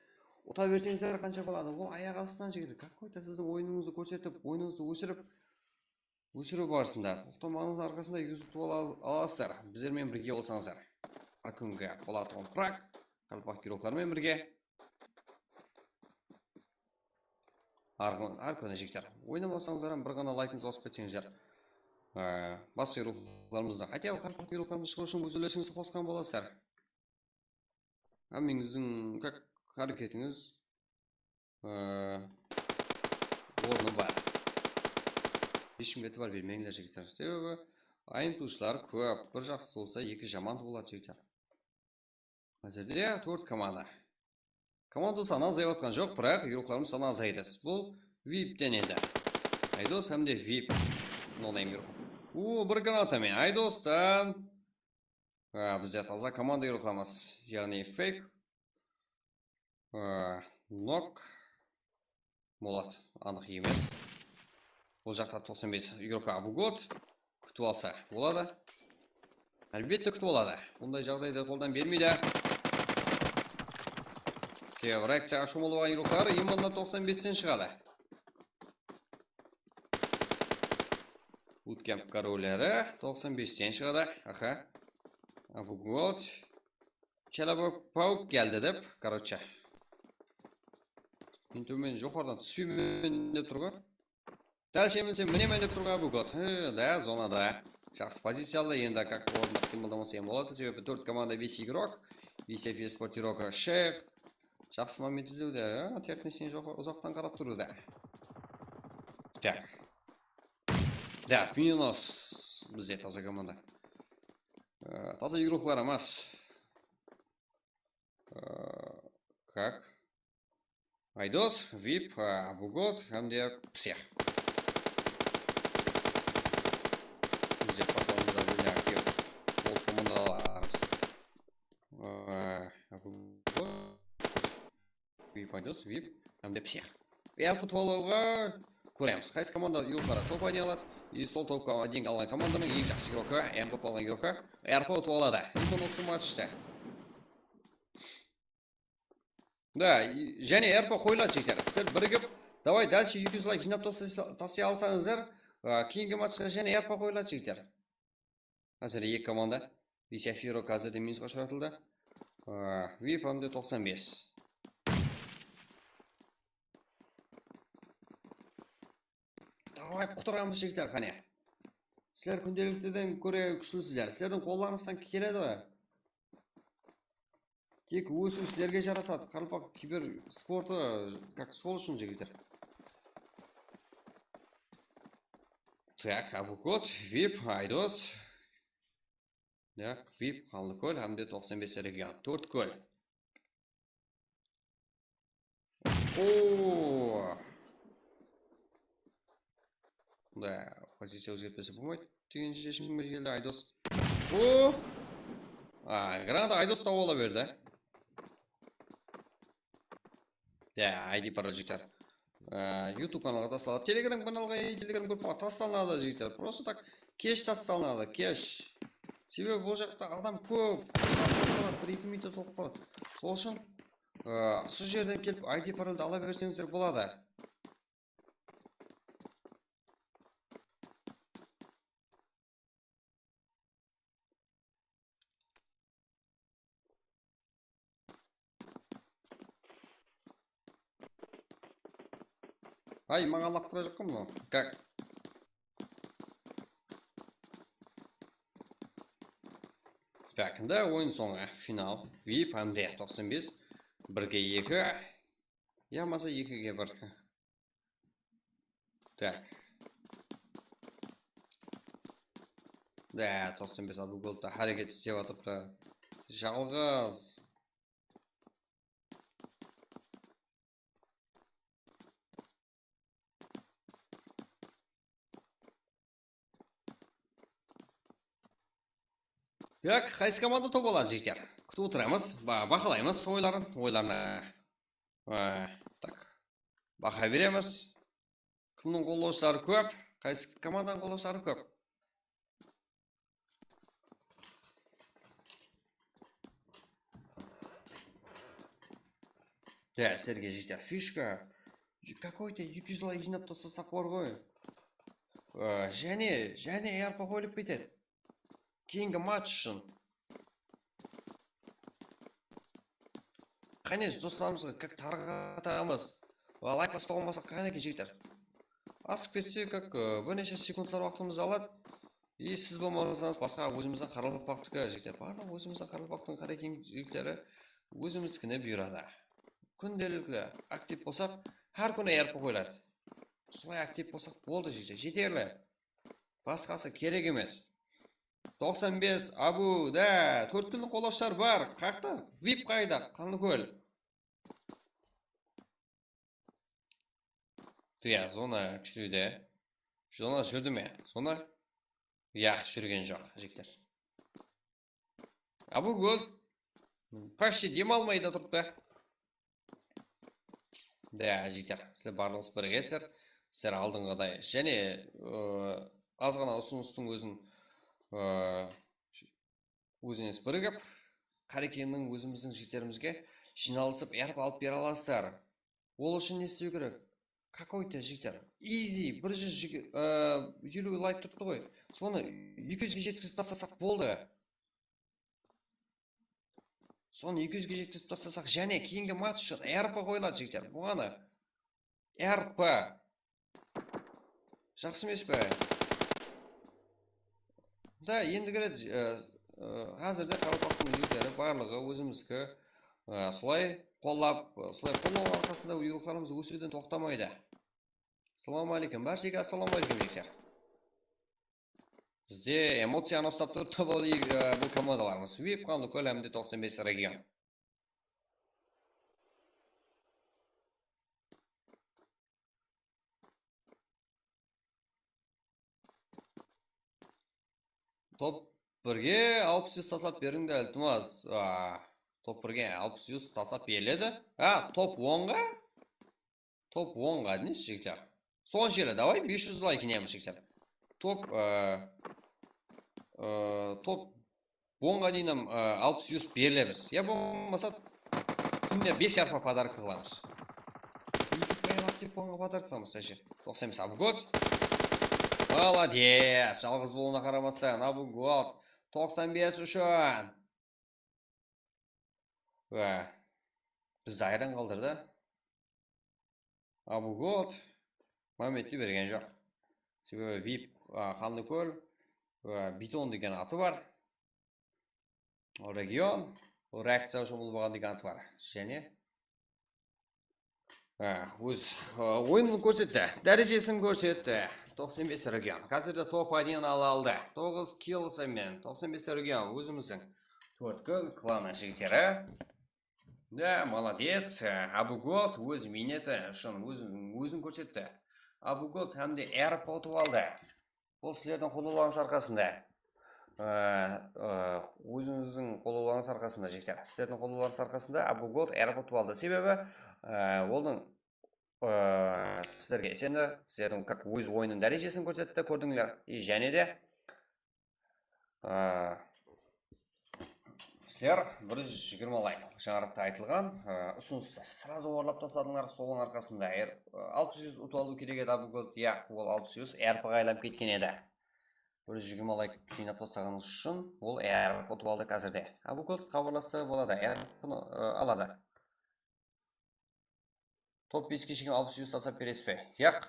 Uta berseńizler qansha boladı? Ol ayaq astınan, jigitler, какой-то sizdiń oyınıńızdı kórsetip, oyınıńızdı ósirip, ósiriw barısında toqtamaǵınıńız arqasında yuz utıp ala-, alasızlar. Bizler menen birge bolsańızlar. Hár kúngi bolatuǵın prak, qalpaq giroqlar menen birge. Hár kún-, hár kúni, jigitler. Oynamasańızlar hám bir ǵana laykıńızdı basıp ketseńizler. Á, basqa giroqlarımızdı, хотя бы qalpaq giroqlarımız shıǵıw ushın óz úlesińizdi qosqan bolasızlar. Hámmeńizdiń, как, háreketińiz, e, ornı bar. Hesh kimge itibar bermeńler, jigitler. Sebebi ayımtıwshılar kóp. Bir jaqsı tuwılsa, eki jaman tuwıladı, jigitler. Házirde tórt komanda. Komanda sanı azayıp atqan joq, biraq igroklarımız sanı azaydı. Bul vipten endi. Aydos hám de vip. No name igrok. O, bir granata menen Aydostan. Á, bizde taza komanda igroklarımız, yaǵnıy fake. Á, nok. Bolad, anıq emes. Bul jaqta toqsan bes igrokka Abu Gold. Kútip alsa boladı. Álbette, kútip aladı. Bunday jaǵdaydı qoldan bermeydi. Sebebi reakciyaǵa shomılıp alǵan igroklar именно toqsan besten shıǵadı. Bootcamp korolleri toqsan besten shıǵadı. Aha. Abu Gold. Chala pauk keldi dep, короче. Men tómen joqarıdan túspeymen dep tur ǵoy. Dálshe minsem minemen dep tur ǵoy Abu Gold. He, da, zonada. Jaqsı poziciyalı, endi как ornında qıymıldamasa em boladı. Sebebi tórt komanda, bes igrok. Bes F P S portirovka, sheyx. Jaqsı moment izlewde, ha, техничный joqar-, uzaqtan qarap turdı da. Так. Да, минус. Bizde taza komanda. Ee, taza igroklar emas. Ee, как? Aydos, vip, e, Abu Gold hám de psix. Bizde portalımızda bizde aktiv. Ol komandalarımız. Ee, Abu Gold, vip Aydos, vip hám de psix. Yarqı utıp alıwǵa kóremiz. Qaysı komanda igrokları top oynay aladı. И sol topqa deyin alǵan komandanıń eń jaqsı igrokı, M V P alǵan igrokı yarqı utıp aladı. Endi usı matchta. Da, jáne R P qoyıladı, jigitler. Sizler birigip, давай, дальше eki júz layk jıynap taslay-, taslay alsańızlar, a, keyingi matchqa jáne R P qoyıladı, jigitler. Házir eki komanda. Vise Firo házirde minusqa ushıratıldı. A, vip hám de toqsan bes. Давай, qutırǵanbız, jigitler, qáne. Sizler kúndelikliden kóre kúshlisizler. Sizlerdiń qollarıńızdan keledi ǵoy. Tek ósiw sizlerge jarasadı. Qaraqalpaq kiber sportı, как, sol ushın, jigitler. Так, Abu Gold, vip, Aydos. Так, vip, Qanlıkól hám de toqsan bes region. Tórtkól. Oo! Da, poziciya ózgertpese bolmaydı degen sheshimge keldi Aydos. O! A, granata Aydos tawıp ala berdi. Ya, I D parajikler. Á, YouTube kanalǵa taslanadı. Telegram kanalǵa, e, Telegram gruppaǵa taslanadı, jigitler. Prosto tak kesh taslanadı, kesh. Sebebi bul jaqta adam kóp. Bir-eki minut tolıp qaladı. Sol ushın, á, usı jerden kelip I D paroldi ala berseńizler boladı. Ay, maǵan laqtırajaq ǵoy mınaw. Kak? Tak, endi oyın sońı, final. Vip hám de toqsan bes. Birge eki. Yamasa ekige bir. Tak. Da, toqsan bes Abu Gold da háreket islep atırıptı. Jalǵız. Tak, qaysı komanda top aladı, jigitler? Kútip otıramız, ba-, bahalaymız oyların, oylarına. Á, tak. Baha beremiz. Kimniń qollawshıları kóp? Qaysı komandanıń qollawshıları kóp? Ya, sizlerge jete fishka. Какой-то eki júz layk jıynap taslasaq bar ǵoy. Á, jáne, jáne yarpa qoyılıp ketedi. Keyingi match ushın. Qáne, doslarımızǵa как tarqatamız. Layk baspaǵan bolsaq qáne eken, jigitler. Asıp ketse, как, e, bir neshe sekundlar waqtımızdı aladı. И siz bolmasańız, basqa ózimizdiń qaraqalpaqtiki, jigitler. Barlıq ózimizdiń qaraqalpaqtıń qarekeńlik jigitleri ózimizdikiné buyıradı. Kúndelikli aktiv bolsaq, hár kúni yarpa qoyıladı. Usılay aktiv bolsaq boldı, jigitler. Jeterli. Basqası kerek emes. Toqsan bes, Abu, da, tórtkildiń qollawshıları bar. Qayaqta? Vip qayda? Qanlıkól. Ya, zona kúshli de. Zona júrdi me? Zona? Yaq, júrgen joq, jigitler. Abu Gold почти dem almay da turıptı. Da, jigitler, sizler barlıǵıńız birgesizler. Sizler aldınǵıday. Jáne, ıı, azǵana usınıstıń ózin, ıı, ózińiz birigip, Qarekeńniń ózimizdiń jigitlerimizge jıynalısıp, yarpa alıp bere alasızlar. Ol ushın ne islew kerek? Какой-то, jigitler. Easy, bir júz jigi-, ıı, eliw layk turıptı ǵoy. Sonı eki júzge jetkizip taslasaq boldı. Sonı eki júzge jetkizip taslasaq, jáne keyingi match ushın yarpa qoyıladı, jigitler. Buǵana yarpa. Jaqsı emes pe? Da, endi kiredi, e, e, házirde qaraqalpaqtıń jigitleri barlıǵı ózimizdiki, e, solay qollap, e, solay qollaw arqasında uylıq-larımız ósiwden toqtamaydı. Assalawma áleykum, bárshege assalawma áleykum, jigitler. Bizde emociyanı ustap turıptı bul, e, bul komandalarımız. Vip, Qanlıkól hám de toqsan bes region. Top birge alpıs júz taslap beriń de, iltimas. Aa, top birge alpıs júz taslap beriledi. Ha, top onǵa? Top onǵa deymiz, jigitler. Sol jeri, davay, bes júz layk jinaymiz, jigitler. Top, aa, aa, top onǵa deyin hám, aa, alpıs júz berilemiz. Ya bolmasa, kúnine bes yarpa podarka qılamız. Youtube payalap dep onǵa podarka qılamız, taje. Toqsan bes Abu Gold. Molodec, jalǵız bolıwına qaramastan, Abu Gold. Toqsan bes ushın. Wá, bizdi hayran qaldırdı. Abu Gold mámette bergen joq. Sebebi Vip, a, Qanlıkól, a, Biton degen atı bar. Region, reakciya ushın bolmaǵan degen atı bar. Jáne, a, óz, a, oyının kórsetti, dárejesin kórsetti. Toqsan bes region. Házirde top один ala aldı. Toǵız kill menen. Toqsan bes region, ózimizdiń tórtkil klanı jigitleri. Da, molodec, Abu Gold óz miyneti ushın ózin, ózin kórsetti. Abu Gold hám de R P utıp aldı. Bul sizlerdiń qollawlarıńız arqasında. Á, á, ózińizdiń qollawlarıńız arqasında, jigitler. Sizlerdiń qollawlarıńız arqasında Abu Gold R P utıp aldı. Sebebi, á, onıń Ee, sizlerge isendi, sizlerdiń как óz oyınıń dárejesin kórsetti, kórdińler. И jáne de, ee, sizler bir júz jigirma layk, jańaraqta aytılǵan, ee, usınıstı сразу orlap tasladıńlar, sonıń arqasında er-, alpıs yuz utıp alıw kerek edi, búgin, ya, ol alpıs yuz erpaǵa aylanıp ketken edi. Bir júz jigirma layk jıynap taslaǵanıńız ushın ol erpa utıp aldı házirde. A, búgin xabarlassa boladı, erpını, ee, aladı. Top beske shekem alpıs yuz tasap beresiz be? Yaq.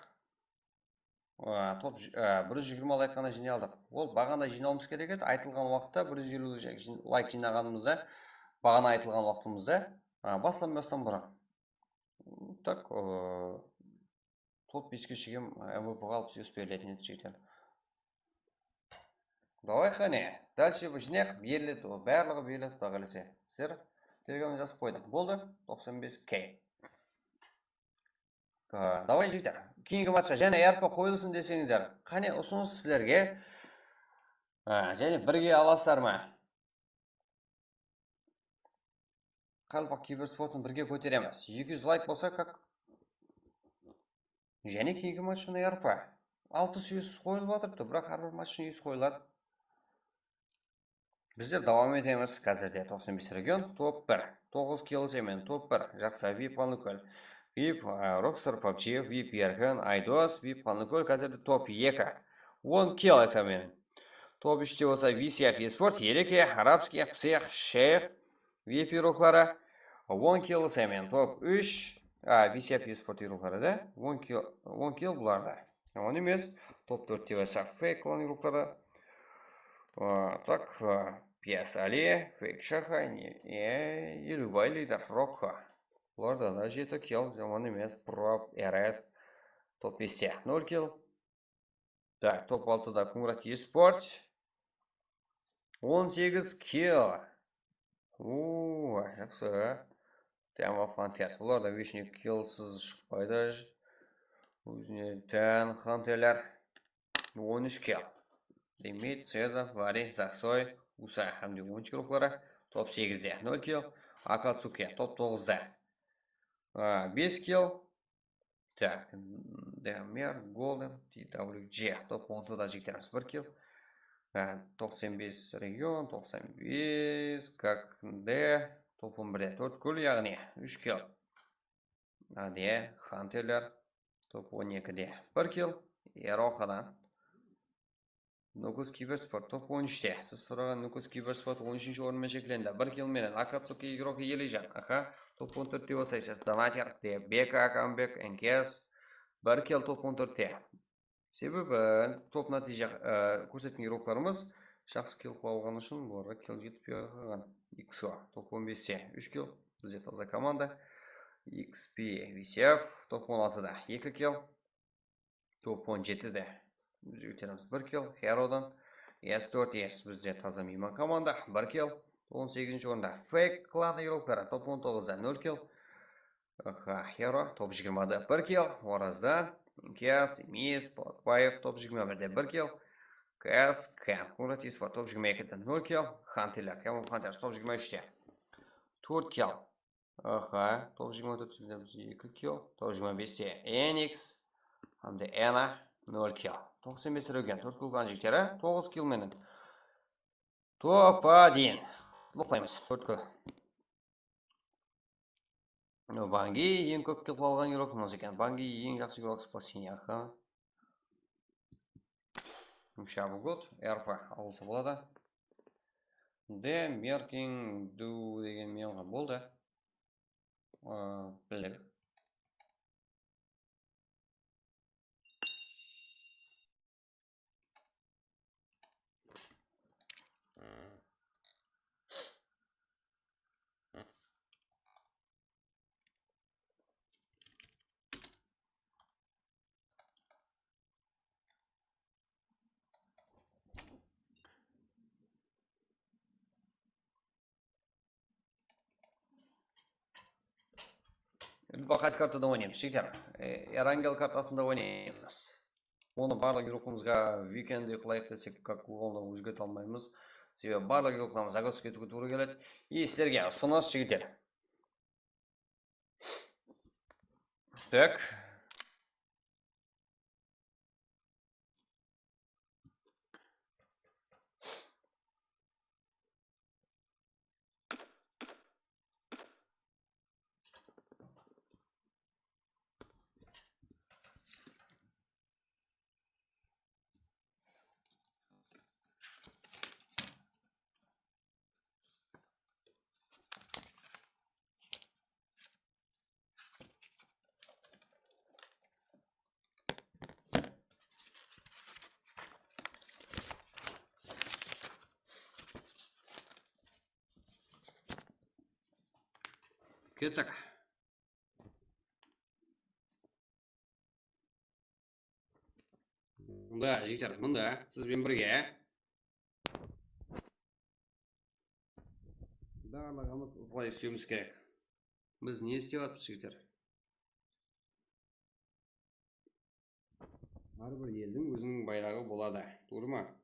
Aa, top j-, aa, bir júz jigirma layk ǵana jıynay aldıq. Ol baǵana jıynawımız kerek edi. Aytılǵan waqıtta bir júz eliw jay-, jın-, layk jıynaǵanımızda, baǵana aytılǵan waqtımızda, aa, baslanbastan burın. Tak, aa, top beske shekem M V P ǵa alpıs yuz beriletin edi, jigitler. Davay, qáne, dálshe bir jıynayıq, beriledi ol, barlıǵı beriledi, Quday qálese. Sizler Telegramda jazıp qoydıń. Boldı, toqsan bes K. Davay, jigitler, keyingi matchqa jáne erpa qoyılsın deseńizler. Qáne, usınıs sizlerge. Á, jáne birge alasızlar ma? Qaraqalpaq kibersportın birge kóteremiz. Eki júz layk bolsa, kak, jáne keyingi match ushın erpa. Alpıs yuz qoyılıp atırıptı, biraq hár bir match ushın yuz qoyıladı. Bizler dawam etemiz. Házirde toqsan bes region, top bir. Toǵız kill semen, top bir. Jaqsı, vip Qanlıkól. Vip, e, Rockstar pabji, vip Erkin, Aydos, vip Qanlıkól, házirde top eki. On kill semen. Top úshte bolsa V C F Esport, Ereke, Arabskiy, Psix, Sheyx, vip iqları. On kill semen. Top úsh, a, V C F Esport iqları da. On kill, on kill bularda. Yaman emes. Top tórtte bolsa Fake Klan iqları. A, tak, a, Piyas Ali, Fake Shaxay, ne, e, Eliwbay lider, Rokko. Bularda da jeti kill, yaman emes. Prob, R S, top beste, nol kill. Tak, top altıda Kungrat Esport. On segiz kill. Uuu, jaqsı. Tama Fantas. Bular da vechnik killsız shıqpaydı. Ózine tán Hanterler. On úsh kill. Demit, Cezar, Vari, Zaksoy, Usa hám de on úsh kill ruxları. Top segizde nol kill. Akatsuki top toǵızda, a, bes kill. Tak, Demer, Golden, T W G. Top ontıda jigitlerimiz bir kill. Á, toqsan bes region, toqsan bes, Kaknde, top on birde tórt kill, yaǵnıy úsh kill. Ade, Hanterler, top on ekide bir kill, Eroxadan. Nukus Kibersport top on úshte. Siz soraǵan Nukus Kibersport on úshinshi orın menen sheklendi. Bir kill menen Akatsuki igroki Elijan. Aha, top on tórtte bolsa, siz Donater, de Beka, Akambek, N K S. Bir kill top on tórtte. Sebebi top nátiyje, e, kórsetken igroklarımız jaqsı kill qıla alǵanı ushın bularǵa kill jetpey qalǵan. X O top on beste úsh kill. Bizde taza komanda. X P V C F top on altıda eki kill. Top on jetide jigitlerimiz bir kill, Herodan. S tórt S bizde taza miyman komanda, bir kill. On segizinshi orında Fake Klan igrokları, top on toǵızda nol kill. Aha, Hero, top jigirmada bir kill, Orazdan. Kias, Mis, Polatbaev, top jigirma birde bir kill. Kias, Ken, Kungrat Esport, top jigirma ekide nol kill. Hanterler, Kamov Hanter, top jigirma úshte tórt kill. Aha, top jigirma tórt, eki kill, top jigirma beste Enix, hám de Ena, nol kill. Toqsan bes region, tórt kill jigitleri, toǵız kill menen topa deyin. Qutlıq qılaymız, tórt kill. Bangi eń kóp kill qıla alǵan igrokımız eken. Bangi eń jaqsı igrok spasinya. Aha. Shabugut, R P alsa boladı. De, Merking, Du degen miymanǵa boldı. Aa, bildik. Biz qaysı kartada oynaymız, jigitler? E, Erangel kartasında oynaymız. Onı barlıq igrokımızǵa weekendde qılayıq desek, как onı ózgerte almaymız. Sebebi barlıq igroklarımız загрузка etiwge tuwrı keledi. И sizlerge usınıs, jigitler. Tak. Kettik. Mında, jigitler, mında siz benen birge barlıǵımız usılay islewimiz kerek. Biz ne islep atırmız, jigitler? Hár bir eldiń óziniń bayraǵı boladı, tuwrı ma?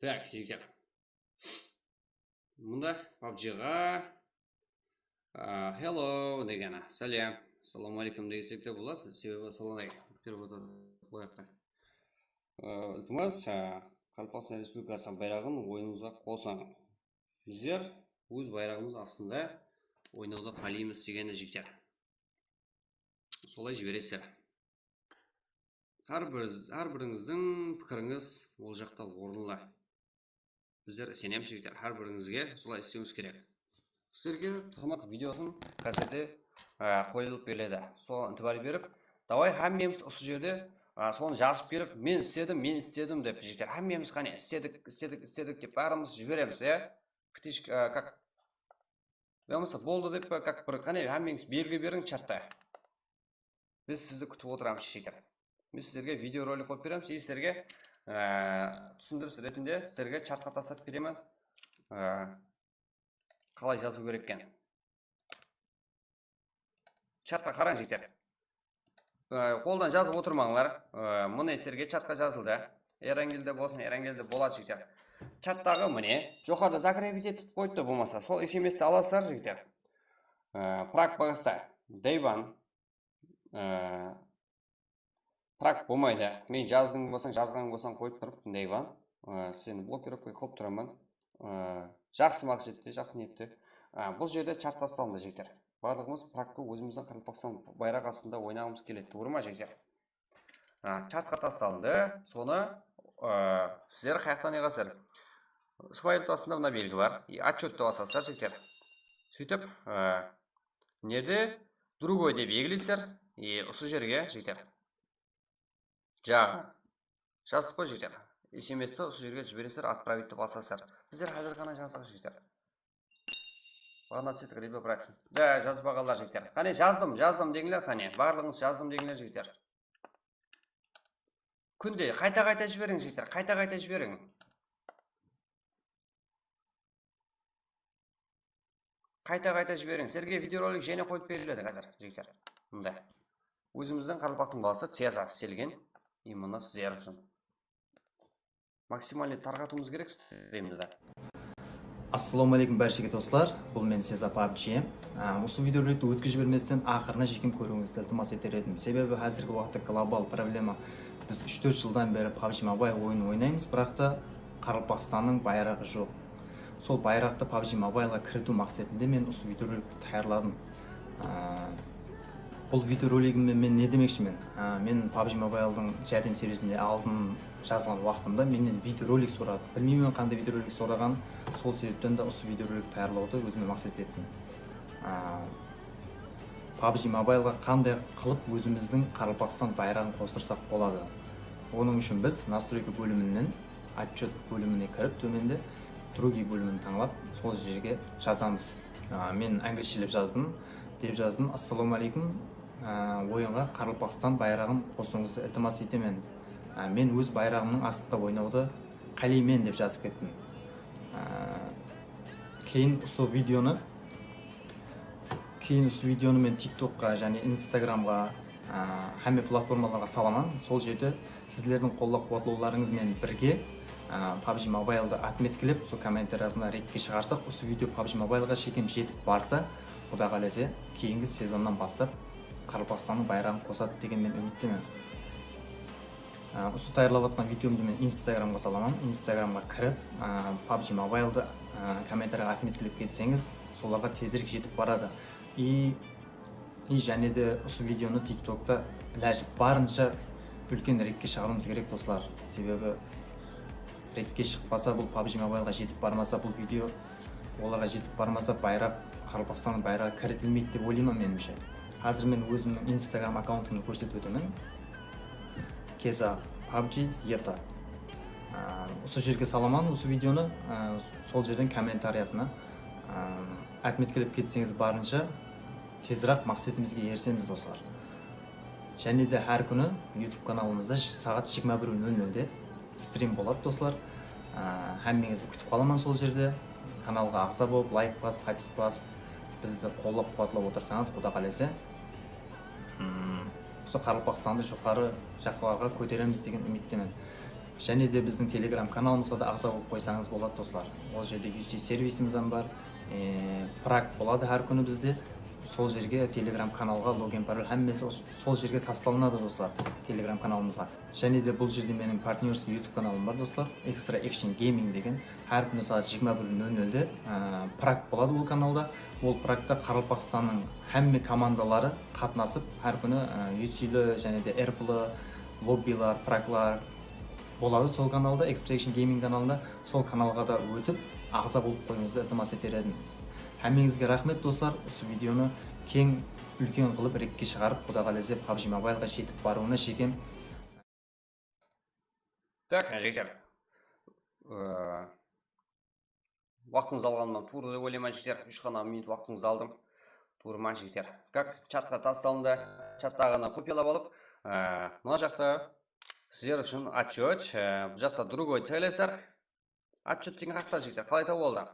Tak, jigitler. Mında pabjiǵa, a, hello degeni, sálem, assalamu aleykum desek te boladı, sebebi solarday perevod qoyıptı. A, iltimas, a, Qaraqalpaqstan Respublikası bayraǵın oyınıńızǵa qosıń. Bizler óz bayraǵımız astında oynawda páliymiz degeni, jigitler. Solay jiberesizler. Hár bir, hár birińizdiń pikirińiz ol jaqta orınlı. Bizler isenemiz, jigitler, hár birińizge solay islewimiz kerek. Sizlerge tıǵınaq videosın kazerde, e, qoyılıp beriledi. Soǵan itibar berip, davay hámmemiz usı jerde, e, sonı jazıp kelip, men istedim, men istedim dep, jigitler, hámmemiz qáne istedik, istedik, istedik dep bárimiz jiberemiz, ya. Птичка, e, kak Ya bolmasa boldı dep pa, kak bir, qáne, hámmeńiz belgi beriń chatta. Biz sizdi kútip otıramız, jigitler. Biz sizlerge videorolik qoyıp beremiz, i sizlerge, e, túsindiriss retinde sizlerge chatqa taslap beremen, e, qalay jazıw kerek eken. Chatqa qarań, jigitler. E, qoldan jazıp otırmańlar. E, mine sizlerge chatqa jazıldı. Erangelde bolsın, Erangelde boladı, jigitler. Chattaǵı mine, joqarıda zakrebit etip qoyıptı bolmasa. Sol S M S-ti alasızlar, jigitler. E, Prag bagasta. Day one. E, Prak bolmaydı. Men jazdıń bolsań, jazǵan bolsań qoyıp turıp, tınday bar. Á, seni blokirovka qılıp turaman. Á, jaqsı maqsette, jaqsı niyette. Á, bul jerde chat taslandı, jigitler. Barlıǵımız Prakkı ózimizdiń Qaraqalpaqstan bayraǵı astında oynaǵımız keledi, tuwrı ma, jigitler? Á, chatqa taslandı. Sonı, á, sizler qayaqtan yıǵasızlar? Smayl astında mına belgi bar. И отчёт-tı basasızlar, jigitler. Sóytip, á, Nerde другой dep egileysiler. И usı jerge, jigitler. Jaǵı. Jazdıq qoy, jigitler. S M S-ti usı jerge jiberesizler, отправить-ti basasızlar. Bizler házir ǵana jazdıq, jigitler. Baǵana istedik, ребёбрать. Da, jazbaǵanlar, jigitler. Qáne, jazdım, jazdım deńler, qáne. Barlıǵıńız jazdım deńler, jigitler. Kúnde qayta-qayta jiberiń, jigitler, qayta-qayta jiberiń. Qayta-qayta jiberiń. Sizlerge videorolik jáne qoyıp beriledi házir, jigitler. Mında. Ózimizdiń qaraqalpaqtıń balası tez-az iselgen, именно sizler ushın. Maksimalnıy tarqatıwımız kerek strimdi de. Assalawma aleykum bárshege doslar, bul men Seza pabji. Á, usı videorolikti ótkizip jibermesten aqırına shekem kóriwińizdi iltimas eter edim. Sebebi házirgi waqıtta global problema Biz úsh-tórt jıldan beri PUBG Mobile oyının oynaymız, biraq ta Qaraqalpaqstannıń bayraǵı joq. Sol bayraqtı PUBG Mobileǵa kiritiw maqsetinde men usı videorolikti tayarladım. Á, bul videoroligimde men ne demekshimmen? Á, men PUBG Mobiledıń járdem servisinde aldın jazǵan waqtımda mennen videorolik soradı. Bilmeymen qanday videorolik soraǵanın, sol sebepten de usı videorolik tayarlawdı ózime maqset ettim. Á, PUBG Mobileǵa qanday qılıp ózimizdiń Qaraqalpaqstan bayraǵın qostırsaq boladı? Onıń ushın biz настройка bóliminen отчёт bólimine kirip, tómende другие bólimin tańlap, sol jerge jazamız. Á, men anglichelep jazdım, dep jazdım. Assalawma áleykum, á, oyınǵa Qaraqalpaqstan bayraǵın qosıwıńızdı iltimas etemen. Á, men óz bayraǵımnıń astında oynawdı qáleymen, dep jazıp kettim. Á, keyin usı videonı Keyin usı videonı men TikTokqa, jáne Instagramǵa, á, hámme platformalarǵa salaman. Sol jerde sizlerdiń qollap-quwatlawlarıńız benen birge, á, PUBG Mobiledı otmetkelep, sol kommentariyasına redke shıǵarsaq, usı video PUBG Mobileǵa shekem jetip barsa, Quda qálese, keyingi sezonnan baslap Qaraqalpaqstannıń bayraǵın qosadı degen men úmittemen. Á, usı tayarlap atqan videomdı men Instagramǵa salaman. Instagramǵa kirip, á, PUBG Mobiledı, á, kommentariyaǵa otmetkelep ketseńiz, solarǵa tezirek jetip baradı. I, i jáne de usı videonı TikTokta ilajı barınsha úlken redke shıǵarıwımız kerek, doslar. Sebebi redke shıqpasa, bul PUBG Mobileǵa jetip barmasa, bul video olarǵa jetip barmasa, bayraq, Qaraqalpaqstannıń bayraǵı kiritilmeydi dep oylayman, menińshe. Házir men ózimniń Instagram akkauntımdı kórsetip ótemen. Keza PUBG Eta. Á, usı jerge salaman usı videonı, á, sol jerden kommentariyasına, á, otmetkelep ketseńiz, barınsha teziraq maqsetimizge erisemiz, doslar. Jáne de hár kúni YouTube kanalımızda saat jigirma bir nol nolde strim boladı, doslar. Á, hámmeńizdi kútip qalaman sol jerde. Kanalǵa aǵza bolıp, layk basıp, hápis basıp, bizdi qollap-quwatlap otırsańız, Quda qálese, mm, usı Qaraqalpaqstandı joqarı jaqlarǵa kóteremiz degen úmittemen. Jáne de bizdiń Telegram kanalımızǵa da aǵza bolıp qoysańız boladı, doslar. Ol jerde U C servisimiz hám bar. E, prak boladı hár kúni bizde. Sol jerge Telegram kanalǵa login, parol, hámmesi os-, sol jerge taslanadı, doslar, Telegram kanalımızǵa. Jáne de bul jerde meniń partnyorskiy YouTube kanalım bar, doslar. Extra Action Gaming degen. Hár kúni saat jigirma bir nol nolde, e, prak boladı ol kanalda. Ol prakta Qaraqalpaqstannıń hámme komandaları qatnasıp, hár kúni, e, U Cli, jáne de R P L, lobbiler, praklar boladı sol kanalda, Extra Action Gaming kanalında. Sol kanalǵa da ótip, aǵza bolıp qoyıwıńızdı iltimas eter edim. Hámmeńizge raxmet, doslar. Usı videonı keń, úlken qılıp redke shıǵarıp, Quda qálese, PUBG Mobileǵa jetip barıwına shekem. Tak, jigitler. Ee, waqtıńızdı alǵanıma tuwrı dep oylayman, jigitler. Úsh ǵana minut waqtıńızdı aldım. Tuwrı ma, jigitler? Kak, chatqa taslandı. Chattaǵını kopiyalap alıp, ee, mına jaqta sizler ushın отчёт, ee, bul jaqta другой целый sar. Отчёт degen haqta, jigitler, qalay tawıp aldı?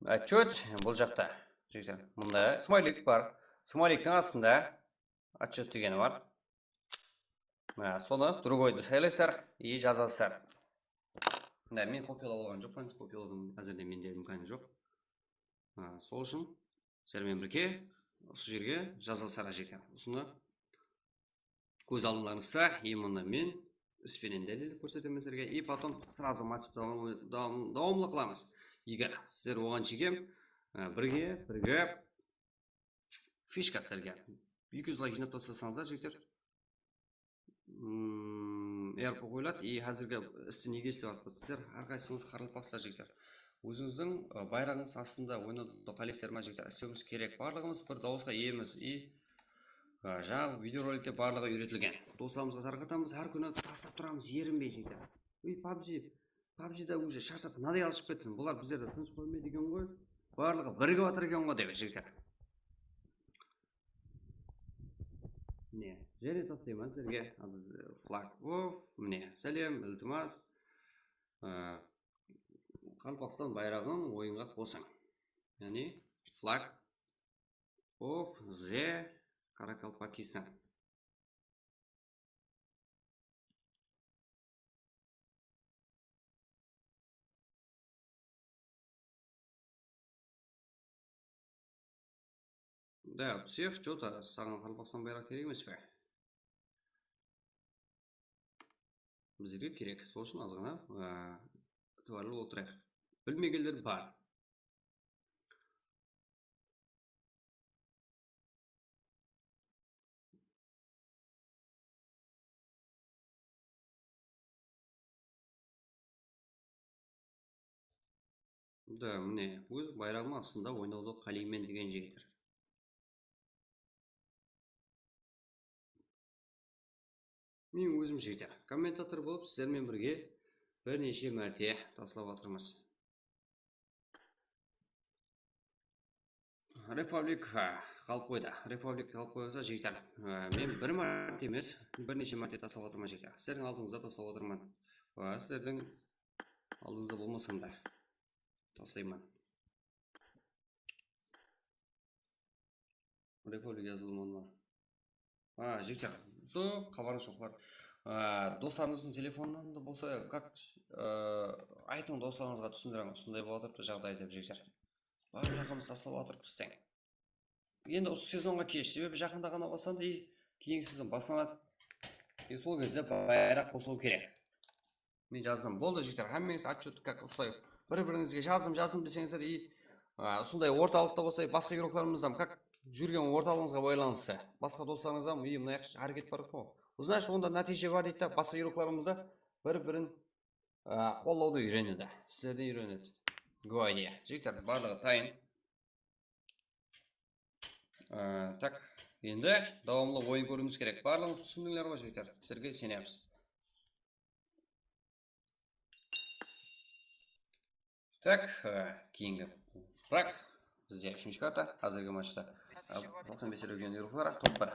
Отчёт bul jaqta, jigitler. Mında smaylik bar. Smayliktiń astında отчёт degeni bar. Á, sonı другойdı saylaysızlar и jazasızlar. Mına, men kopiyalap alǵan joqpan, kopiyalawdıń házirde mende imkanı joq. Á, sol ushın sizler menen birge usı jerge jazasızlar, jigitler. Usını kóz aldıńlarıńızda, и mına men is penen dálillep kórsetemen sizlerge. И потом сразу match dawam-, dawam-, dawamlı qılamız. Eger sizler oǵan shekem, e, birge, birge fishka sizlerge. Eki júz layk jıynap taslasańızlar, jigitler. Mm, R P qoyıladı. И házirgi isti nege islep atırıpsız sizler? Hár qaysıńız qaraqalpaqsızlar, jigitler. Ózińizdiń, e, bayraǵıńız astında oynawdı qáleysiz ma, jigitler? Islewimiz kerek. Barlıǵımız bir dawısqa iyemiz. И, e, jańa videorolikte barlıǵı úyretilgen. Doslarımızǵa tarqatamız, hár kúni taslap turamız, erinbey, jigitler. Uy, PUBG, PUBGda уже sharshap, mınaday alışıp ketsin. Bular bizlerdi tınısh qoymaydı eken ǵoy. Barlıǵı birigip atır eken ǵoy, dep, jigitler. Mine, jáne taslayman sizlerge. Flag off, mine, sálem, iltimas. Á, Qaraqalpaqstan bayraǵın oyınǵa qosıń. Yaǵnıy, flag of the Karakalpakistan. Да, всех, что-то, saǵan Qaraqalpaqstan bayraǵı kerek emes pe? Bizlerge kerek. Sol ushın azǵana, á, itibarlı otırayıq. Bilmegenler bar. Da, mine, óz bayraǵımnıń astında oynawdı qáleymen degen jigitler. Men ózim jigitler, kommentator bolıp sizler menen birge bir neshe márte taslap atırmız. Republic, ha, qalıp qoydı. Republic qalıp qoysa, jigitler, ha, men bir márte emes, bir neshe márte taslap atırman, jigitler. Sizlerdiń aldıńızda taslap atırman. Ha, sizlerdiń aldıńızda bolmasam da taslayman. Republic jazılmadı ma? Ha, jigitler, sol xabarıńız joqlar. Á, doslarıńızdıń telefonınan da bolsa, как, á, aytıń, doslarıńızǵa túsindiremiz, usınday bolıp atırıptı jaǵday dep, jigitler. Barlıq jaǵımız taslap atırıpız teń. Endi usı sezonǵa kesh, sebebi jaqında ǵana baslandı, и keyingi sezon baslanadı. И sol gezde bayraq qosılıw kerek. Men jazdım. Boldı, jigitler, hámmeńiz отчётты как usılay bir-birińizge jazdım, jazdım deseńizler, и, a, usınday ortalıqta bolsa, basqa игрокlarımızdan как júrgen ortalıǵıńızǵa baylanıslı. Basqa doslarıńızdan, и mına háreket bar ǵo. Значит, onda nátiyje bar deydi da, basqa игрокlarımız da bir-birin, a, qollawdı úyrenedi. Sizlerden úyrenedi. Gvadiya. Jigitler, barlıǵı tayın. Á, tak, endi dawamlı oyın kóriwimiz kerek. Barlıǵıńız túsindińler ǵoy, jigitler. Sizlerge isenemiz. Tak, á, keyingi. Bırak. Bizde úshinshi karta. Házirgi matchta, á, toqsan bes region игроклары, top bir.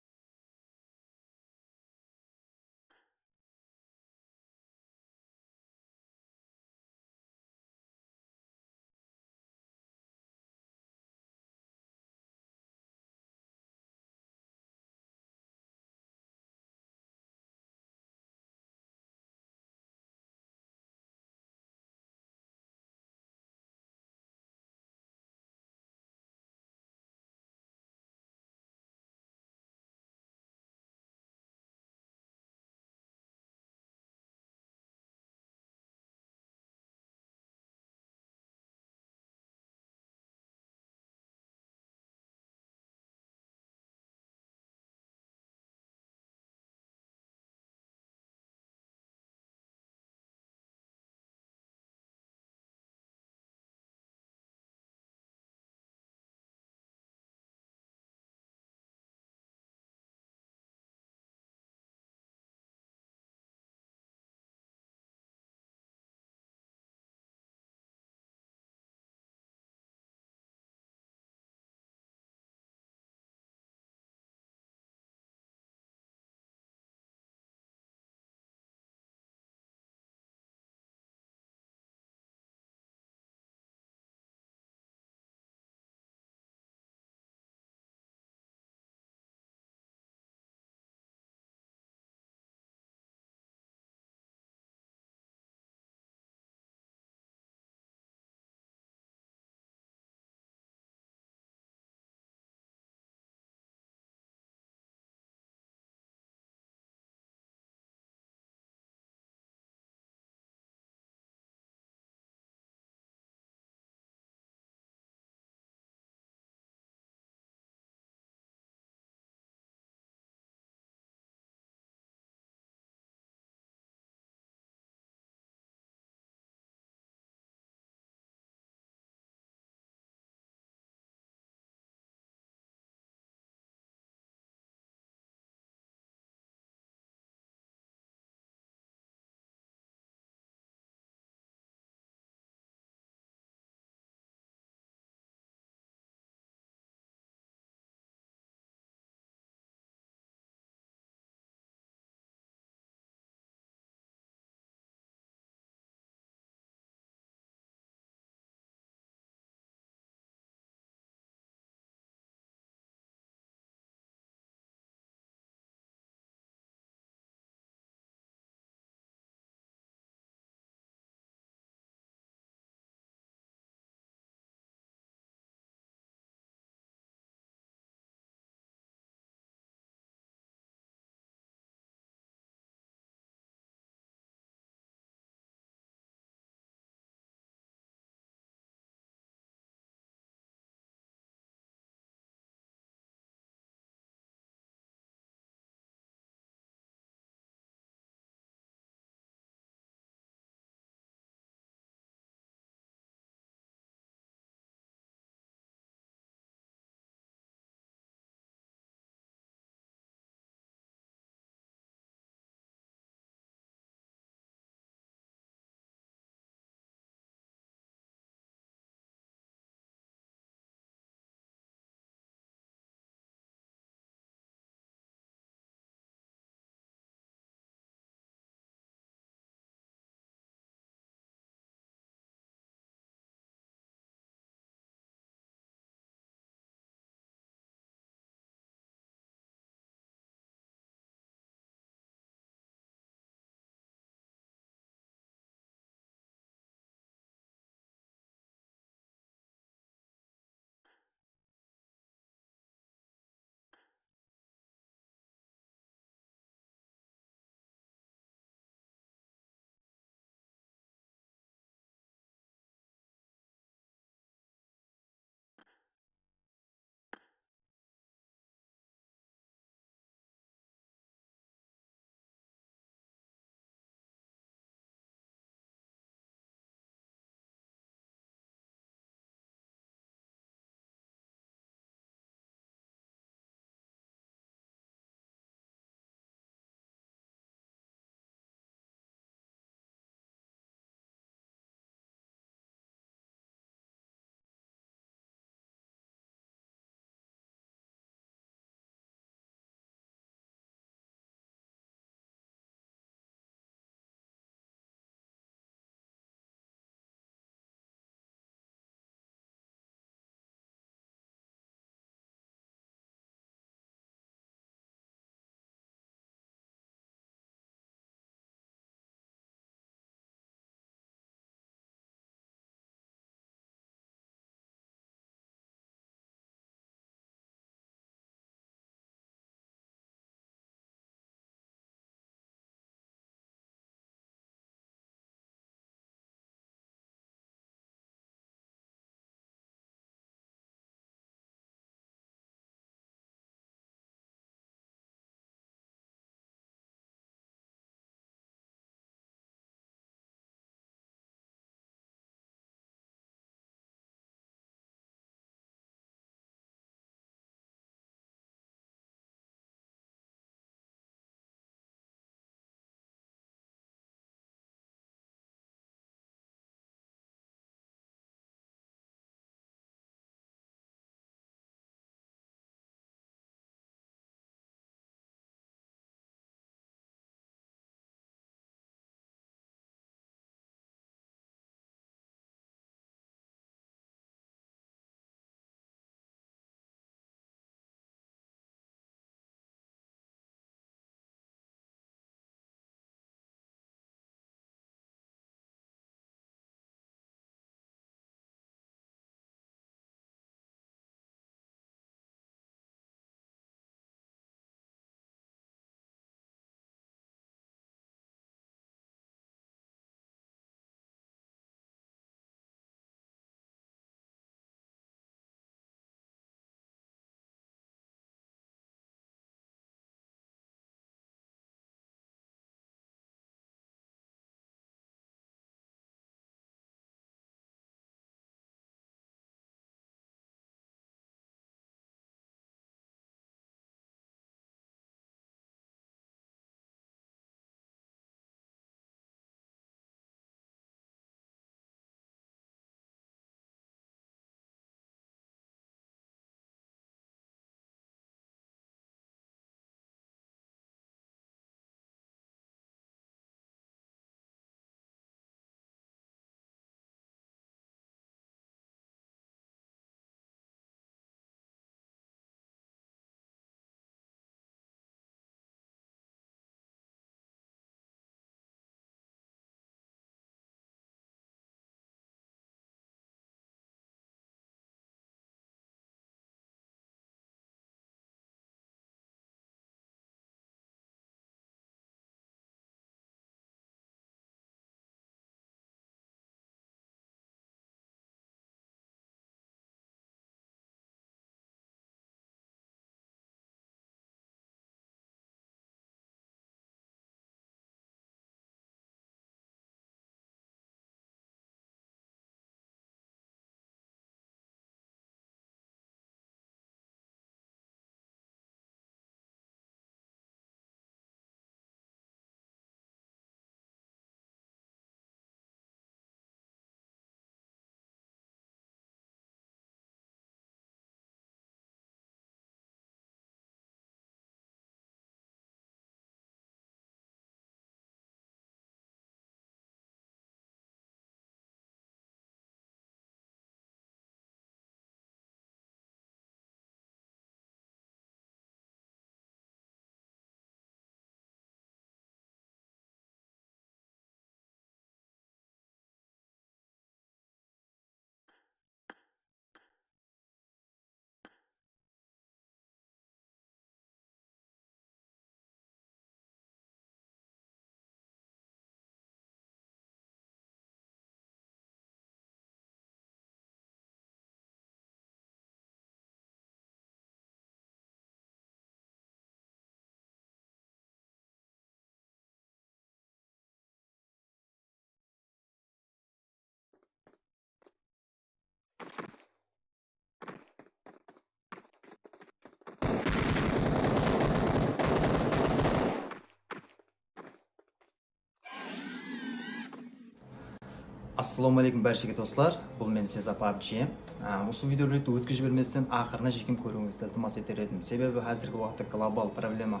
Assalawma aleykum bárshege doslar, bul men Seza PUBG. Á, usı videorolikti ótkizip jibermesten aqırına shekem kóriwińizdi iltimas eter edim. Sebebi házirgi waqıtta global problema,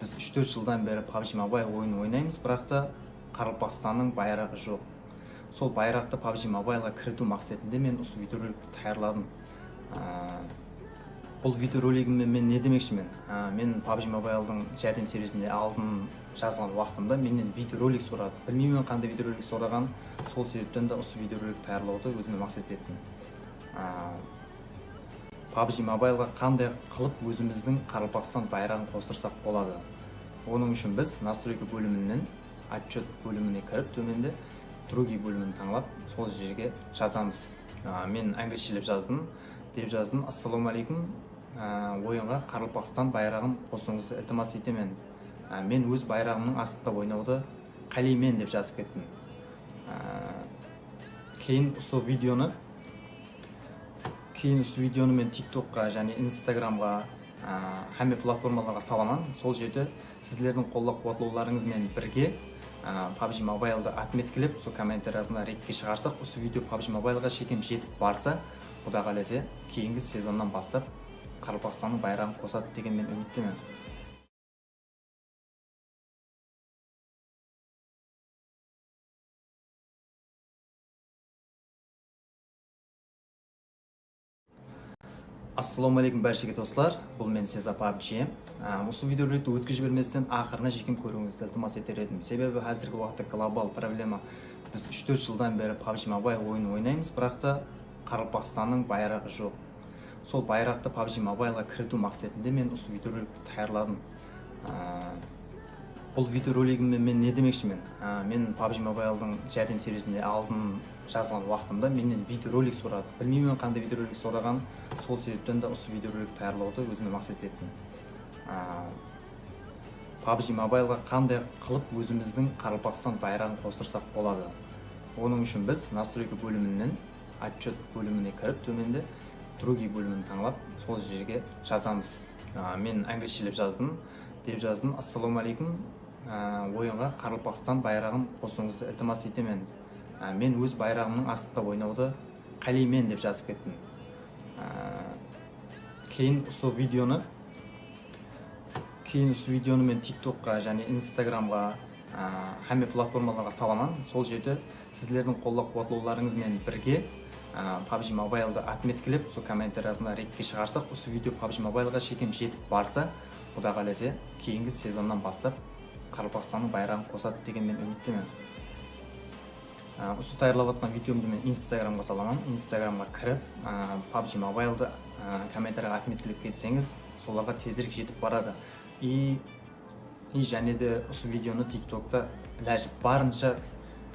biz úsh-tórt jıldan beri PUBG Mobile oyının oynaymız, biraq ta Qaraqalpaqstannıń bayraǵı joq. Sol bayraqtı PUBG Mobileǵa kiritiw maqsetinde men usı videorolikti tayarladım. Á, Bul videoroligimmen men ne demekshimen? Á, men PUBG Mobile'dıń járdem servisinde aldın jazǵan waqtımda mennen videorolik soradı. Bilmeymen qanday videorolik soraǵanın, sol sebepten de usı videorolik tayarlawdı ózime maqset ettim. Á, PUBG Mobile'ǵa qanday qılıp ózimizdiń Qaraqalpaqstan bayraǵın qostırsaq boladı? Onıń ushın biz настройка bóliminen Otchyot bólimine kirip, tómende другие bólimin tańlap, sol jerge jazamız. Á, men anglichelep jazdım, dep jazdım: Assalawma aleykum, á, oyınǵa Qaraqalpaqstan bayraǵın qosıwıńızdı iltimas etemen. Á, men óz bayraǵımnıń astında oynawdı qáleymen, dep jazıp kettim. Á, keyin usı videonı Keyin usı videonı men TikTokqa jáne Instagramǵa, á, hámme platformalarǵa salaman. Sol jerde sizlerdiń qollap-quwatlawlarıńız benen birge, á, PUBG Mobile'dı otmetkelep, sol kommentariyasında redke shıǵarsaq, usı video PUBG Mobile'ǵa shekem jetip barsa, Quda qálese, keyingi sezonnan baslap Qaraqalpaqstannıń bayraǵın qosadı degen men úmittemen. Assalawma aleykum bárshege doslar, bul men Seza PUBG. Á, usı videorolikti ótkizip jibermesten aqırına shekem kóriwińizdi iltimas eter edim. Sebebi házirgi waqıtta global problema, biz úsh-tórt jıldan beri PUBG Mobile oyının oynaymız, biraq ta Qaraqalpaqstannıń bayraǵı joq. Sol bayraqtı PUBG Mobile'ǵa kiritiw maqsetinde men usı videorolikti tayarladım. Á, bul videoroligimmen men ne demekshimen? Á, men PUBG Mobile'dıń járdem servisinde aldın jazǵan waqtımda mennen videorolik soradı. Bilmeymen qanday videorolik soraǵanın, sol sebepten de usı videorolik tayarlawdı ózime maqset ettim. Á, PUBG Mobile'ǵa qanday qılıp ózimizdiń Qaraqalpaqstan bayraǵın qostırsaq boladı? Onıń ushın biz настройка bóliminen Otchyot bólimine kirip, tómende другие bólimin tańlap, sol jerge jazamız. Á, men anglichelep jazdım, dep jazdım: Assalawma aleykum, á, oyınǵa Qaraqalpaqstan bayraǵın qosıwıńızdı iltimas etemen. Á, men óz bayraǵımnıń astında oynawdı qáleymen, dep jazıp kettim. Á, keyin usı videonı Keyin usı videonı men TikTokqa jáne Instagramǵa, á, hámme platformalarǵa salaman. Sol jerde sizlerdiń qollap-quwatlawlarıńız benen birge, á, PUBG Mobile'dı otmetkelep, sol kommentariyasında redke shıǵarsaq, usı video PUBG Mobile'ǵa shekem jetip barsa, Quda qálese, keyingi sezonnan baslap Qaraqalpaqstannıń bayraǵın qosadı degen men úmittemen. Á, usı tayarlap atqan videomdı men Instagramǵa salaman. Instagramǵa kirip, á, PUBG Mobile'dı, á, kommentariyaǵa otmetkelep ketseńiz, solarǵa tezirek jetip baradı. I, i jáne de usı videonı TikTokta ilajı barınsha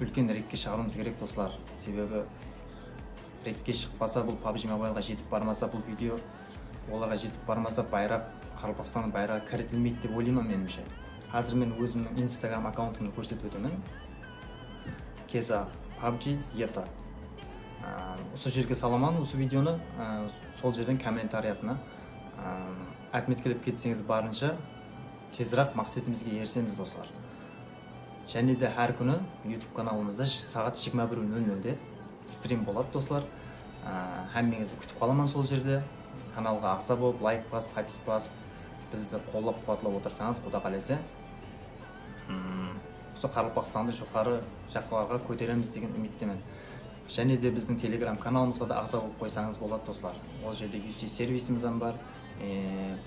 úlken redke shıǵarıwımız kerek, doslar. Sebebi redke shıqpasa, bul PUBG Mobile'ǵa jetip barmasa, bul video olarǵa jetip barmasa, bayraq, Qaraqalpaqstannıń bayraǵı kiritilmeydi dep oylayman, menimshe. Házir men ózimniń Instagram akkauntımdı kórsetip ótemen. Keza PUBG eta. Á, usı jerge salaman usı videonı, á, sol jerden kommentariyasına, á, otmetkelep ketseńiz, barınsha teziraq maqsetimizge erisemiz, doslar. Jáne de hár kúni YouTube kanalımızda saǵat jigirma bir nol nolde strim boladı, doslar. Á, hámmeńizdi kútip qalaman sol jerde. Kanalǵa aǵza bolıp, layk basıp, podpiska basıp, bizdi qollap-quwatlap otırsańız, Quda qálese, mm, usı Qaraqalpaqstandı joqarı jaqlarǵa kóteremiz degen úmittemen. Jáne de bizdiń Telegram kanalımızǵa da aǵza bolıp qoysańız boladı, doslar. Ol jerde U C servisimiz hám bar. E,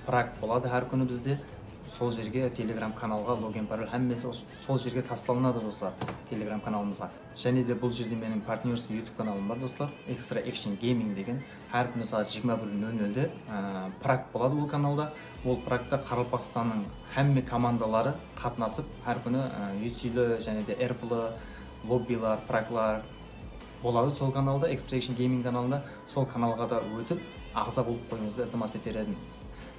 prak boladı hár kúni bizde. Sol jerge Telegram kanalǵa login, parol, hámmesi os-, sol jerge taslalınadı, doslar, Telegram kanalımızǵa. Jáne de bul jerde meniń partnyorskiy YouTube kanalım bar, doslar, Extra Action Gaming degen. Hár kúni saat jigirma bir nol nolde, e, prak boladı ol kanalda. Ol prakta Qaraqalpaqstannıń hámme komandaları qatnasıp, hár kúni, e, U Cli jáne de R P L, lobbiler, praklar boladı sol kanalda, Extra Action Gaming kanalında. Sol kanalǵa da ótip, aǵza bolıp qoyıwıńızdı iltimas eter edim.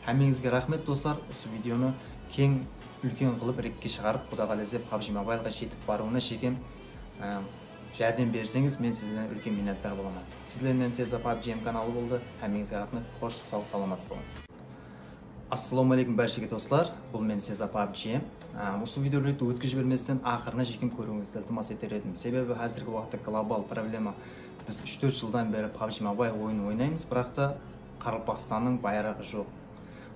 Hámmeńizge raxmet, doslar. Usı videonı keń, úlken qılıp redke shıǵarıp, Quda qálese, PUBG Mobile'ǵa jetip barıwına shekem, e, járdem berseńiz, men sizlerden úlken minnetdar bolaman. Sizler menen Seza PUBG M kanalı boldı. Hámmeńizge raxmet. Xosh, saw, salamat bolıń. Assalawma aleykum bárshege doslar, bul men Seza PUBG. Á, usı videorolikti ótkizip jibermesten aqırına shekem kóriwińizdi iltimas eter edim. Sebebi házirgi waqıtta global problema, biz úsh-tórt jıldan beri PUBG Mobile oyının oynaymız, biraq ta Qaraqalpaqstannıń bayraǵı joq.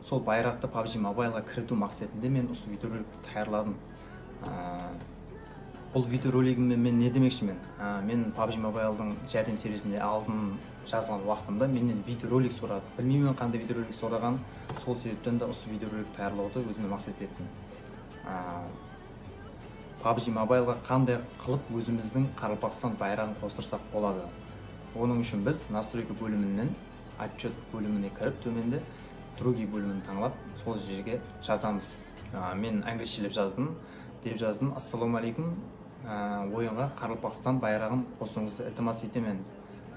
Sol bayraqtı PUBG Mobileǵa kiritiw maqsetinde men usı videorolikti tayarladım. Á, bul videoroligimde men ne demekshimen? Á, men PUBG Mobiledıń járdem servisinde aldın jazǵan waqtımda mennen videorolik soradı. Bilmeymen qanday videorolik soraǵanın, sol sebepten de usı videorolik tayarlawdı ózime maqset ettim. Á, PUBG Mobileǵa qanday qılıp ózimizdiń Qaraqalpaqstan bayraǵın qostırsaq boladı? Onıń ushın biz настройка bóliminen Otchyot bólimine kirip, tómende другие bólimin tańlap, sol jerge jazamız. Á, men anglisshelep jazdım, dep jazdım. Assalawma aleykum. Á, oyınǵa Qaraqalpaqstan bayraǵın qosıwıńızdı iltimas etemen.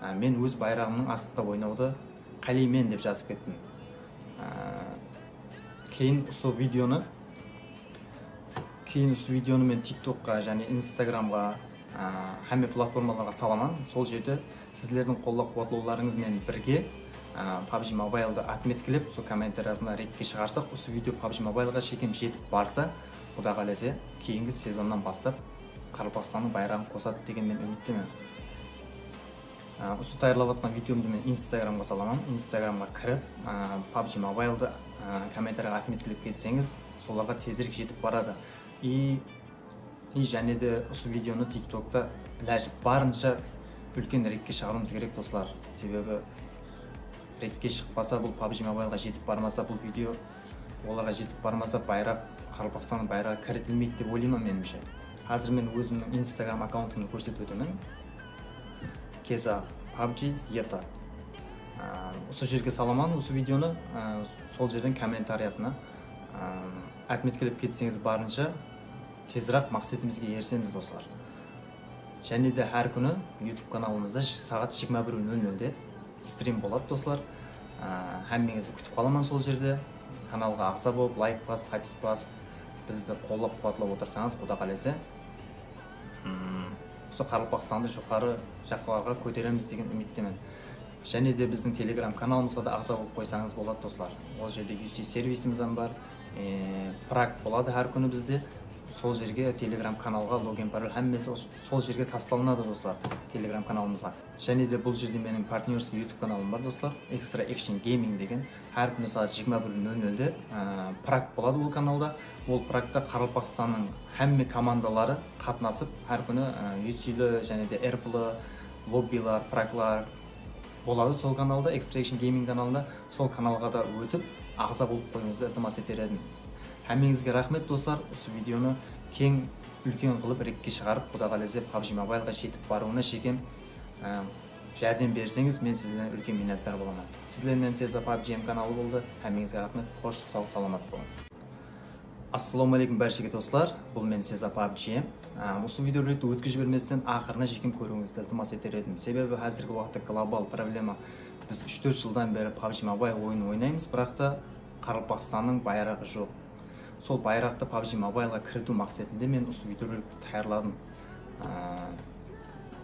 Á, men óz bayraǵımnıń astında oynawdı qáleymen, dep jazıp kettim. Á, keyin usı videonı Keyin usı videonı men TikTokqa jáne Instagramǵa, á, hámme platformalarǵa salaman. Sol jerde sizlerdiń qollap-quwatlawlarıńız benen birge, á, PUBG Mobiledı otmetkilep, sol kommentariyasında redke shıǵarsaq, usı video PUBG Mobileǵa shekem jetip barsa, Quda qálese, keyingi sezonnan baslap Qaraqalpaqstannıń bayraǵın qosadı degen men úmittemen. Á, usı tayarlap atqan videomdı men Instagramǵa salaman. Instagramǵa kirip, á, PUBG Mobiledı, á, kommentariyaǵa otmetkilep ketseńiz, solarǵa tezirek jetip baradı. I, i jáne de usı videonı TikTokta ilajı barınsha úlken redke shıǵarıwımız kerek, doslar. Sebebi redke shıqpasa, bul PUBG Mobileǵa jetip barmasa, bul video olarǵa jetip barmasa, bayraq, Qaraqalpaqstannıń bayraǵı kiritilmeydi dep oylayman, menimshe. Házir men ózimniń Instagram akkauntımdı kórsetip ótemen. Keza PUBG eta. Á, usı jerge salaman usı videonı, á, sol jerden kommentariyasına, á, otmetkilep ketseńiz, barınsha teziraq maqsetimizge erisemiz, doslar. Jáne de hár kúni YouTube kanalımızda sh-, saat jigirma bir nol nolde strim boladı, doslar. Á, hámmeńizdi kútip qalaman sol jerde. Kanalǵa aǵza bolıp, layk basıp, hápis basıp, bizdi qollap-quwatlap otırsańız, Quda qálese, hmm, usı Qaraqalpaqstandı joqarı jaqlarǵa kóteremiz degen úmittemen. Jáne de bizdiń Telegram kanalımızǵa da aǵza bolıp qoysańız boladı, doslar. Ol jerde U C servisimiz hám bar. E, prak boladı hár kúni bizde. Sol jerge Telegram kanalǵa login, parol, hámmesi os-, sol jerge taslanadı, doslar, Telegram kanalımızǵa. Jáne de bul jerde meniń partnyorskiy YouTube kanalım bar, doslar. Extra Action Gaming degen. Hár kúni saat jigirma bir nol nolde, e, prak boladı ol kanalda. Ol prakta Qaraqalpaqstannıń hámme komandaları qatnasıp, hár kúni, e, U Cli jáne de R P L, lobbiler, praklar, boladı sol kanalda, Extra Action Gaming kanalında. Sol kanalǵa da ótip, aǵza bolıp qoyıwıńızdı iltimas eter edim. Hámmeńizge raxmet, doslar. Usı videonı keń, úlken qılıp redke shıǵarıp, Quda qálese, PUBG Mobileǵa jetip barıwına shekem, á, járdem berseńiz, men sizlerden úlken minnetdar bolaman. Sizler menen Seza PUBG M kanalı boldı. Hámmeńizge raxmet. Xosh, saw, salamat bolıń. Assalawma aleykum bárshege, doslar. Bul men Seza PUBG. Á, usı videorolikti ótkizip jibermesten aqırına shekem kóriwińizdi iltimas eter edim. Sebebi házirgi waqıtta global problema. Biz úsh-tórt jıldan beri PUBG Mobile oyının oynaymız, biraq ta Qaraqalpaqstannıń bayraǵı joq. Sol bayraqtı PUBG Mobileǵa kiritiw maqsetinde men usı videorolikti tayarladım. Á,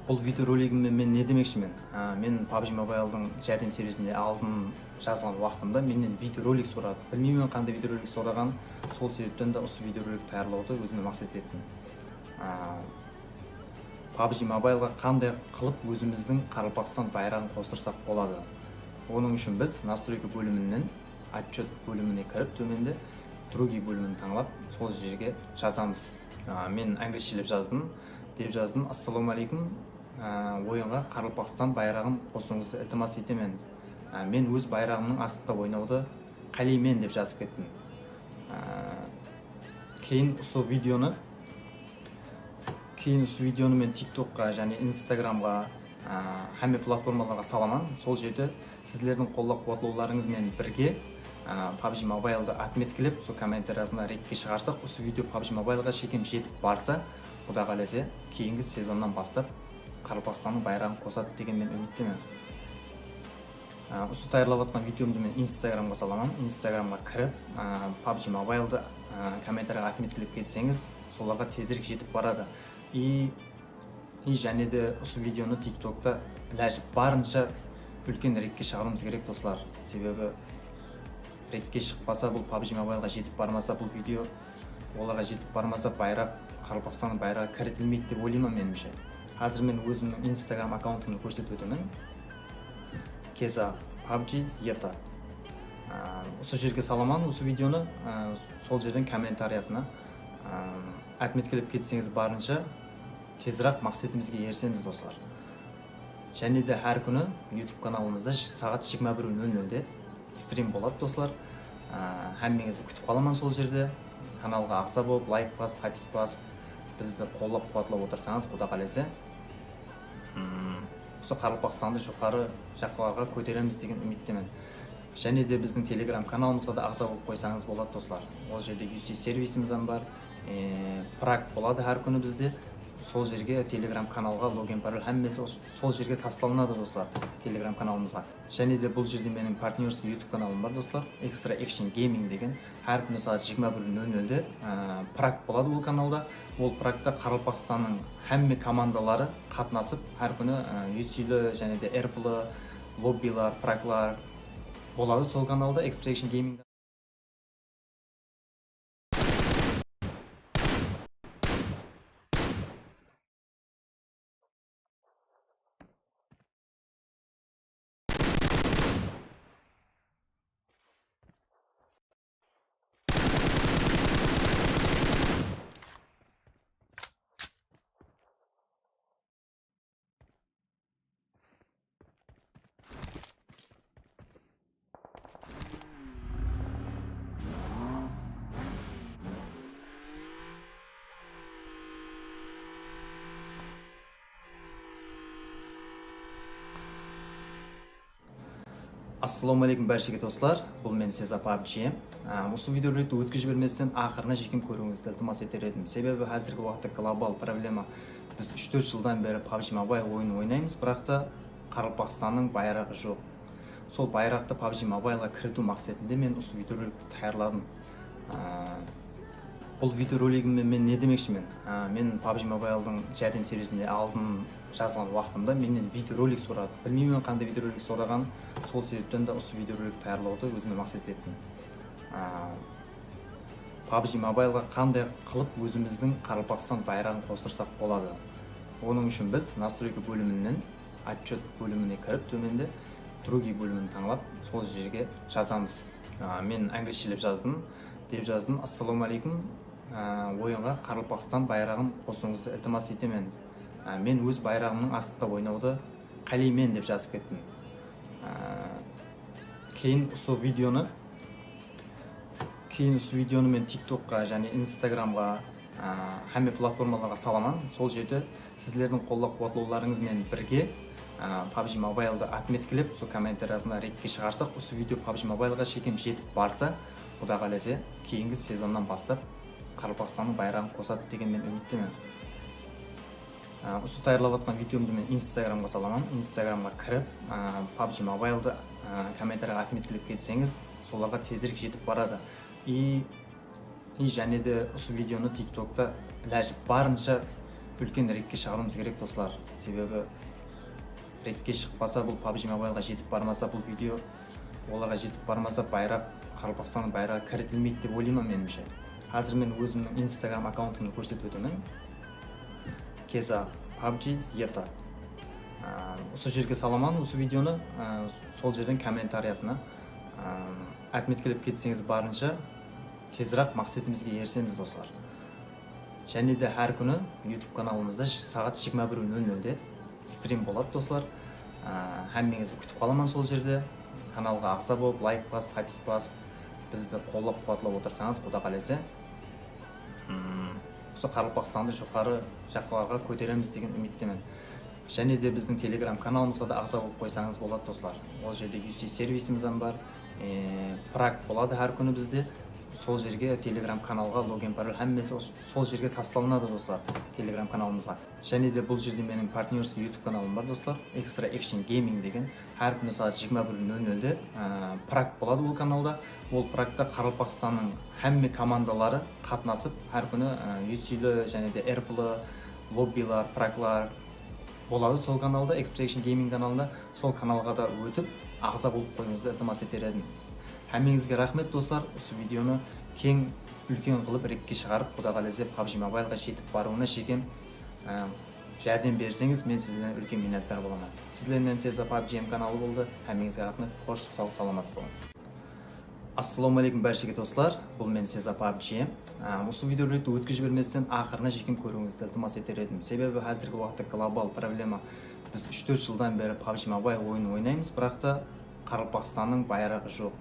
bul videoroligimde men ne demekshimen? Á, men PUBG Mobiledıń járdem servisinde aldın jazǵan waqtımda mennen videorolik soradı. Bilmeymen qanday videorolik soraǵanın, sol sebepten de usı videorolik tayarlawdı ózime maqset ettim. Á, PUBG Mobileǵa qanday qılıp ózimizdiń Qaraqalpaqstan bayraǵın qostırsaq boladı? Onıń ushın biz настройка bóliminen Otchyot bólimine kirip, tómende другие bólimin tańlap, sol jerge jazamız. Á, men anglisshelep jazdım, dep jazdım. Assalawma aleykum. Á, oyınǵa Qaraqalpaqstan bayraǵın qosıwıńızdı iltimas etemen. Á, men óz bayraǵımnıń astında oynawdı qáleymen, dep jazıp kettim. Á, keyin usı videonı Keyin usı videonı men TikTokqa jáne Instagramǵa, á, hámme platformalarǵa salaman. Sol jerde sizlerdiń qollap-quwatlawlarıńız benen birge, á, PUBG Mobiledı otmetkilep, sol kommentariyasında redke shıǵarsaq, usı video PUBG Mobileǵa shekem jetip barsa, Quda qálese, keyingi sezonnan baslap Qaraqalpaqstannıń bayraǵın qosadı degen men úmittemen. Á, usı tayarlap atqan videomdı men Instagramǵa salaman. Instagramǵa kirip, á, PUBG Mobiledı, á, kommentariyaǵa otmetkilep ketseńiz, solarǵa tezirek jetip baradı. I, i jáne de usı videonı TikTokta ilajı barınsha úlken redke shıǵarıwımız kerek, doslar. Sebebi Rekke shıqpasa, bul PUBG Mobileǵa jetip barmasa, bul video olarǵa jetip barmasa, bayraq, Qaraqalpaqstannıń bayraǵı kiritilmeydi dep oylayman, menimshe. Házir men ózimniń Instagram akkauntımdı kórsetip ótemen. Keza PUBG Eta. Á, usı jerge salaman usı videonı, á, sol jerden kommentariyasına, á, otmetkelep ketseńiz, barınsha teziraq maqsetimizge erisemiz, doslar. Jáne de hár kúni YouTube kanalımızda saǵat jigirma bir nol nolde strim boladı, doslar. Á, hámmeńizdi kútip qalaman sol jerde. Kanalǵa aǵza bolıp, layk basıp, podpis basıp, bizdi qollap-quwatlap otırsańız, Quda qálese, mm, usı Qaraqalpaqstandı joqarı jaqlarǵa kóteremiz degen úmittemen. Jáne de bizdiń Telegram kanalımızǵa da aǵza bolıp qoysańız boladı, doslar. Ol jerde U C servisimiz hám bar. E, prak boladı hár kúni bizde. Sol jerge Telegram kanalǵa login, parol, hámmesi os-, sol jerge taslalınadı, doslar, Telegram kanalımızǵa. Jáne de bul jerde meniń partnyorskiy YouTube kanalım bar, doslar. Extra Action Gaming degen. Hár kúni saat jigirma bir nol nolde, e, prak boladı ol kanalda. Ol prakta Qaraqalpaqstannıń hámme komandaları qatnasıp, hár kúni, e, U Cli jáne de R P L, lobbiler, praklar boladı sol kanalda, Extra Action Gaming. Assalawma aleykum bárshege, doslar. Bul men Seza PUBG. Á, usı videorolikti ótkizip jibermesten aqırına shekem kóriwińizdi iltimas eter edim. Sebebi házirgi waqıtta global problema. Biz úsh-tórt jıldan beri PUBG Mobile oyının oynaymız, biraq ta Qaraqalpaqstannıń bayraǵı joq. Sol bayraqtı PUBG Mobileǵa kiritiw maqsetinde men usı videorolikti tayarladım. Á, bul videoroligimmen men ne demekshimen? Á, men PUBG Mobiledıń járdem servisinde aldın jazǵan waqtımda mennen videorolik soradı. Bilmeymen qanday videorolik soraǵanın, sol sebepten de usı videorolik tayarlawdı ózime maqset ettim. Á, PUBG Mobileǵa qanday qılıp ózimizdiń Qaraqalpaqstan bayraǵın qostırsaq boladı? Onıń ushın biz nastroyka bóliminen otchet bólimine kirip, tómende другие bólimin tańlap, sol jerge jazamız. Á, men áńlisshelep jazdım, dep jazdım. Assalawma aleykum. Á, oyınǵa Qaraqalpaqstan bayraǵın qosıwıńızdı iltimas etemen. Á, men óz bayraǵımnıń astında oynawdı qáleymen, dep jazıp kettim. Á, keyin usı videonı Keyin usı videonı men TikTokqa jáne Instagramǵa, á, hámme platformalarǵa salaman. Sol jerde sizlerdiń qollap-quwatlawlarıńız benen birge, á, PUBG Mobiledı otmetkelep, sol kommentariyasında rekke shıǵarsaq, usı video PUBG Mobileǵa shekem jetip barsa, Quda qálese, keyingi sezonnan baslap Qaraqalpaqstannıń bayraǵın qosadı degen men úmittemen. Á, usı tayarlap atqan videomdı men Instagramǵa salaman. Instagramǵa kirip, á, PUBG Mobiledı, á, kommentariyaǵa otmetkelep ketseńiz, solarǵa tezirek jetip baradı. I, i jáne de usı videonı TikTokta ilajı barınsha úlken rekke shıǵarıwımız kerek, doslar. Sebebi rekke shıqpasa, bul PUBG Mobileǵa jetip barmasa, bul video olarǵa jetip barmasa, bayraq, Qaraqalpaqstannıń bayraǵı kiritilmeydi dep oylayman, menimshe. Házir men ózimniń Instagram akkauntımdı kórsetip ótemen. Keza PUBG Eta. Á, usı jerge salaman usı videonı, á, sol jerden kommentariyasına, á, otmetkelep ketseńiz, barınsha teziraq maqsetimizge erisemiz, doslar. Jáne de hár kúni YouTube kanalımızda saǵat jigirma bir nol nolde strim boladı, doslar. Á, hámmeńizdi kútip qalaman sol jerde. Kanalǵa aǵza bolıp, layk basıp, podpis basıp, bizdi qollap-quwatlap otırsańız, Quda qálese, mm, usı Qaraqalpaqstandı joqarı jaqlarǵa kóteremiz degen úmittemen. Jáne de bizdiń Telegram kanalımızǵa da aǵza bolıp qoysańız boladı, doslar. Ol jerde U C servisimiz hám bar. E, prak boladı hár kúni bizde. Sol jerge Telegram kanalǵa login, parol, hámmesi os-, sol jerge taslalınadı, doslar, Telegram kanalımızǵa. Jáne de bul jerde meniń partnyorskiy YouTube kanalım bar, doslar. Extra Action Gaming degen. Hár kúni saat jigirma bir nol nolde, e, prak boladı ol kanalda. Ol prakta Qaraqalpaqstannıń hámme komandaları qatnasıp, hár kúni, e, U Cli jáne de R P L, lobbiler, praklar boladı sol kanalda, Extra Action Gaming kanalında. Sol kanalǵa da ótip, aǵza bolıp qoyıwıńızdı iltimas eter edim. Hámmeńizge raxmet, doslar. Usı videonı keń, úlken qılıp rekke shıǵarıp, Quda qálese PUBG Mobileǵa jetip barıwına shekem, e, járdem berseńiz, men sizlerden úlken minnetdar bolaman. Sizler menen Seza PUBG M kanalı boldı. Hámmeńizge raxmet. Xosh, saw, salamat bolıń. Assalawma áleykum bárshege, doslar. Bul men Seza PUBG. Á, usı videorolikti ótkizip jibermesten aqırına shekem kóriwińizdi iltimas eter edim. Sebebi házirgi waqıtta global problema. Biz úsh-tórt jıldan beri PUBG Mobile oyının oynaymız, biraq ta Qaraqalpaqstannıń bayraǵı joq.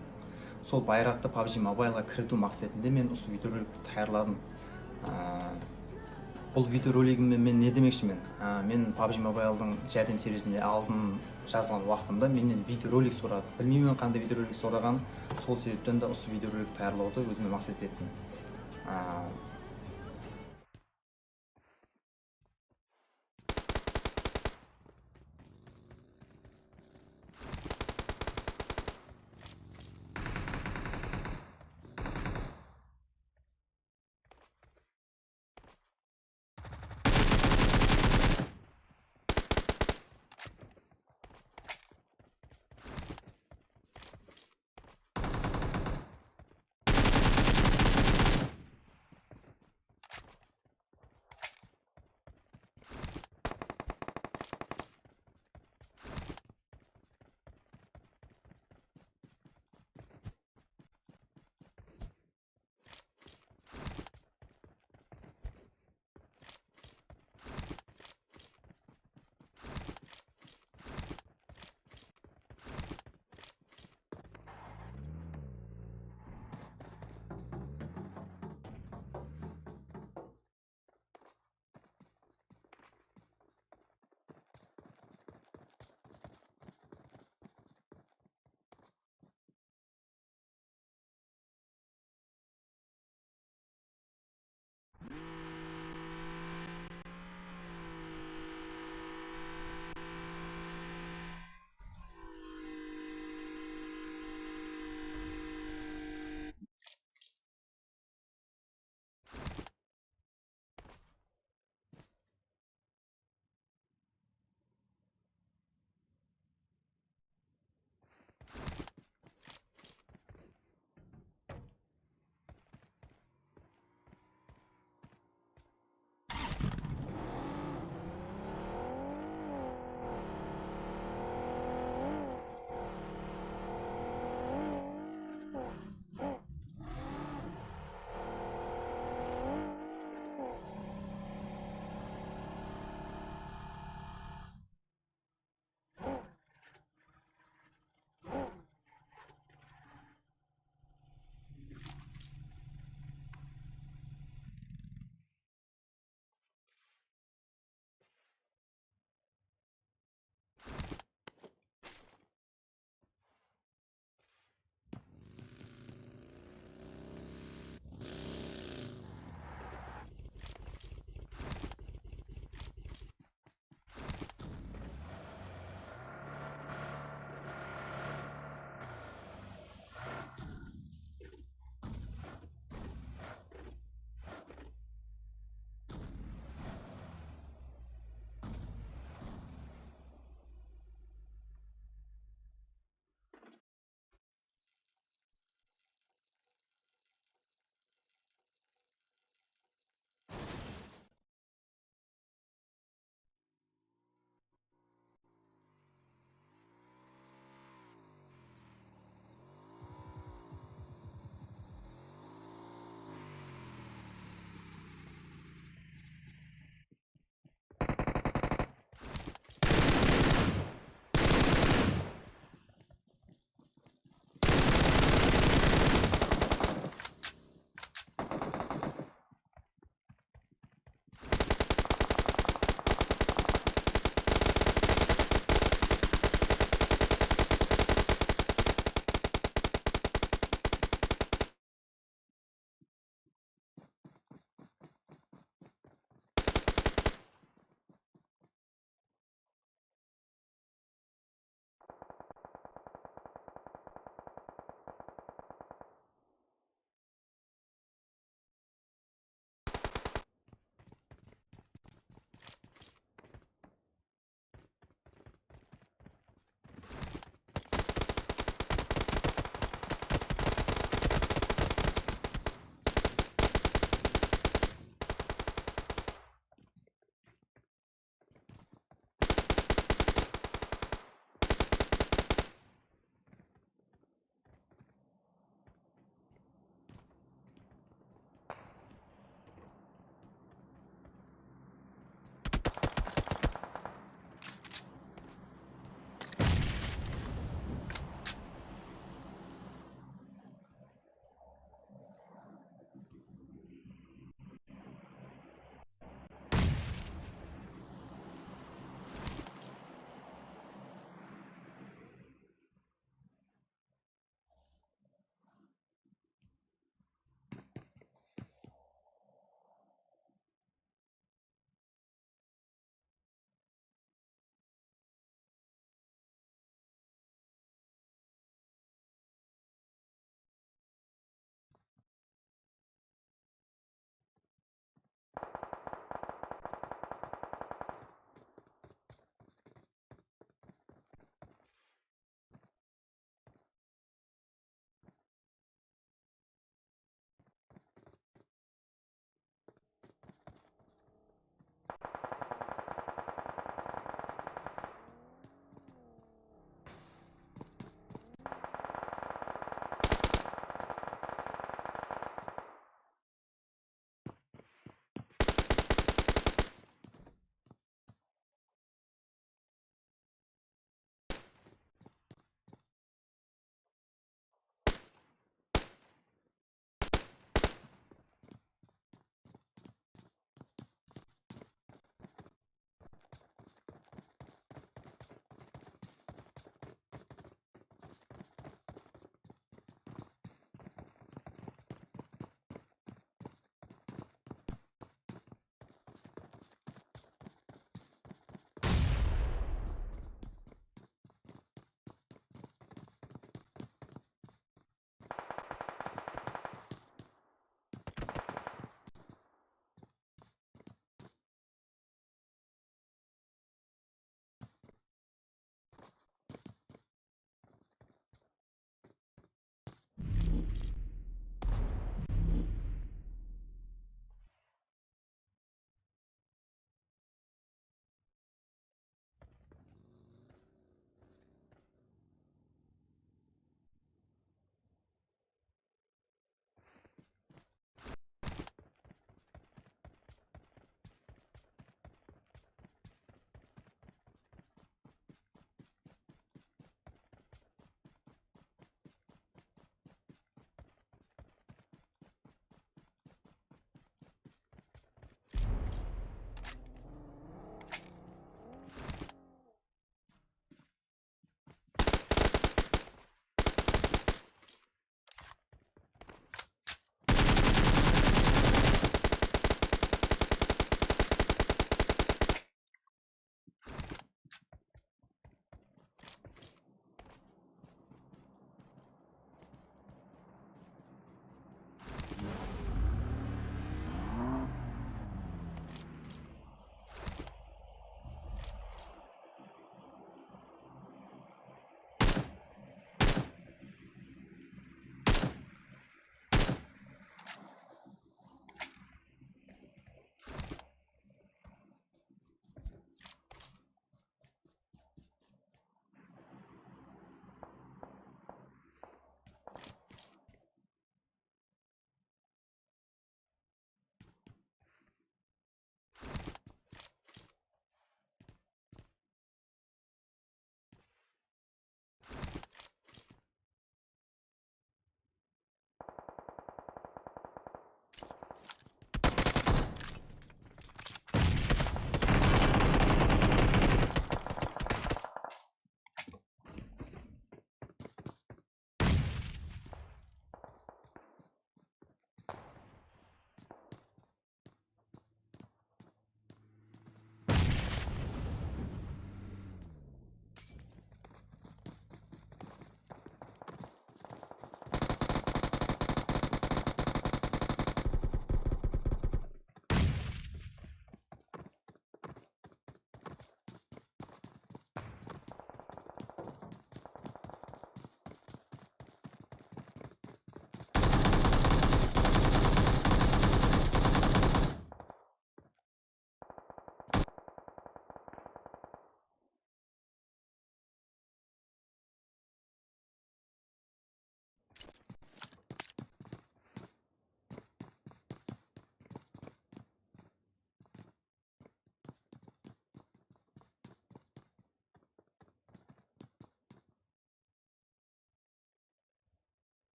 Sol bayraqtı PUBG Mobileǵa kiritiw maqsetinde men usı videorolikti tayarladım. Á, bul videoroligimmen men ne demekshimen? Á, men PUBG Mobiledıń járdem servisinde aldın jazǵan waqtımda mennen videorolik soradı. Bilmeymen qanday videorolik soraǵanın, sol sebepten de usı videorolik tayarlawdı ózime maqset ettim. Á,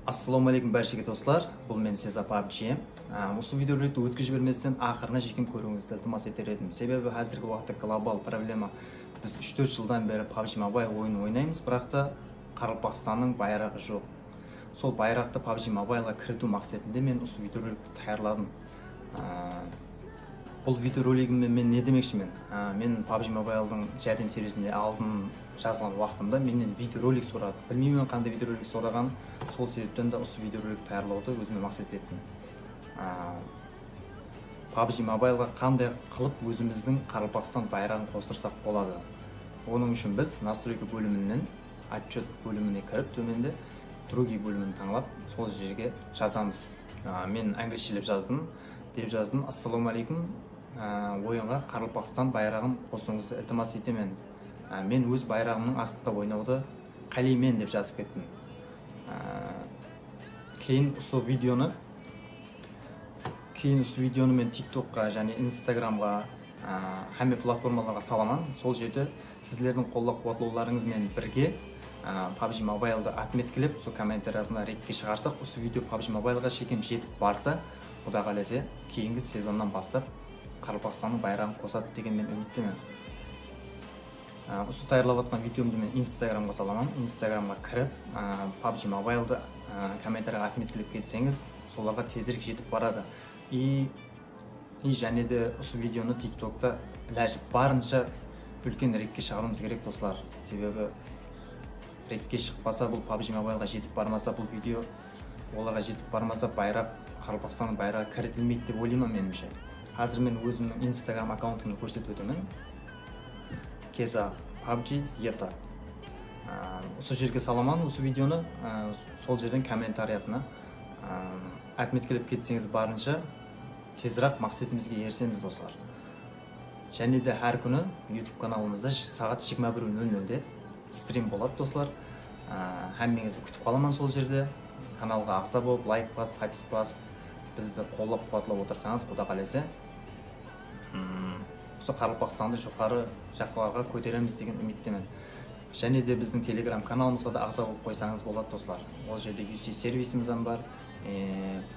Assalawma aleykum bárshege doslar, bul men Seza pabji. Á, usı videorolikti ótkizip jibermesten aqırına shekem kóriwińizdi iltimas eter edim. Sebebi házirgi waqıtta global problema. Biz úsh-tórt jıldan beri pabji Mobile oyının oynaymız, biraq ta Qaraqalpaqstannıń bayraǵı joq. Sol bayraqtı pabji Mobileǵa kiritiw maqsetinde men usı videorolikti tayarladım. Á, bul videoroligimmen men ne demekshimen? Á, men pabji Mobiledıń járdem servisinde aldın jazǵan waqtımda mennen videorolik soradı. Bilmeymen qanday videorolik soraǵanın, sol sebepten de usı videorolik tayarlawdı ózime maqset ettim. Á, pabji Mobileǵa qanday qılıp ózimizdiń Qaraqalpaqstan bayraǵın qostırsaq boladı? Onıń ushın biz nastroyka bóliminen Otchet bólimine kirip, tómende Другие bólimin tańlap, sol jerge jazamız. Á, men áńgilshelep jazdım, dep jazdım. Assalawma aleykum. Á, oyınǵa Qaraqalpaqstan bayraǵın qosıwıńızdı iltimas etemen. Á, men óz bayraǵımnıń astında oynawdı qáleymen, dep jazıp kettim. Á, keyin usı videonı Keyin usı videonı men TikTokqa jáne Instagramǵa, á, hámme platformalarǵa salaman. Sol jerde sizlerdiń qollap-quwatlawlarıńız menen birge, á, pabji Mobiledı otmetkelep, sol kommentariyasında redke shıǵarsaq, usı video pabji Mobileǵa shekem jetip barsa, Quda qálese, keyingi sezonnan baslap Qaraqalpaqstannıń bayraǵın qosadı degen men úmittemen. Á, usı tayarlap atqan videomdı men Instagramǵa salaman. Instagramǵa kirip, á, pabji Mobiledı, á, kommentariyaǵa otmetkelep ketseńiz, solarǵa tezirek jetip baradı. I, i jáne de usı videonı TikTokta ilajı barınsha úlken redke shıǵarıwımız kerek, doslar. Sebebi redke shıqpasa, bul pabji Mobileǵa jetip barmasa, bul video olarǵa jetip barmasa, bayraq, Qaraqalpaqstannıń bayraǵı kiritilmeydi dep oylayman, menimshe. Házir men ózimniń Instagram akkauntımdı kórsetip ótemen. Keza pabji eta. Á, usı jerge salaman usı videonı, á, sol jerden kommentariyasına, á, otmetkelep ketseńiz, barınsha teziraq maqsetimizge erisemiz, doslar. Jáne de hár kúni YouTube kanalımızda saǵat jigirma bir nol nolde strim boladı, doslar. Á, hámmeńizdi kútip qalaman sol jerde. Kanalǵa aǵza bolıp, layk basıp, podpiska basıp, bizdi qollap-quwatlap otırsańız, Quda qálese, mm, usı Qaraqalpaqstandı joqarı jaqlarǵa kóteremiz degen úmittemen. Jáne de bizdiń Telegram kanalımızǵa da aǵza bolıp qoysańız boladı, doslar. Ol jerde U C servisimiz hám bar. E,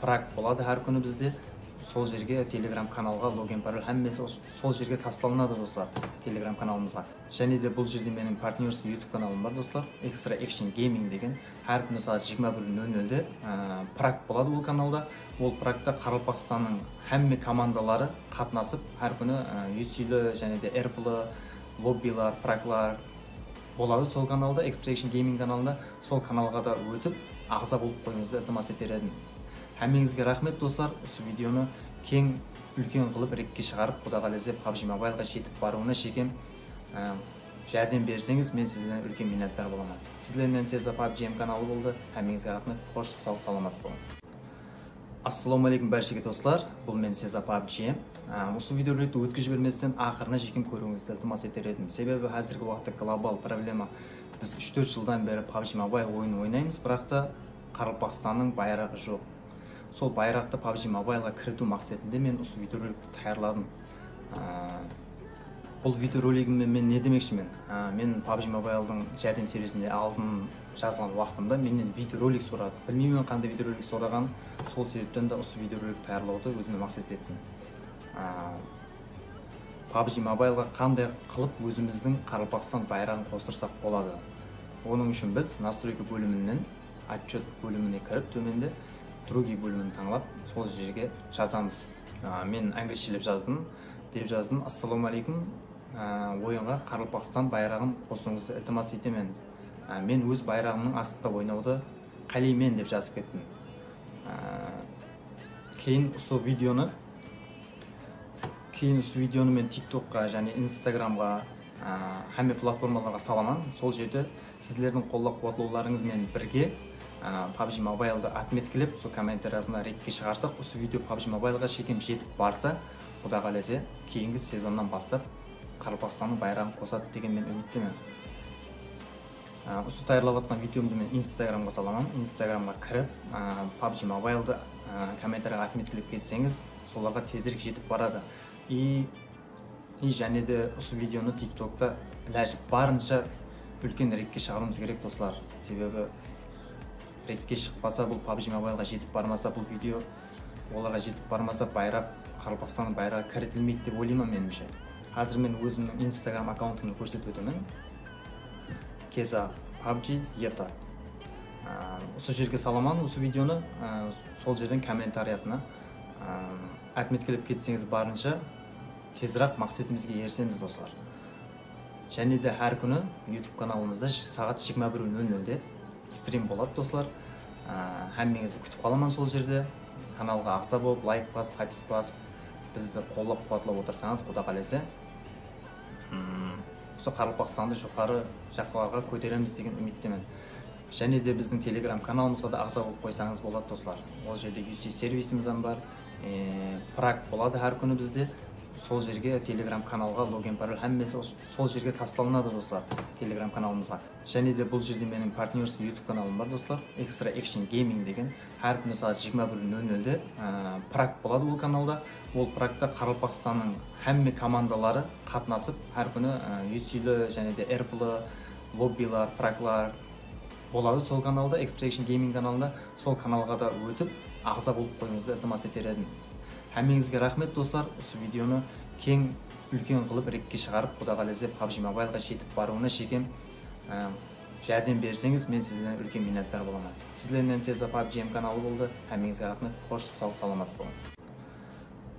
prak boladı hár kúni bizde. Sol jerge Telegram kanalǵa login, parol, hámmesi os-, sol jerge taslalınadı, doslar, Telegram kanalımızǵa. Jáne de bul jerde meniń partnyorskiy YouTube kanalım bar, doslar. Extra Action Gaming degen. Hár kúni saat jigirma bir nol nolde, e, prak boladı ol kanalda. Ol prakta Qaraqalpaqstannıń hámme komandaları qatnasıp, hár kúni, e, U C'li jáne de R P'li lobbiler, praklar boladı sol kanalda, Extra Action Gaming kanalında. Sol kanalǵa da ótip, aǵza bolıp qoyıwıńızdı iltimas eter edim. Hámmeńizge raxmet, doslar. Usı videonı keń, úlken qılıp redke shıǵarıp, Quda qálese, pabji Mobileǵa jetip barıwına shekem, e, járdem berseńiz, men sizlerden úlken minnetdar bolaman. Sizler menen Seza pabji kanalı boldı. Hámmeńizge raxmet. Xosh, saw-salamat bolıń. Assalawma aleykum bárshege doslar. Bul men Seza pabji. Á, usı videorolikti ótkizip jibermesten aqırına shekem kóriwińizdi iltimas eter edim. Sebebi házirgi waqıtta global problema. Biz úsh-tórt jıldan beri pabji Mobile oyının oynaymız, biraq ta Qaraqalpaqstannıń bayraǵı joq. Sol bayraqtı pabji Mobileǵa kiritiw maqsetinde men usı videorolikti tayarladım. Á, bul videoroligimmen men ne demekshimen? Á, men pabji Mobiledıń járdem servisinde aldın jazǵan waqtımda mennen videorolik soradı. Bilmeymen qanday videorolik soraǵanın, sol sebepten de usı videorolik tayarlawdı ózime maqset ettim. Á, pabji Mobileǵa qanday qılıp ózimizdiń Qaraqalpaqstan bayraǵın qostırsaq boladı? Onıń ushın biz nastroyka bóliminen Otchet bólimine kirip, tómende Другие bólimin tańlap, sol jerge jazamız. Á, men áńgilshelep jazdım, dep jazdım. Assalawma aleykum. Á, oyınǵa Qaraqalpaqstan bayraǵın qosıwıńızdı iltimas etemen. Á, men óz bayraǵımnıń astında oynawdı qáleymen dep jazıp kettim. Á, keyin usı videonı, keyin usı videonı men TikTokqa, jáne Instagramǵa, á, hámme platformalarǵa salaman. Sol jerde sizlerdiń qollap-quwatlawlarıńız benen birge, á, PUBG Mobile'dı otmetkilep, sol kommentariyasında redke shıǵarsaq, usı video PUBG Mobile'ǵa shekem jetip barsa, Quda qálese, keyingi sezonnan baslap Qaraqalpaqstannıń bayraǵın qosadı degen men úmittemen. Á, usı tayarlap atqan videomdı men Instagramǵa salaman. Instagramǵa kirip, á, PUBG Mobile'dı, á, kommentariyaǵa otmetkilep ketseńiz, solarǵa tezirek jetip baradı. I, i jáne de usı videonı TikTokta ilajı barınsha úlken redke shıǵarıwımız kerek, doslar. Sebebi redke shıqpasa, bul PUBG Mobile'ǵa jetip barmasa, bul video olarǵa jetip barmasa, bayraq, Qaraqalpaqstannıń bayraǵı kiritilmeydi dep oylayman, menińshe. Házir men ózimniń Instagram akkauntımdı kórsetip ótemen. Keza PUBG Eta. Á, usı jerge salaman usı videonı, á, sol jerden kommentariyasına, á, otmetkilep ketseńiz, barınsha teziraq maqsetimizge erisemiz, doslar. Jáne de hár kúni YouTube kanalımızda saat jigirma bir nol nolde strim boladı, doslar. Á, hámmeńizdi kútip qalaman sol jerde. Kanalǵa aǵza bolıp, layk basıp, podpiska basıp, bizdi qollap-quwatlap otırsańız, Quda qálese, mm, usı Qaraqalpaqstandı joqarı jaqlarǵa kóteremiz degen úmittemen. Jáne de bizdiń Telegram kanalımızǵa da aǵza bolıp qoysańız boladı, doslar. Ol jerde U C servisimiz hám bar. E, prak boladı hár kúni bizde. Sol jerge Telegram kanalǵa login, parol, hámmesi os-, sol jerge taslanadı, doslar, Telegram kanalımızǵa. Jáne de bul jerde meniń partnyorskiy YouTube kanalım bar, doslar. Extra Action Gaming degen. Hár kúni saat jigirma bir nol nolde, e, prak boladı ol kanalda. Ol prakta Qaraqalpaqstannıń hámme komandaları qatnasıp, hár kúni, e, U Cli, jáne de R Pli, lobbilar, praklar, boladı sol kanalda, Extra Action Gaming kanalında. Sol kanalǵa da ótip, aǵza bolıp qoyıwıńızdı iltimas eter edim. Hámmeńizge raxmet, doslar. Usı videonı keń, úlken qılıp redke shıǵarıp, Quda qálese, PUBG Mobile'ǵa jetip barıwına shekem, á, járdem berseńiz, men sizlerden úlken minnetdar bolaman. Sizler menen Seza PUBG M kanalı boldı. Hámmeńizge raxmet. Xosh, saw, salamat bolıń.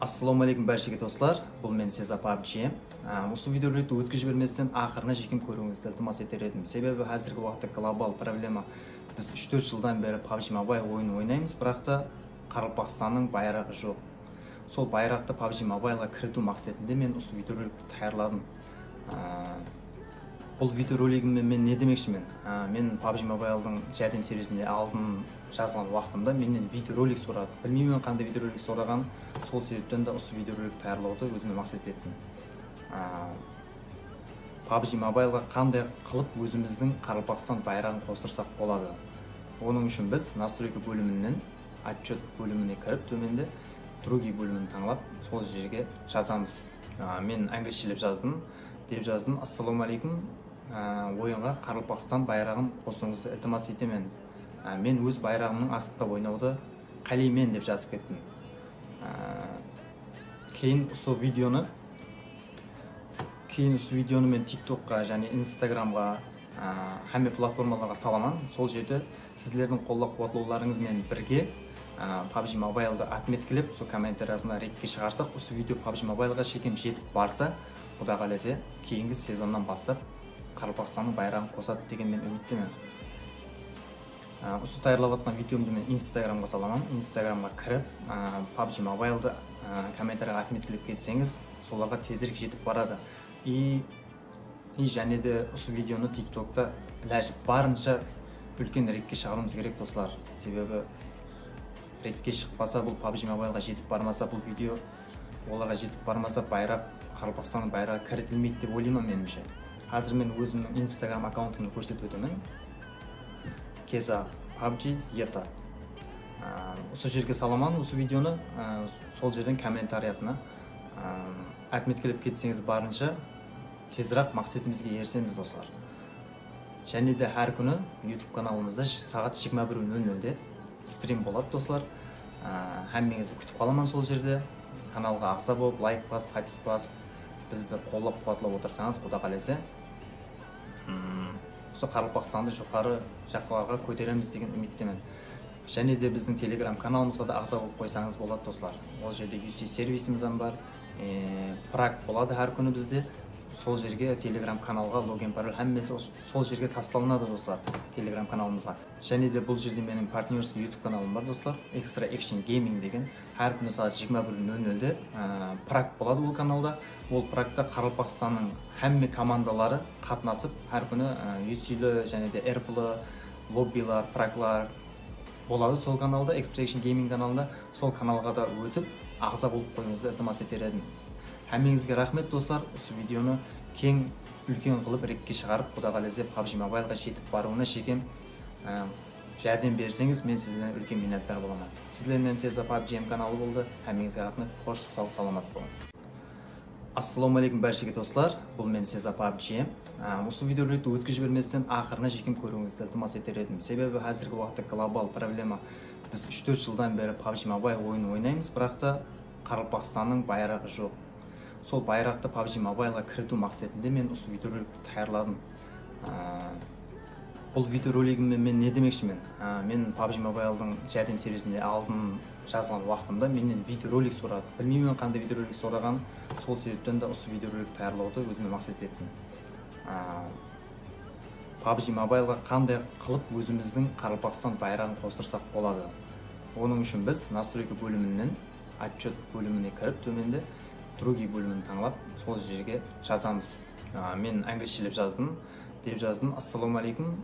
Assalawma aleykum bárshege, doslar. Bul men Seza PUBG. Á, usı videorolikti ótkizip jibermesten aqırına shekem kóriwińizdi iltimas eter edim. Sebebi házirgi waqıtta global problema. Biz úsh-tórt jıldan beri PUBG Mobile oyının oynaymız, biraq ta Qaraqalpaqstannıń bayraǵı joq. Sol bayraqtı PUBG Mobile'ǵa kiritiw maqsetinde men usı videorolikti tayarladım. Á, bul videoroligimmen men ne demekshimen? Á, men PUBG Mobile'dıń járdem servisinde aldın jazǵan waqtımda mennen videorolik soradı. Bilmeymen qanday videorolik soraǵanın, sol sebepten de usı videorolik tayarlawdı ózime maqset ettim. Á, PUBG Mobile'ǵa qanday qılıp ózimizdiń Qaraqalpaqstan bayraǵın qostırsaq boladı. Onıń ushın biz настройка bóliminen Otchyot bólimine kirip, tómende другие bólimin tańlap, sol jerge jazamız. Á, men áńgirishelep jazdım, dep jazdım. Assalawma aleykum. Á, oyınǵa Qaraqalpaqstan bayraǵın qosıwıńızdı iltimas etemen. Á, men óz bayraǵımnıń astında oynawdı qáleymen, dep jazıp kettim. Á, keyin usı videonı Keyin usı videonı men TikTokqa, jáne Instagramǵa, á, hámme platformalarǵa salaman. Sol jerde sizlerdiń qollap-quwatlawlarıńız benen birge, á, PUBG Mobile'dı otmetkilep, sol kommentariyasında redke shıǵarsaq, usı video PUBG Mobile'ǵa shekem jetip barsa, Quda qálese, keyingi sezonnan baslap Qaraqalpaqstannıń bayraǵın qosadı degen men úmittemen. Á, usı tayarlap atqan videomdı men Instagramǵa salaman. Instagramǵa kirip, á, PUBG Mobile'dı, á, kommentariyaǵa otmetkilep ketseńiz, solarǵa tezirek jetip baradı. I, i jáne de usı videonı TikTokta ilajı barınsha úlken redke shıǵarıwımız kerek, doslar. Sebebi redke shıqpasa, bul PUBG Mobile'ǵa jetip barmasa, bul video olarǵa jetip barmasa, bayraq, Qaraqalpaqstannıń bayraǵı kiritilmeydi dep oylayman, menińshe. Házir men ózimniń Instagram akkauntımdı kórsetip ótemen. Keza PUBG Eta. Á, usı jerge salaman usı videonı, á, sol jerden kommentariyasına, á, otmetkilep ketseńiz, barınsha teziraq maqsetimizge erisemiz, doslar. Jáne de hár kúni YouTube kanalımızda saat jigirma bir nol nolde strim boladı, doslar. Á, hámmeńizdi kútip qalaman sol jerde. Kanalǵa aǵza bolıp, layk basıp, podpiska basıp, bizdi qollap-quwatlap otırsańız, Quda qálese, mm, usı Qaraqalpaqstandı joqarı jaqlarǵa kóteremiz degen úmittemen. Jáne de bizdiń Telegram kanalımızǵa da aǵza bolıp qoysańız boladı, doslar. Ol jerde U C servisimiz hám bar. E, prak boladı hár kúni bizde. Sol jerge Telegram kanalǵa login, parol hámmesi os-, sol jerge taslanadı, dostlar, Telegram kanalımızǵa. Jáne de bul jerde meniń partnyorskiy YouTube kanalım bar, dostlar, Extra Action Gaming degen. Hár kúni saat jigirma bir nol nolde, e, prak boladı ol kanalda. Ol prakta Qaraqalpaqstannıń hámme komandaları qatnasıp, hár kúni, e, U F C'li jáne de R P L lobbiler, praklar boladı sol kanalda, Extra Action Gaming kanalında. Sol kanalǵa da ótip, aǵza bolıp qoyıwıńızdı iltimas eter edim. Hámmeńizge raxmet, dostlar. Usı videonı keń, úlken qılıp rekke shıǵarıp, Quda qálese, PUBG Mobileǵa jetip barıwına shekem, e, járdem berseńiz, men sizlerden úlken minnetdar bolaman. Sizler menen Seza PUBG M kanalı boldı. Hámmeńizge raxmet. Xosh, saw, salamat bolıń. Assalawma aleykum bárshege, dostlar. Bul men Seza PUBG. Á, usı videorolikti ótkizip jibermesten aqırına shekem kóriwińizdi iltimas eter edim. Sebebi házirgi waqıtta global problema. Biz úsh-tórt jıldan beri PUBG Mobile oyının oynaymız, biraq ta Qaraqalpaqstannıń bayraǵı joq. Sol bayraqtı PUBG Mobileǵa kiritiw maqsetinde men usı videorolikti tayarladım. Á, bul videoroligimmen men ne demekshimen? Á, men PUBG Mobiledıń járdem servisinde aldın jazǵan waqtımda mennen videorolik soradı. Bilmeymen qanday videorolik soraǵanın, sol sebepten de usı videorolik tayarlawdı ózime maqset ettim. Á, PUBG Mobileǵa qanday qılıp ózimizdiń Qaraqalpaqstan bayraǵın qostırsaq boladı? Onıń ushın biz настройка bóliminen Otchyot bólimine kirip, tómende Другие bólimin tańlap, sol jerge jazamız. Á, men áńlishilep jazdım, dep jazdım. Assalawma aleykum.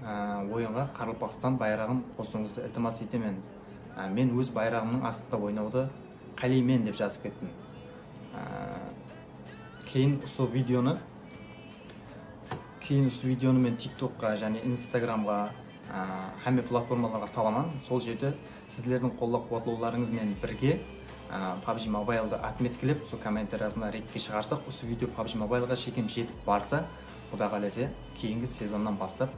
Á, oyınǵa Qaraqalpaqstan bayraǵın qosıwıńızdı iltimas etemen. Á, men óz bayraǵımnıń astında oynawdı qáleymen, dep jazıp kettim. Á, keyin usı videonı Keyin usı videonı men TikTokqa jáne Instagramǵa, á, hámme platformalarǵa salaman. Sol jerde sizlerdiń qollap-quwatlawlarıńız benen birge, á, PUBG Mobiledı otmetkilep, sol kommentariyasında rekke shıǵarsaq, usı video PUBG Mobileǵa shekem jetip barsa, Quda qálese, keyingi sezonnan baslap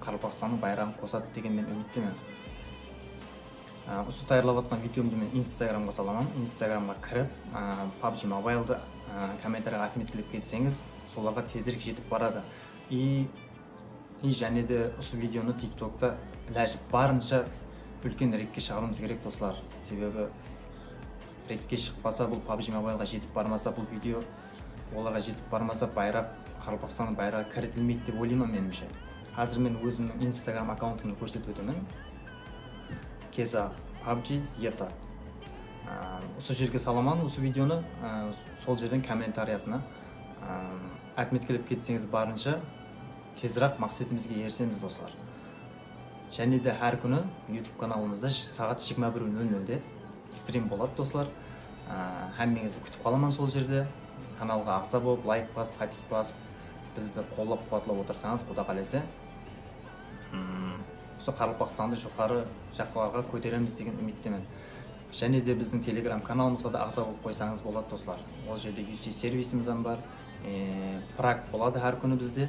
Qaraqalpaqstannıń bayraǵın qosadı degen men úmittemen. Á, usı tayarlap atqan videomdı men Instagramǵa salaman. Instagramǵa kirip, á, PUBG Mobiledı, á, kommentariyaǵa otmetkilep ketseńiz, solarǵa tezirek jetip baradı. I, i jáne de usı videonı TikTokta ilajı barınsha úlken rekke shıǵarıwımız kerek, doslar. Sebebi rekke shıqpasa, bul PUBG Mobileǵa jetip barmasa, bul video olarǵa jetip barmasa, bayraq, Qaraqalpaqstannıń bayraǵı kiritilmeydi dep oylayman, menińshe. Házir men ózimniń Instagram akkauntımdı kórsetip ótemen. Keza PUBG Eta. Á, usı jerge salaman usı videonı, á, sol jerden kommentariyasına, á, otmetkilep ketseńiz, barınsha teziraq maqsetimizge erisemiz, doslar. Jáne de hár kúni YouTube kanalımızda saǵat jigirma bir nol nolde strim boladı, doslar. Á, hámmeńizdi kútip qalaman sol jerde. Kanalǵa aǵza bolıp, layk basıp, podpiska basıp, bizdi qollap-quwatlap otırsańız, Quda qálese, mm, usı Qaraqalpaqstandı joqarı jaqlarǵa kóteremiz degen úmittemen. Jáne de bizdiń Telegram kanalımızǵa da aǵza bolıp qoysańız boladı, doslar. Ol jerde U C servisimiz hám bar. E, prak boladı hár kúni bizde.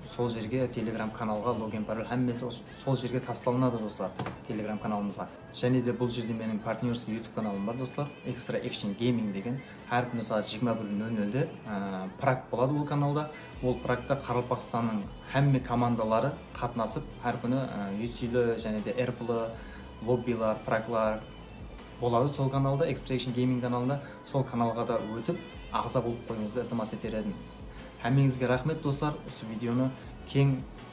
Sol jerge Telegram kanalǵa login, parol, hámmesi os-, sol jerge taslanadı, doslar, Telegram kanalımızǵa. Jáne de bul jerde meniń partnyorskiy YouTube kanalım bar, doslar, Extra Action Gaming degen. Hár kúni saat jigirma bir nol nolde, e, prak boladı ol kanalda. Ol prakta Qaraqalpaqstannıń hámme komandaları qatnasıp, hár kúni, e, U F C'li jáne de R P L, lobbiler, praklar boladı sol kanalda, Extra Action Gaming kanalında. Sol kanalǵa da ótip, aǵza bolıp qoyıwıńızdı iltimas eter edim. Hámmeńizge raxmet, doslar. Usı videonı keń,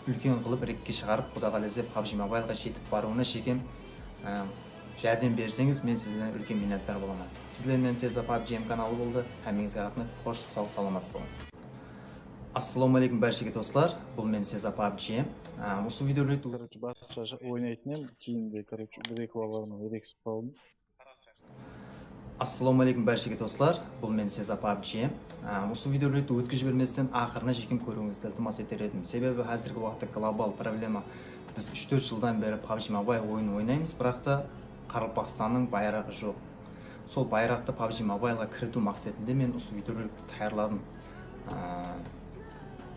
úlken qılıp rekke shıǵarıp, Quda qálese, PUBG Mobileǵa jetip barıwına shekem, e, járdem berseńiz, men sizlerden úlken minnetdar bolaman. Sizler menen Seza PUBG M kanalı boldı. Hámmeńizge raxmet. Xosh, saw, salamat bolıń. Assalawma aleykum bárshege, doslar. Bul men Seza PUBG. Á, usı videorolikti, короче, basqasha oynaytın edim. Keyin de, короче, bir-eki balalar menen ereksip qaldım. Assalawma aleykum bárshege, doslar. Bul men Seza PUBG. Á, usı videorolikti ótkizip jibermesten aqırına shekem kóriwińizdi iltimas eter edim. Sebebi házirgi waqıtta global problema. Biz úsh-tórt jıldan beri PUBG Mobile oyının oynaymız, biraq ta Qaraqalpaqstannıń bayraǵı joq. Sol bayraqtı PUBG Mobileǵa kiritiw maqsetinde men usı videorolikti tayarladım. Á,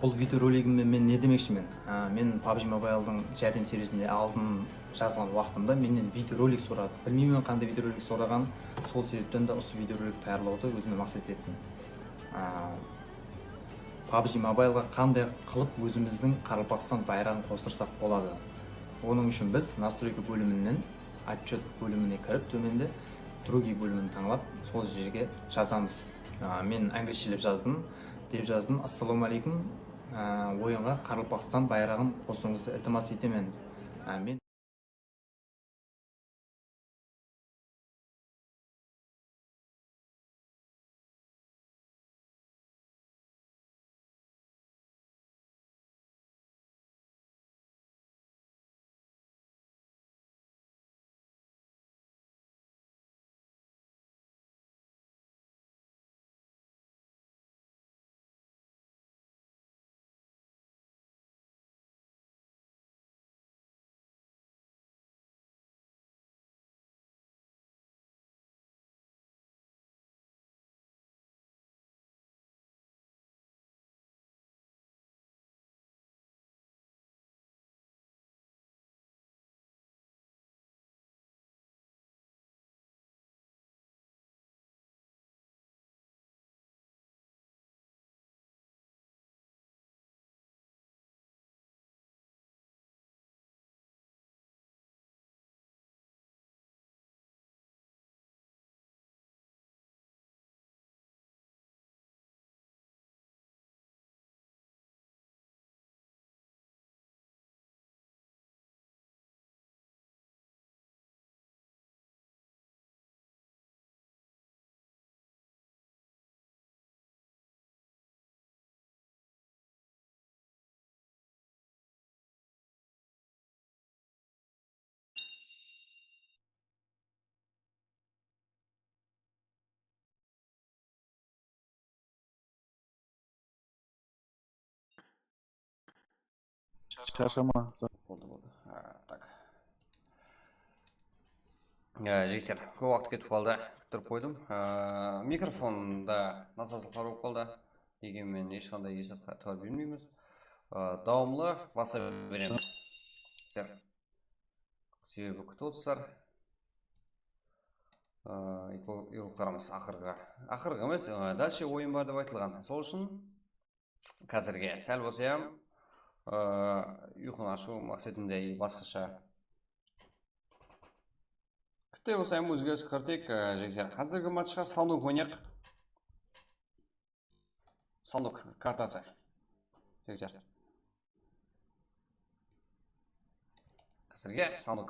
bul videoroligimmen men ne demekshimen? Á, men PUBG Mobiledıń járdem servisinde aldın jazǵan waqtımda mennen videorolik soradı. Bilmeymen qanday videorolik soraǵanın, sol sebepten de usı videorolik tayarlawdı ózime maqset ettim. Á, PUBG Mobileǵa qanday qılıp ózimizdiń Qaraqalpaqstan bayraǵın qostırsaq boladı? Onıń ushın biz настройка bóliminen Otchyot bólimine kirip, tómende Другие bólimin tańlap, sol jerge jazamız. Á, men áńlishilep jazdım, Dep jazdım. Assalawma aleykum. Á, oyınǵa Qaraqalpaqstan bayraǵın qosıwıńızdı iltimas etemen. Á, men Sharshama. Boldı, boldı. Ha, tak. Á, jigitler, kóp waqıt ketip qaldı. Kúttirip qoydım. Á, mikrofonda nasazlıqlar bolıp qaldı. Degen menen hesh qanday esap itibar bermeymiz. Á, dawamlı baslay beremiz. Sizler sebebi kútip otırsızlar. Á, uygulıq-, uygulıq taramız aqırǵı. Aqırǵı emes, á, dálshe oyın bar dep aytılǵan. Sol ushın házirge sál bolsa hám, á, uyqını ashıw maqsetinde basqasha. Kitte bolsa hám ózgeris kiriteyik, á, jigitler. Házirgi matchqa Sanuk oynayıq. Sanuk kartası. Jigitler. Házirge Sanuk.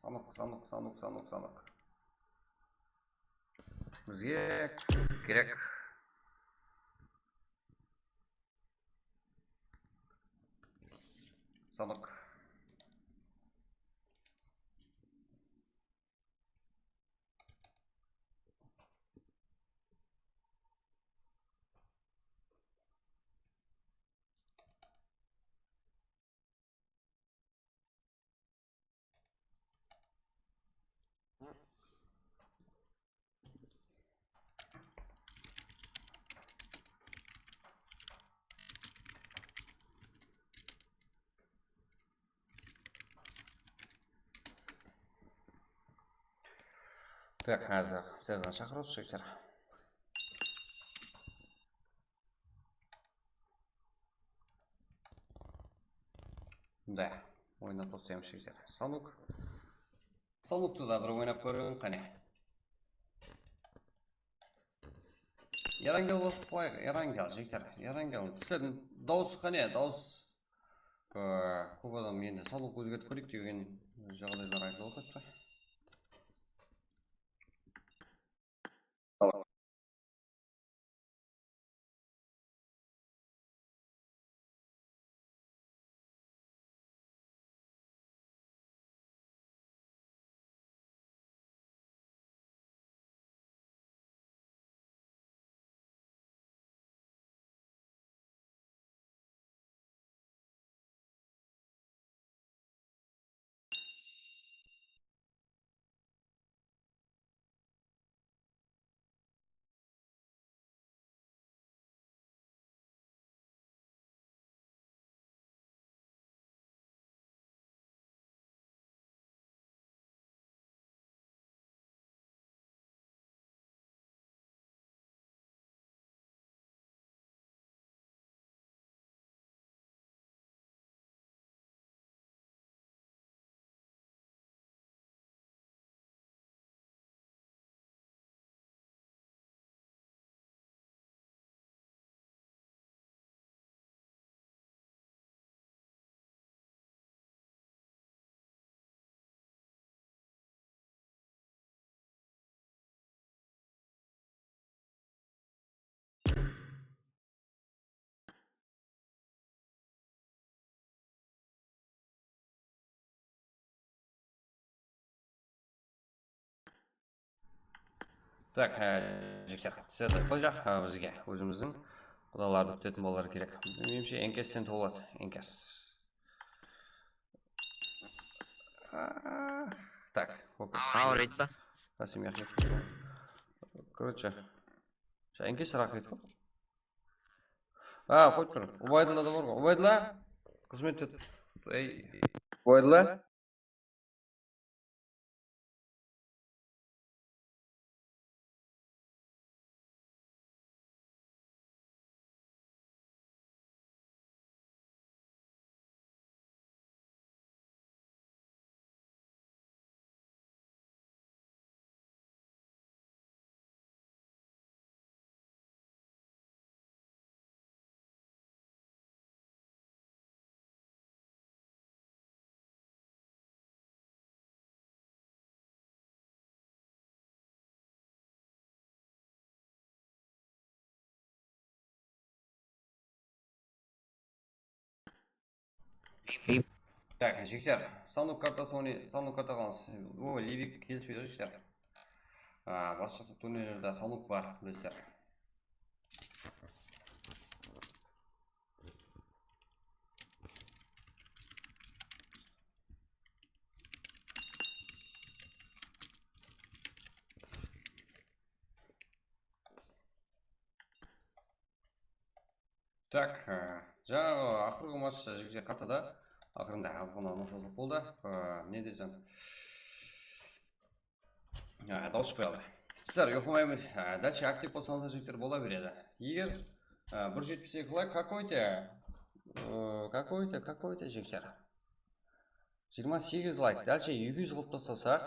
Sanuk, Sanuk, Sanuk, Sanuk, Sanuk. Bizge kerek Sanuk. Так, házir sizlerden shaqırıp shıqtır. Da, oynap qoysam shıqtır. Sanuk. Sanuktı da bir oynap kóriń, qáne. Erangel qosıp qoyayıq, Erangel, jigitler, Erangel. Sizlerdiń dawıs qáne, dawıs. Á, kóp adam endi sawlıq ózgertip kóreyik degen jaǵdaylar aytılıp atırıptı. Tak, e, jigitler, sizlerdi qoyjaq, e, bizge, ózimizdiń qudalardı kútetin balalar kerek. Menimshe, enkesten toladı, enkes. A, tak, okey. Awır aytpa. Rasim, yaxshi. Короче, enkes raqıydı. A, qoyıp tur. Ubaydulla da bar ǵoy. Ubaydulla, xızmet et. Ey, Ubaydulla. Tak, jigitler, stanok kartası oynay-, stanok karta alamız. O, Livik kelispeydi, jigitler. A, basqa turnirlerde stanok bar, bilesizler. Tak, e, jańaǵı aqırǵı match, jigitler, kartada aqırında azǵana nasazlıq boldı. E, ne desem, e, dawıs shıqpay qaldı. Sizler uyıqlamaymız. E, dálshe aktiv bolsańızlar, jigitler, bola beredi. Eger, e, bir júz jetpis eki layk, какой-то, e, какой-то, какой-то, jigitler. Jigirma segiz layk, dálshe eki júz qılıp taslasaq,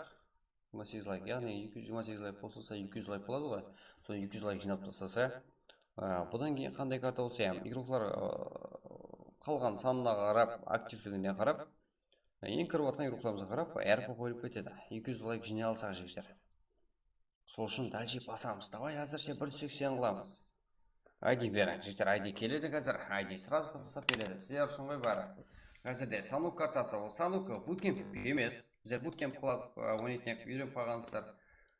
jigirma segiz layk, yaǵnıy eki júz, jigirma segiz layk qosılsa, eki júz layk boladı ǵoy. Soń eki júz layk jıynap taslasa, a, budan keyin qanday karta bolsa hám, igroklar, a, qalǵan sanına qarap, aktivligine qarap, a, eń kirip atqan igroklarımızǵa qarap, R P qoyılıp ketedi. Eki júz layk jıynay alsaq, jigitler. Sol ushın dálshe basamız. Davay, házirshe bir júz seksen qılamız. I D beriń, jigitler, I D keledi házir. I D сразу taslasap beredi. Sizler ushın ǵoy bári. Házirde stanok kartası, ol stanok, bootcamp emes. Bizler bootcamp qılıp, ı, oynaytın edik, úyrenip qalǵansızlar.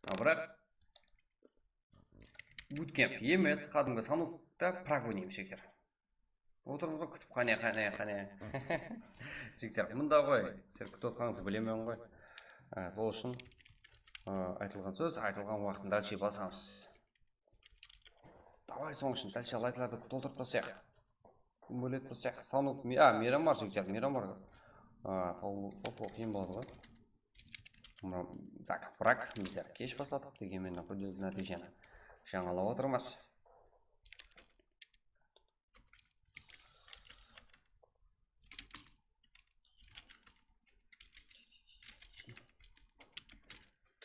A, biraq bootcamp emes, qádimgi stanokta prak oynaymiz, jigitler. Otırmız ǵoy kútip, qáne, qáne, qáne. Jigitler, mında ǵoy, sizler kútip otqanıńızdı bilemen ǵoy. Á, sol ushın, á, aytılǵan sóz, aytılǵan waqtında dálshe basamız. Davay, sonıń ushın dálshe layklardı toltırıp taslayıq. Kúmbáletip taslayıq. Stanok, me-, á, meyram bar, jigitler, meyram bar. Á, tawıw, tawıw qıyın boladı ǵoy. Mına, tak, biraq bizler kesh basladıq, degenmen qúddelikli nátiyjeni jańalap atırmız.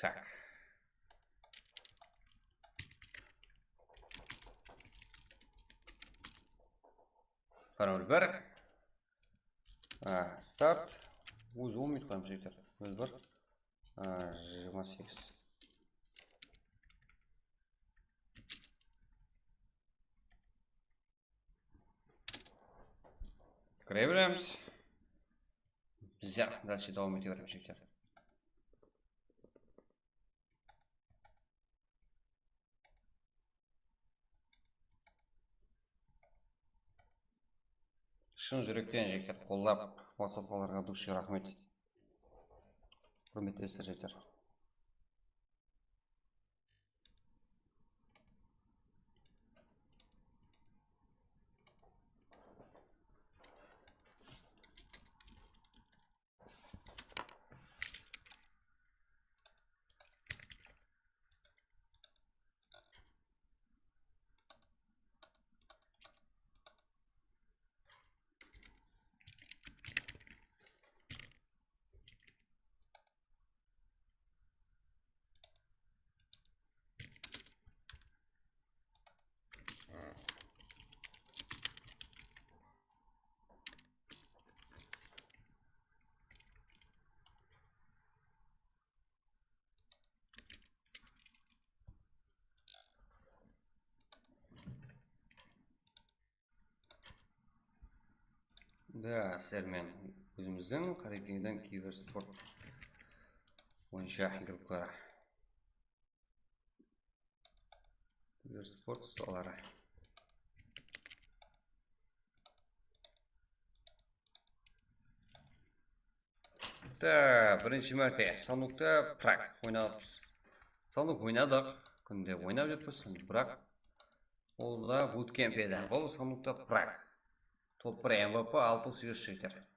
Tak. Parol bir. A, start. Ózi on minut qoyamız, jigitler. Ózi bir. A, jigirma segiz. Kire beremiz. Bizler dálshe dawam ete beremiz, jigitler. Shın júrekten, jigitler, qollap, basıp atqanlarǵa dush raxmet. Húrmetli jigitler. Da, sizler menen ózimizdiń Qarekengiden kibersport boyınsha gruppaları. Sport ustaları. Da, birinshi márte sandıqta Prag oynadıpız. Sandıq oynadıq, kúnde oynap júrmiz, biraq ol da bootcamp edi. Bul sandıqta Prag. Top bir M V P alpıs yuz shiter.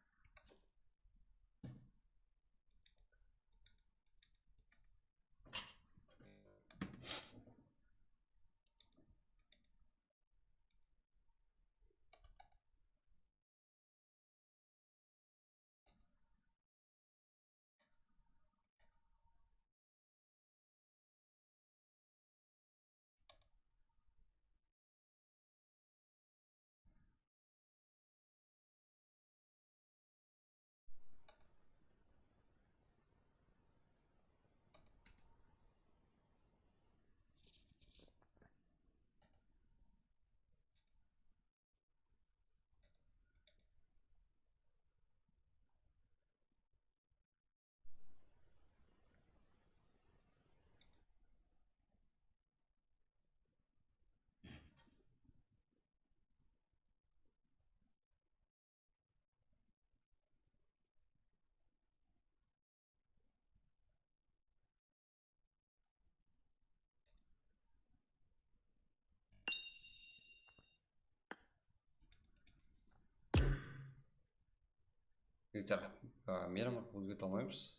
Viktor, a, meni ózgerte almaymız.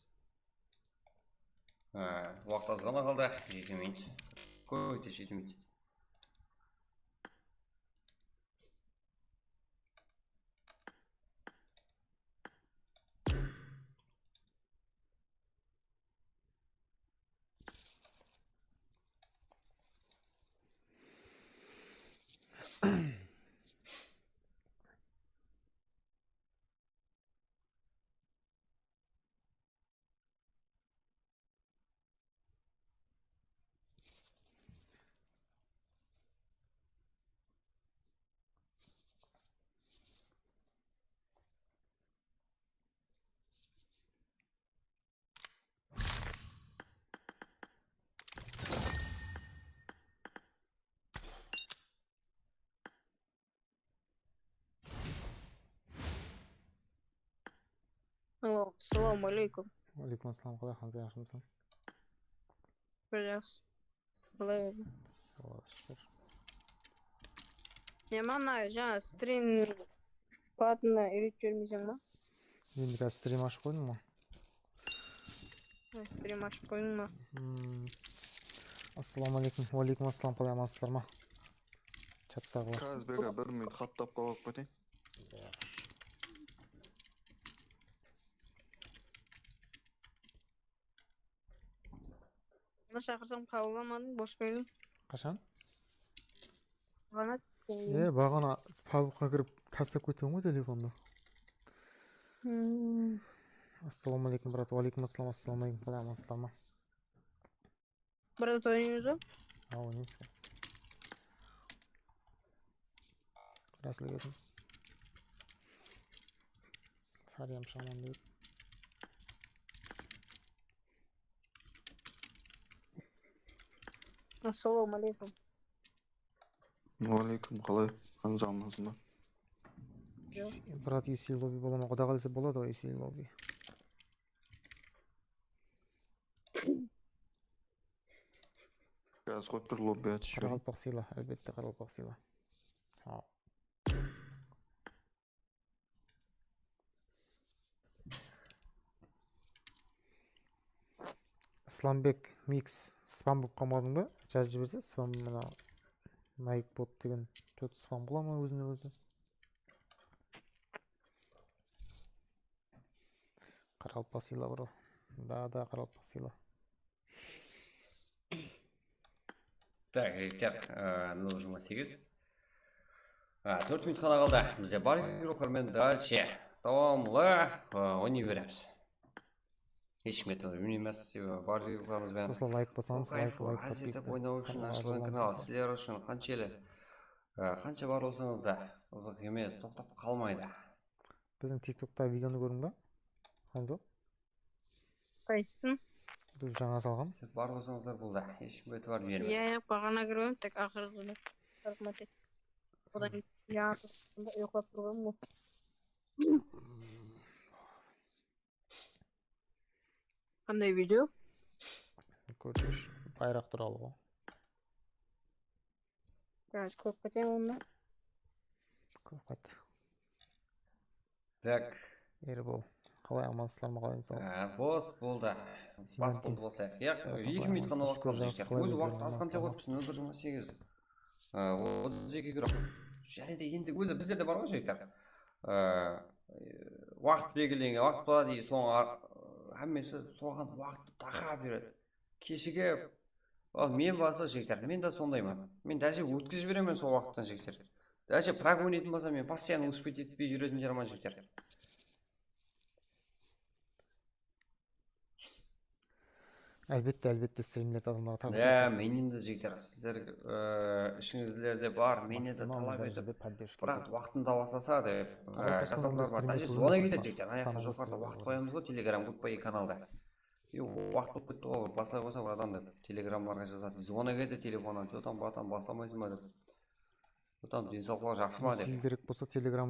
A, waqıt az ǵana qaldı, jeti minut. Kóbeyte jeti minut. Alo, assalawma aleykum. Aleykum assalam, qalay, Hamza, jaqsımısań? Bir jaqsı. Qalay boldı? Allaǵa shúkir. Neme, ana, jańa strim padına úyretip jibermeyseń ba? Endi házir strim ashıp qoydım ǵoy. Ay, strim ashıp qoydıń ba? Hmm. Assalawma aleykum. Wa aleykum assalam, qalay, amansızlar ma? Chattaǵılar. Kazbek aga, bir minut xattap qalıp keteyin. Baǵana shaqırsań, qabıllamadıń, bosh qoydıń. Qashan? Baǵana. E, baǵana pabqa kirip, taslap ketken ǵoy telefondı. Hmm. Assalawma aleykum, brat. Wa aleykum assalam, assalawma aleykum. Qalay, amansızlar ma? Brat, oynaymız ba? Ha, oynaymız. Qaraslı kelsin. Fariyam shaman deydi. Assalawma aleykum. Wa aleykum, qalay? Hamza, amansıń ba? Joq. Brat, U C lobby bola ma? Quda qálese boladı ǵoy U C lobby. Gaz qoyıp tur, lobby atı jiberiń. Qaraqalpaq sıyla, álbette, qaraqalpaq sıyla. Ha. Islambek Mix, spam bolıp qalmadıń ba? Jazıp jiberse, spam, mına, Nike bot degen, что-то spam bola ma ózine ózi? Qaraqalpaq sıyla, bro. Da, da, qaraqalpaq sıyla. Так, rебят, e, nol jigirma segiz. A, tórt minut ǵana qaldı. Bizde bar igroklar menen дальше dawamlı, e, oynay beremiz. Hesh kim aytpay bilmeymiz, sebebi bar igroklarımız benen. Doslar, layk basańız, layk, layk, подписка. Oynaw ushın ashılǵan kanal sizler ushın qanshelli, e, qansha bar bolsańız da, qızıq emes, toqtap qalmaydı. Biziń TikTokta videonı kórdiń ba, Hanzo? Qaysısın? Biz jańa salǵan. Siz bar bolsańızlar boldı. Hesh kimge itibar bermeń. Iya, iya, baǵana kirip edim, tek aqırı. Odan keyin yarın uyıqlap turǵanım ǵoy. Qanday video? Kórsesh, bayraq tuwralı ǵoy. Biraz kórip keteyin onı. Kórip qat. Tak. Erbol, qalay, amansızlar ma, qalay, sawlıq? Á, bos, boldı. Bas boldı, bosayıq. Yaq, eki minut ǵana waqıt qaldı, jigitler. Ózi waqıt azǵantay ǵoy, biziń nol jigirma segiz. Á, otız eki kilo. Jáne de endi ózi bizlerde bar ǵoy, jigitler. Á, waqıt belgilengen, waqıt boladı, soń ar-, hámmesi soǵan waqıttı taqap júredi. Keshige, al, men bolsa, jigitler, men de sondayman. Men dáje ótkizip jiberemen sol waqıttan, jigitler. Dáje prag oynaytın bolsa, men postoyanno uspet etpey júretin jaraman, jigitler. Álbette, álbette, strimlerdi adamlarǵa tarqatayıq. Ya, mennen de, jigitler, sizler, e, ishińizlerde bar, mennen de talap etip, brat, waqtında baslasa dep, e, jazatular bar. Dáje, zvonok etedi, jigitler, ayaqqa joqarıda waqıt qoyamız ǵoy, Telegram gruppa, kanalda. Yo, waqıt bolıp ketti ǵoy, baslay qoysa, bratan, dep, telegramlarǵa jazadı. Zvonok etedi telefonnan, "Что там, bratan, baslamaysıń ba?" dep. "Что там, densawlıqlar jaqsı ma?" dep. Sil kerek bolsa, Telegram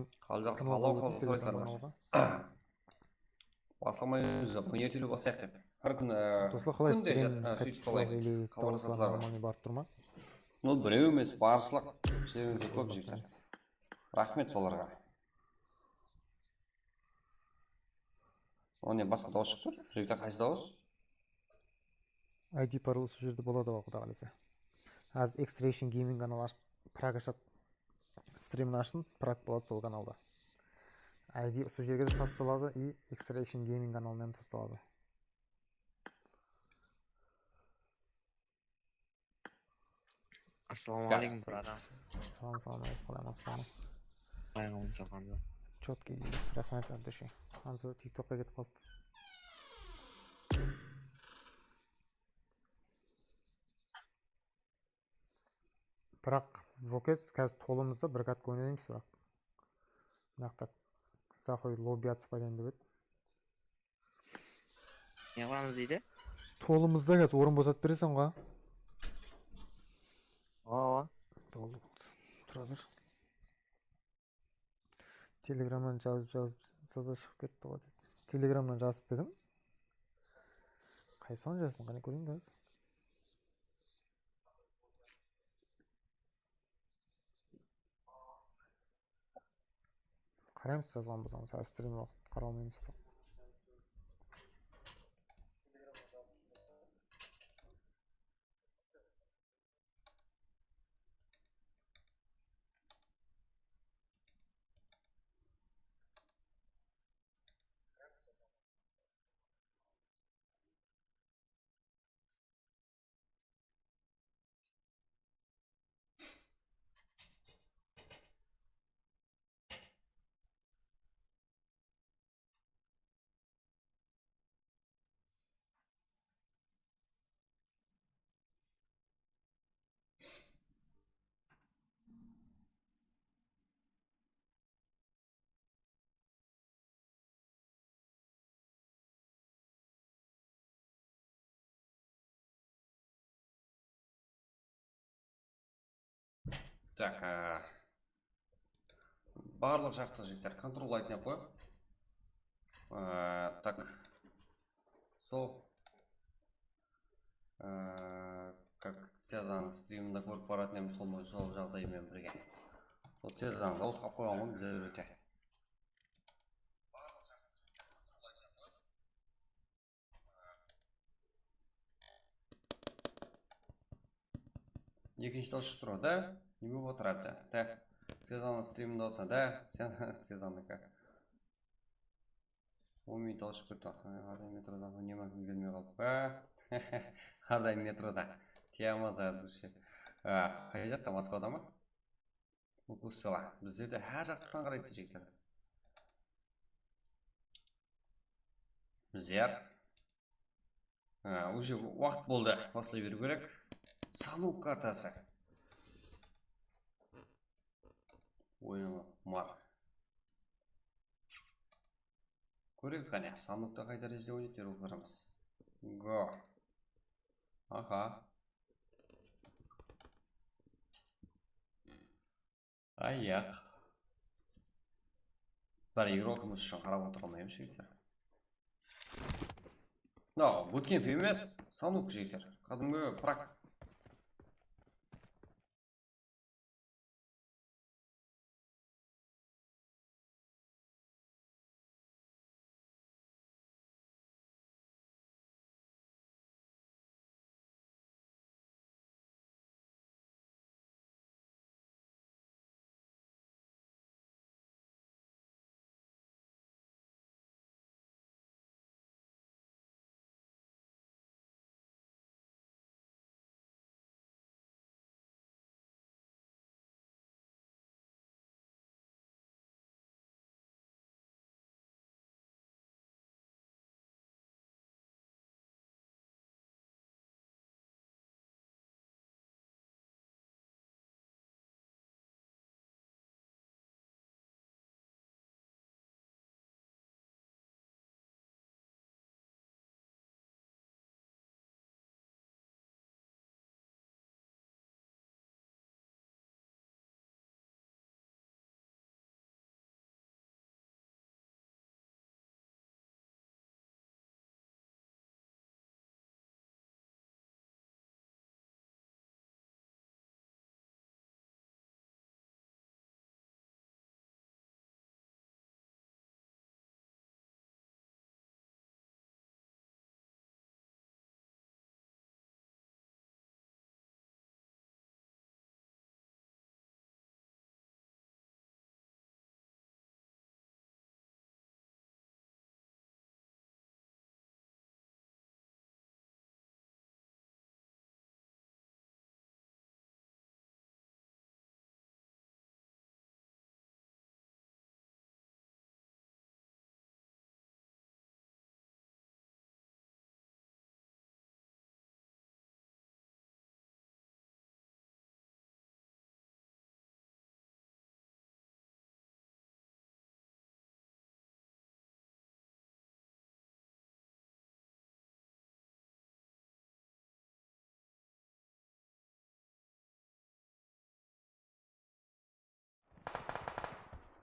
kanalǵa. Baslamaymız, ertele baslayıq, dep. Hár kún, e, doslar, qalay, kúnde stream, e, sóytip, solay xabarlasatular ǵoy. Barıp tur ma? Ol birew emes, barshılıq. Islerińizde kóp, jigitler. Raxmet solarǵa. O ne, basqa dawıs shıǵıp tur? Jigitler, qaysı dawıs? I D parol usı jerde boladı ǵoy, Quda qálese. Házir Extraction Gaming kanalı ashıp, prag ashıp, strimin ashsın, prag boladı sol kanalda. I D usı jerge de tastaladı, i Extraction Gaming kanalınan tastaladı. Assalamu aleykum, bratan. Salam, salam aleykum, qalay, amansızlar ma? Qayıńıń, sapandı. Chotkiy, raxmet, Abdushe. Anzur TikTokqa ketip qaldı. Biraq, Vokes, házir tolımızda bir katka oynaymiz, biraq. Mınaqta Zaxoy lobby atıp paylayın dep edi. Ne qılamız deydi? Tolımızda házir orın bosatıp bereseń ǵoy. Awa, awa. Boldı, boldı. Tura ber. Telegramnan jazıp, jazıp, saza shıǵıp ketti ǵoy, dedi. Telegramnan jazıp pa ediń? Qaysıǵan jazdıń, qáne kóreyin házir. Qaraymız, jazǵan bolsańız, házir strim waqıt qara almaymız biraq. Tak, e, barlıq jaqtı, jigitler, kontrol aytın ǵoy. E, tak. Sol. E, kak Cezanıń striminde kórip baratın edim, sol, sol jaǵday menen birge. Sol Cezanı dawısqa qoyǵan ǵoy bizler, birge. Ekinshi dawıs shıǵıp tur ǵoy, da? Neme bolıp otıradı? Da. Cezanıń striminde bolsa, da? Cezanıńki. On minut alıshıp ketti. Arday metrodan ne mümkin kelmey qaldı. Arday metroda. Tiyamaz, Abdushe. A, qay jaqta, Moskvada ma? Uppsala. Bizlerde hár jaqtan qaraydı, jigitler. Bizler. Ha, уже waqıt boldı. Baslay beriw kerek. Sanuk kartası. Oyunı mar. Kóreyik qáne, sandıqta qay dárejede oynaydı, dep oqıramız. Go. Aha. Ayaq. Bir igorkımız ushın qarap otıra almaymız, jigitler. No, bootcamp emes, stanok, jigitler. Qádimgi prak.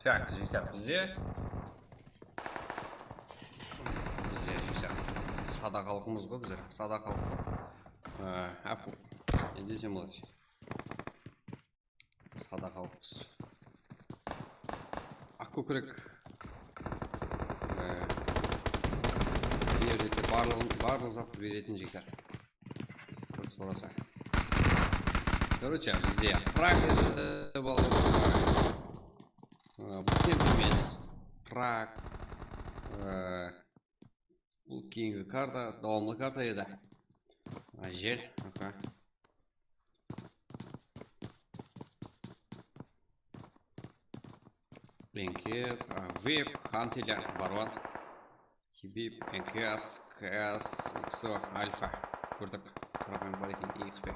Tak, jigitler, bizde, bizde, jigitler, sada xalqımız ǵoy bizler, sada xalıq. Á, ápu, ne desem boladı? Sada xalqpız. Aq kókirek. Ee, neredeyse barlıǵın, barlıq zattı beretin jigitler. Bir sorasa. Короче, bizde prak edi, balalar. Ee, bu kemp emes. Prak. Ee, bul keyingi karta, dawamlı karta edi. Ajel, aha. N K S, a, vip, Hunter, Baron, Kibip, N K S, K S, X O, Alfa. Kórdik. Problem bar eken, X P.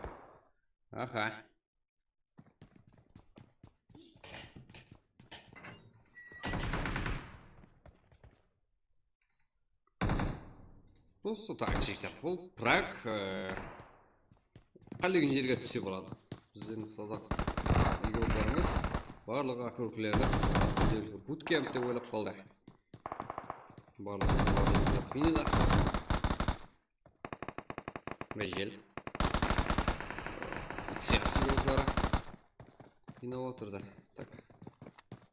Aha. Просто так, jigitler. Bul prak, e, qálegen jerge tússe boladı. Bizden sada igoroklarımız barlıǵı aq kókirek bootcamp dep oylap qaldı. Barlıǵı, barlıǵı qıynadı. Mına jel. X S igorokları qıynap otırdı. Tak.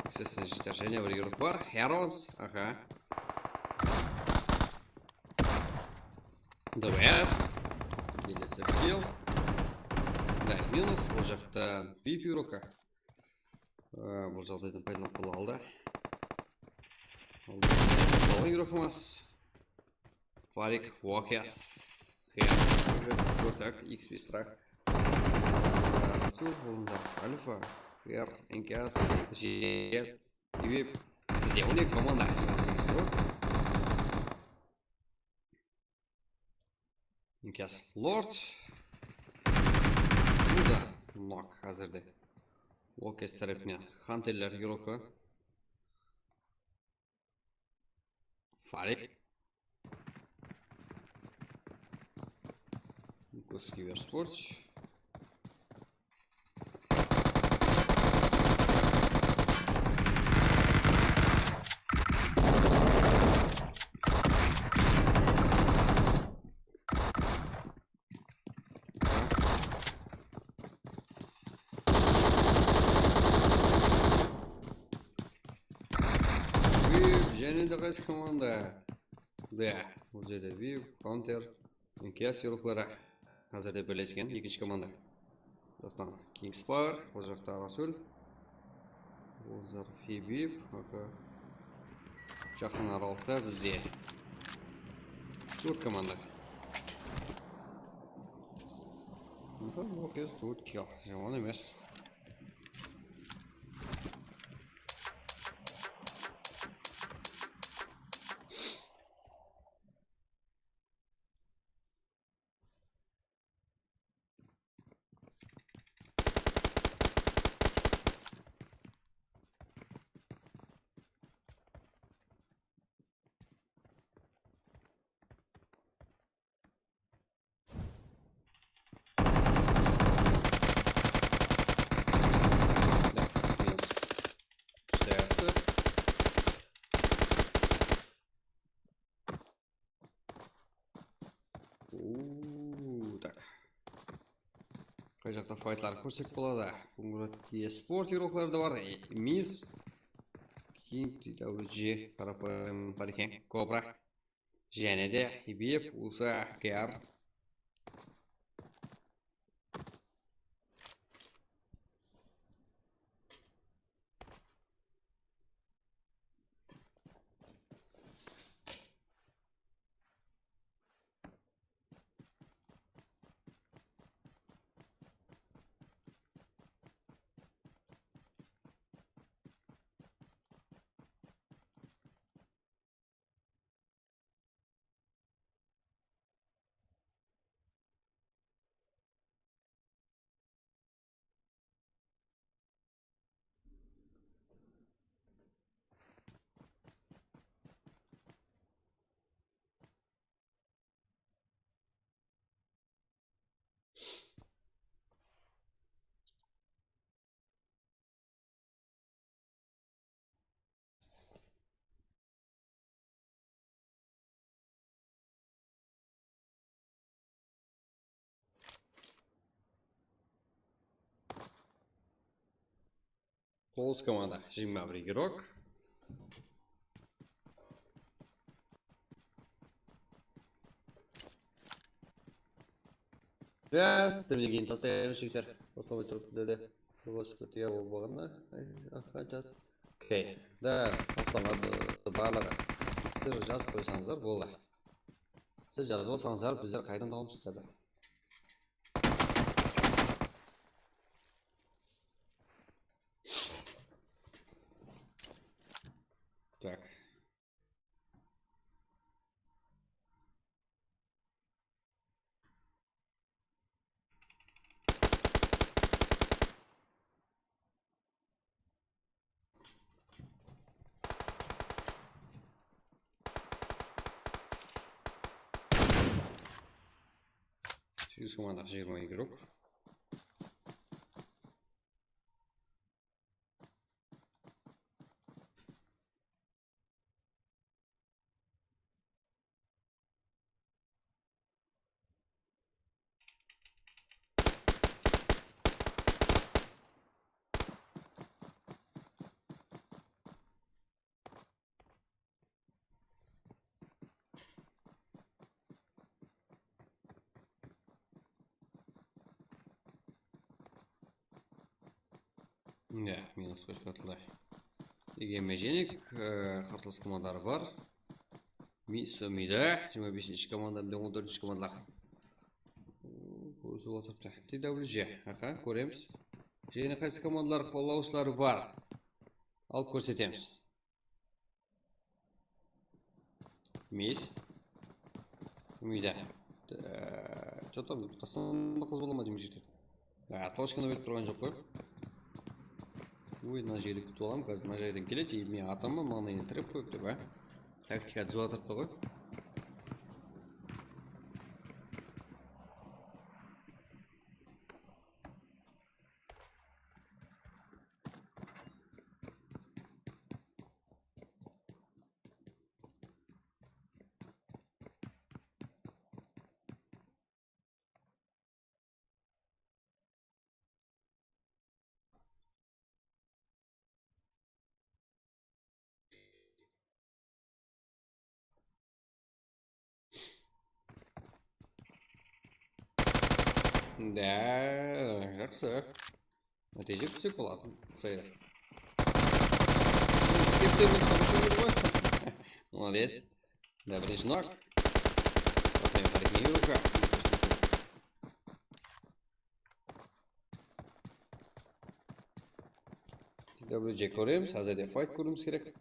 X S ten jigitler, jáne bir igrok bar. Herons, aha. D B S. Kelesi kill. Da, minus, ol jaqtan vip igroka. Ee, bul jaǵdaydan paydalanıp bola aldı. Aldı. Qalǵan igrokımız. Farik, Wakas. Kórdik, X P Strike. Rasul, Alfa, R, N K S, J, Ibip. Bizde on eki komanda. N K S Lord. Bul da nok házirde. Wakas tárepinen Hunterler igrokı. Farik. Goskibersport. Vip, jáne de qaysı komanda? Da, bul jerde Vip, Counter, Inkias yurıqları. Házirde birlesken ekinshi komanda. Bul jaqtan Kingspar, bul jaqta Rasul. Bul jaqta Fibip, aka. Jaqın aralıqta bizde tórt komanda. Bul kez tórt kill. Jaman emes. Uuu, tak. Qay jaqta faytlar kórsek boladı? Bungurat esport yurıqları da bar. E, Mis. Keyin T W G, qarapayım, Barikeng, Kobra. Jáne de Ibip, Usa, K R. Toǵız komanda, jigirma bir igrok. Ya, sizlerden keyin taslaymız, jigitler. Taslamay turıp, dedi. Yolashka, ya, ol baǵana. Ay, ah, aytat. Okey. Da, taslamadı, barlıǵı. Siz jazıp qoysańızlar, boldı. Siz jazıp alsańızlar, bizler qaydan tabamız sizlerdi? Так. Segiz komanda, jigirma igrok. Ya, minusqa shıqatılay. Degen mejenik, e, qarsalıs komandaları bar. Mis, Mida, jigirma besinshi komanda, mine on tórtinshi komandalar. Kórisip otırıptı. T W G, aha, kóremiz. Jáne qaysı komandalar qollawısları bar. Alıp kórsetemiz. Mis. Umida. Что-то qasında qız bola ma deymen, jigitler. Ya, tochkanı berip turǵan joq qoy. Oy, mına jerdi kútip alam, házir mına jerden keledi, e, men ataman, maǵan endi trep qoyıp tur, a? Taktika duzıp atırıptı ǵoy. Da, jaqsı. Nátiyje kútsek boladı, sayır. Keptermen solıshıp júr ǵoy. Молодец. Da, birinshi nok. Потом характерный рука. T W J kóremiz, házirde fight kóriwimiz kerek.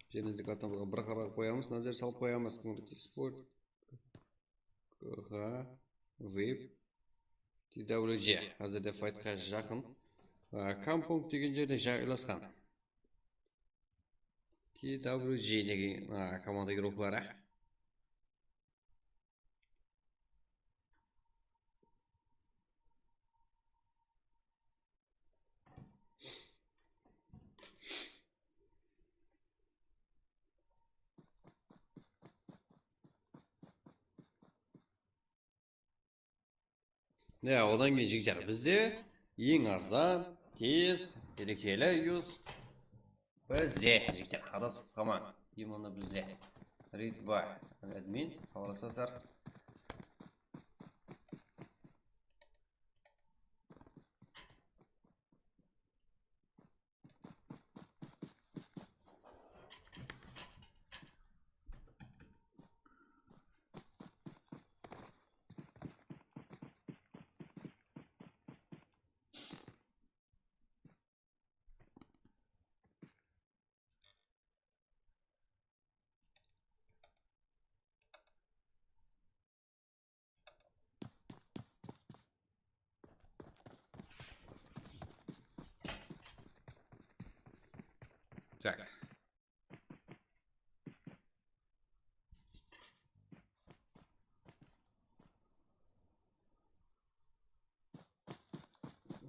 Jenilik atımızǵa bir qarap qoyamız, názer salıp qoyamız. Sport. Ǵa, vip, T W J. Házirde fightqa jaqın. A, Kampong degen jerde jaylasqan. T W J degen, a, komanda игроклары. Ya, odan keyin, jigitler, bizde eń arzan, tez, berekeli yus. Bizde, jigitler, adasıp qalmań. Именно bizde. Ritva, admin, xabarlasasızlar. Так.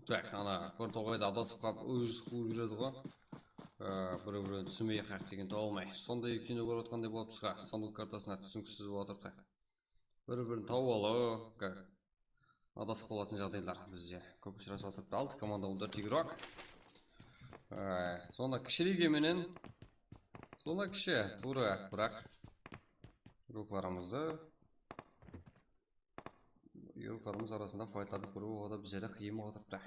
Так, ana, bir toǵayda adasıp qalıp, óz qılıp júredi ǵoy. Á, birew-birew túsinbey, haq degen tawa almay. Sonday kino kórip atqanday bolıp tursa, sanduk kartasına túsiniksiz bolıp atır da. Bir-birin tawıp alıp, ka-, adasıp qalatın jaǵdaylar bizde kóp ushırasıp atırıptı. Altı komanda, on tórt igrok. Ee, sonda kishireyge menen, sonda kishi, tuwrı, biraq igroklarımızdı, igroklarımız arasında faytlardı kóriw oǵada bizlerdi qıyın bolıp atırıptı.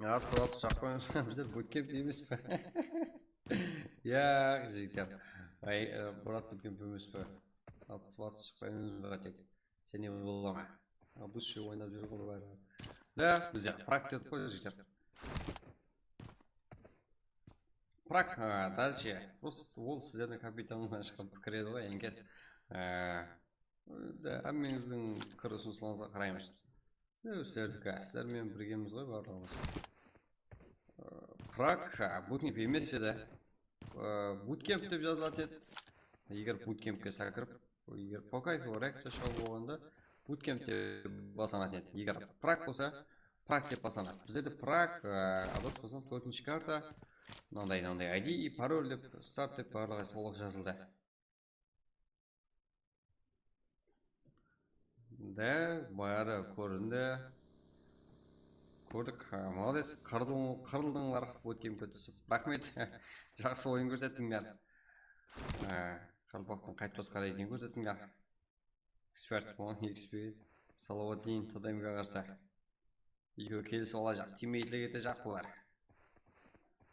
Atı batı shaqpayın, bizler bootcamp emes pe? Yaq, jigitler. Ay, e, Murat, bootcamp emes pe? Atı batı shaqpayın, tek. Sen ne bolań? Al, dushe oynap júr ǵoy bári. Da, bizler prak dedik ǵoy, jigitler. Prak, a, dálshe. Просто ol sizlerdiń kompyuterińizden shıǵıp pikir edi ǵoy, eńkes. A, da, hámmeńizdiń pikir usınıslarıńızǵa qaraymız. Sizler, sizlerdiki, sizler menen birgemiz ǵoy barlıǵımız. A, prak, a, bootcamp emes edi. A, bootcamp dep jazılatuǵın edi. Eger bootcampke sakirip, eger po kayfu reakciya shıǵıp bolǵanda bootcamp dep baslanatuǵın edi. Eger prak bolsa, prak dep baslanadı. Bizlerde prak, e, adaspasam, tórtinshi karta, mınanday, mınanday I D, parol dep, start dep barlıǵı tolıq jazıldı. De, bári kórindi. Kórdik. Ha, молодец, qırıldıń-, qırıldıńlar, bootcampke túsip. Raxmet. Jaqsı oyın kórsettińler. Ha, qalpaqtıń qayıp tosqarı eken kórsettińler. Ekspert, on X P, Salawaddin, T D M-ge qarsı. Ekewi kelisip alajaq, timmeydlik etejaq bular.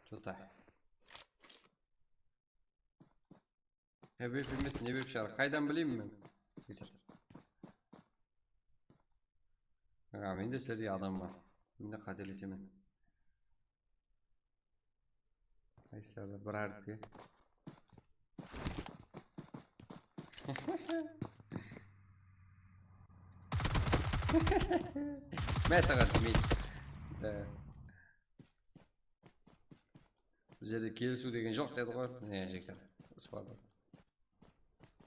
Что-то. Hábib emes, ne bep shıǵar? Qaydan bileyim men? Keshir. Ha, men de sizlerge adamman. Men de qátelesemen. Qaysı bir háripke. Mine saǵan demeydi. Bizlerde kelisiw degen joq dedi ǵoy. Mine jigitler, ıspardı.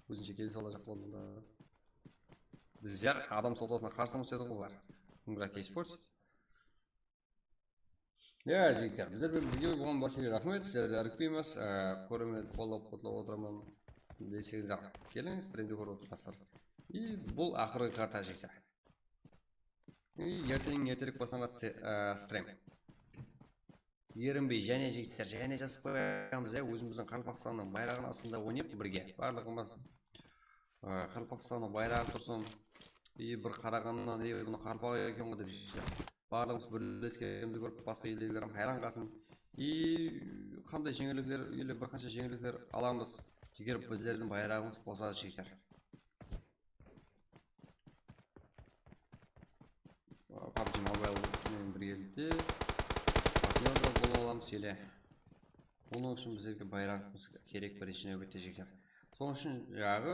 Ózinshe kelise alajaq boldı da. Bizler adam sawdasına qarsımız dedi ǵoy bular. Играть esports. Ya jigitler, bizler bilen birge bolǵan bárshege raxmet, sizlerdi irikpeymiz. Á, kóremen, qollap-quwatlap otıraman deseńiz-aq, keliń, strimdi kórip otırasızlar. И bul aqırǵı karta, jigitler. И erteń erterek baslanǵan se-, á, strim. Erinbey, jáne jigitler, jáne jazıp qoyamız, ya, ózimizdiń Qaraqalpaqstannıń bayraǵınıń astında oynayıq birge. Barlıǵımız, ı, Qaraqalpaqstannıń bayraǵı tursın. И bir qaraǵannan, e, bunı qaraqalpaq eken ǵoy dep jigitler. Barlıǵımız birleskenimizdi kórip, basqa eldegiler hám hayran qalsın. И qanday jeńillikler, ele bir qansha jeńillikler alamız, eger bizlerdiń bayraǵımız bosadı, jigitler. PUBG Mobile menen birgelikte partnyor da bolıp alamız ele. Onıń ushın bizlerge bayraq kerek birinshi náwbette, jigitler. Sonıń ushın jaǵı,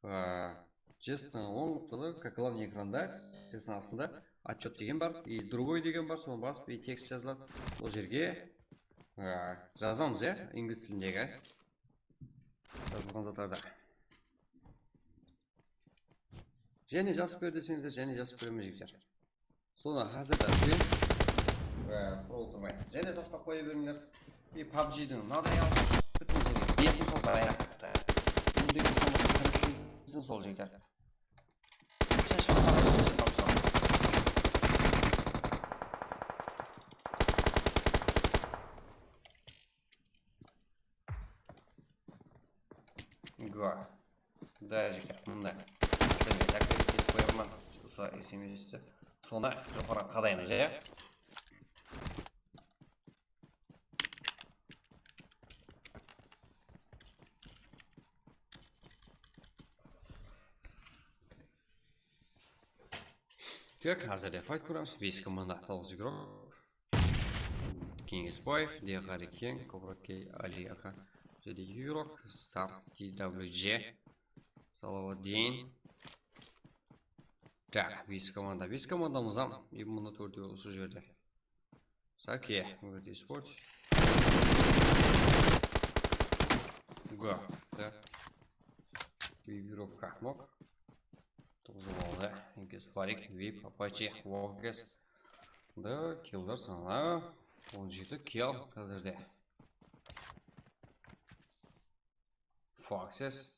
a, Jestıń oń noktada, как главный ekranda, Jestıń astında отчёт degen bar, и другой degen bar, sonı basıp, и tekst jazıladı. Ol jerge, a, jazamız, ya, inglis tilindegi jazılǵan zatlardı. Jáne jazıp ber deseńizler, jáne jazıp beremen, jigitler. Sonı házir de sizge, e, qurıp otırmay. Jáne taslap qoya berińler. И PUBG-diń mınaday alsın, bútin besin sol bayraqtı. Bunday bolsa, sol, jigitler. Go. Да, jigitler, mında. Sizlerge zakres etip qoyaman. Usı S M S-ti. Sonı joqarı qadaymız, ya. Так, házirde fight kóremiz. Bes komanda, toǵız igrok. Keńesbaev, Deǵarikeń, Kobrakey, Ali aka. Jedi igrok, Star, T W J, Salawatdin. Tak, bes komanda, bes komandamız hám, e, mına tórtewi usı jerde. Sake, Играть esports. Go, da. Вибировка, nok. Toǵız boldı. Inkes Farik, Vip, Apache, Walkers. Da, killlar sanı on jeti kill házirde. Foxes.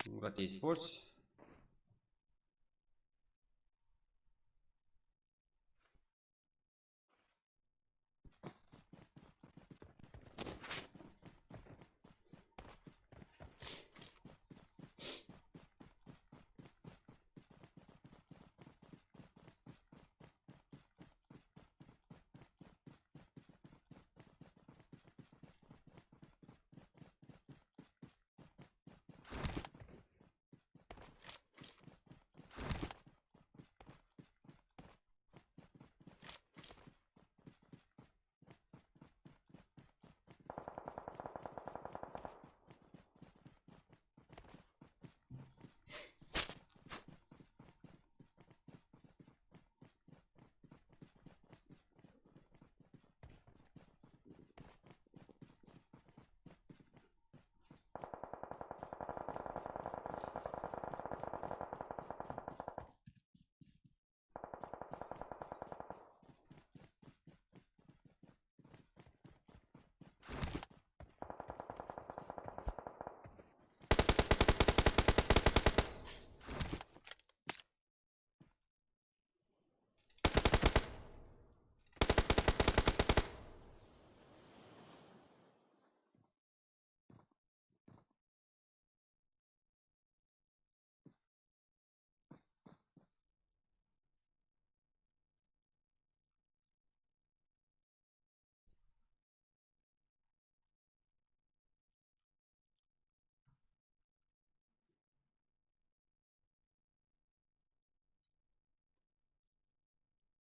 Играть esports.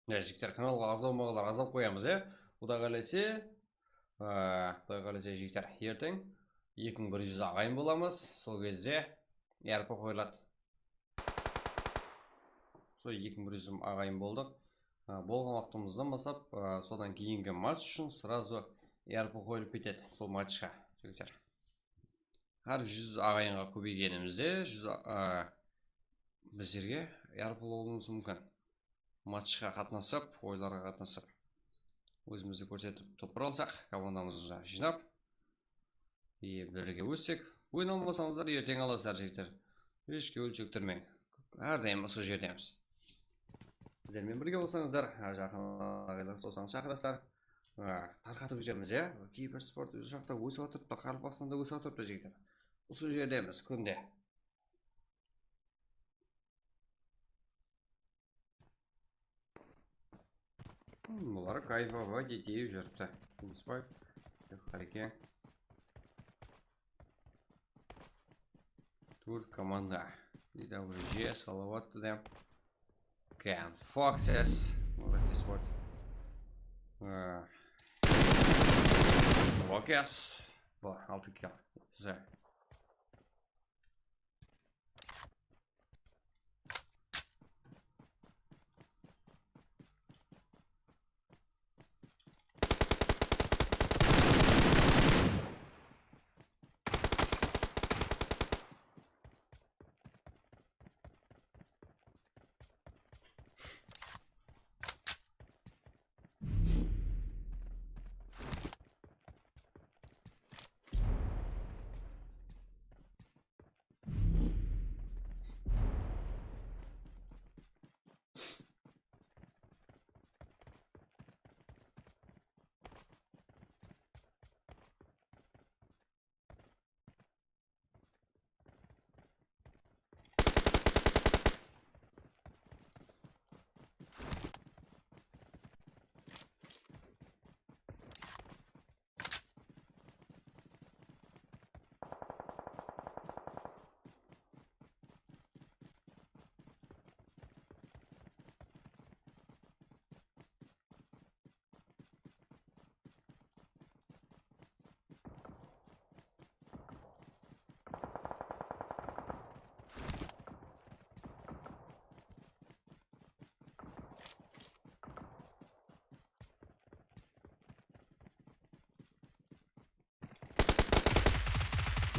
Ya, jigitler, kanalǵa aǵza bolmaǵanlar aǵza bolıp qoyamız, ya. Quday qálese, a, Quday qálese, jigitler, erteń eki mıń bir júz aǵayın bolamız. Sol gezde R P qoyıladı. Sol eki mıń bir júz aǵayın boldıq. A, bolǵan waqtımızdan baslap, a, sodan keyingi match ushın srazu R P qoyılıp ketedi sol matchqa, jigitler. Hár júz aǵayınǵa kóbeygenimizde, júz, a, bizlerge R P alıwımız múmkin. Matchqa qatnasıp, oyınlarǵa qatnasıp, ózimizdi kórsetip, topar alsaq, komandamızdı jıynap, e, birge óssek, oyın almasańızlar, erteń alasızlar, jigitler. Hesh kewil shóktirmeń. Hár dayım usı jerdemiz. Bizler menen birge bolsańızlar, a, jaqın aǵaylar, doslańızdı shaqırasızlar. A, tarqatıp júremiz, ya. Kibersport usı jaqta ósip atırıptı, Qaraqalpaqstanda ósip atırıptı, jigitler. Usı jerdemiz kúnde. Hmm, bular kayfovать etip júripti. Kúnisbay, Qarekeń. Tur komanda. D W G, Salawat dedi. Ken Foxes. Молодец, вот. Ee, Foxes. Bu, altı kill. Güzel.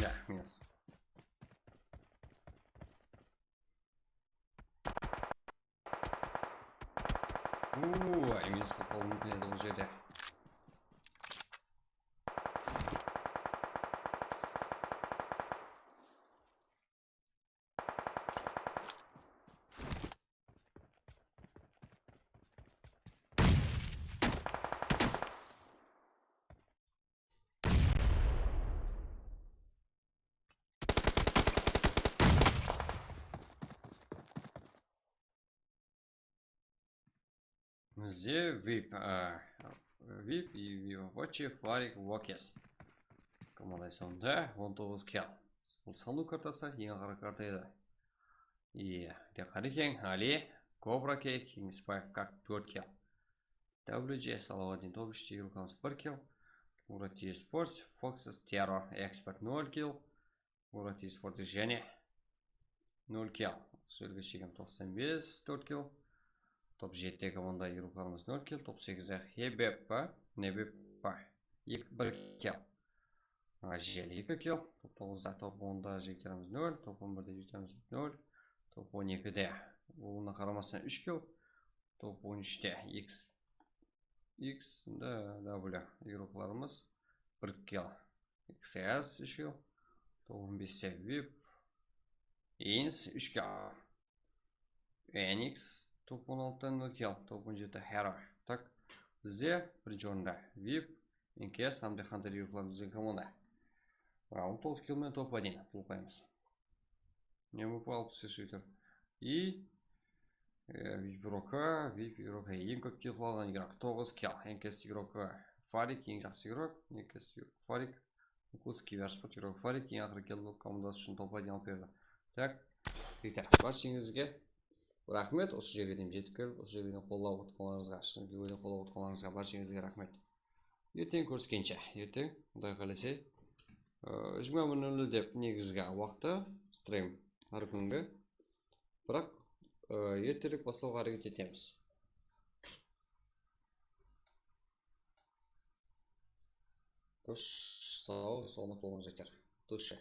Ya, minus. Uuu, minus bolıp qalıwı múmkin edi bul jerde. Bizde vip, a, vip, i vip, voche, farik, vokes. Komanda sonda on toǵız kill. Bul sanıw kartası, eń aqırǵı karta edi. I, de Qarekeń, Ali, Kobra Key, Kingsbayev, kak, tórt kill. W G, Salawaddin, top úshte, Yurkamız, bir kill. Murat Esports, Foxes, Terror, Expert, nol kill. Murat Esports jáne nol kill. Usı jerge shekem toqsan bes, tórt kill. Top jetti komanda, Yurkamız, nol kill. Top segizde Hebeb pa? Nebeb pa? Eki, bir kill. Ajel, eki kill. Top toǵızda, top onda jigitlerimiz nol, top on birde jigitlerimiz nol, top on ekide. Oǵına qaramastan úsh kill. Top on úshte X, X, da, W igroklarımız bir kill. X S, úsh kill. Top on beste vip, Ins, úsh kill. N X, top on altıda nol kill, top on jeti Hero. Tak, bizde birinshi orında vip, N K S hám de Hunter igroklarımız degen komanda. Va on toǵız kill menen top один tolqaymız. M V P alpıs seks shooter. I, e, vip igroka, vip igroka eń kóp kill qıla alǵan igrok, toǵız kill. N K S igroka Farik, eń jaqsı igrok, N K S igrok Farik. Nukus, Kibersport, Yurok Farik, eń aqırǵı keldi, komandası ushın top один alıp berdi. Tak, jigitler, bársheńizge raxmet, usı jerge deyin jetip kelip, usı jerge deyin qollap otırǵanlarıńızǵa, shın kewilden qollap otırǵanlarıńızǵa bársheńizge raxmet. Erteń kóriskenshe, erteń, Quday qálese, ı, jigirma bir nol nol dep negizgi waqtı, strim hár kúngi. Biraq, Ee, erterek baslawǵa háreket etemiz. Xosh, saw, salamat bolıń, jigitler. Dusha.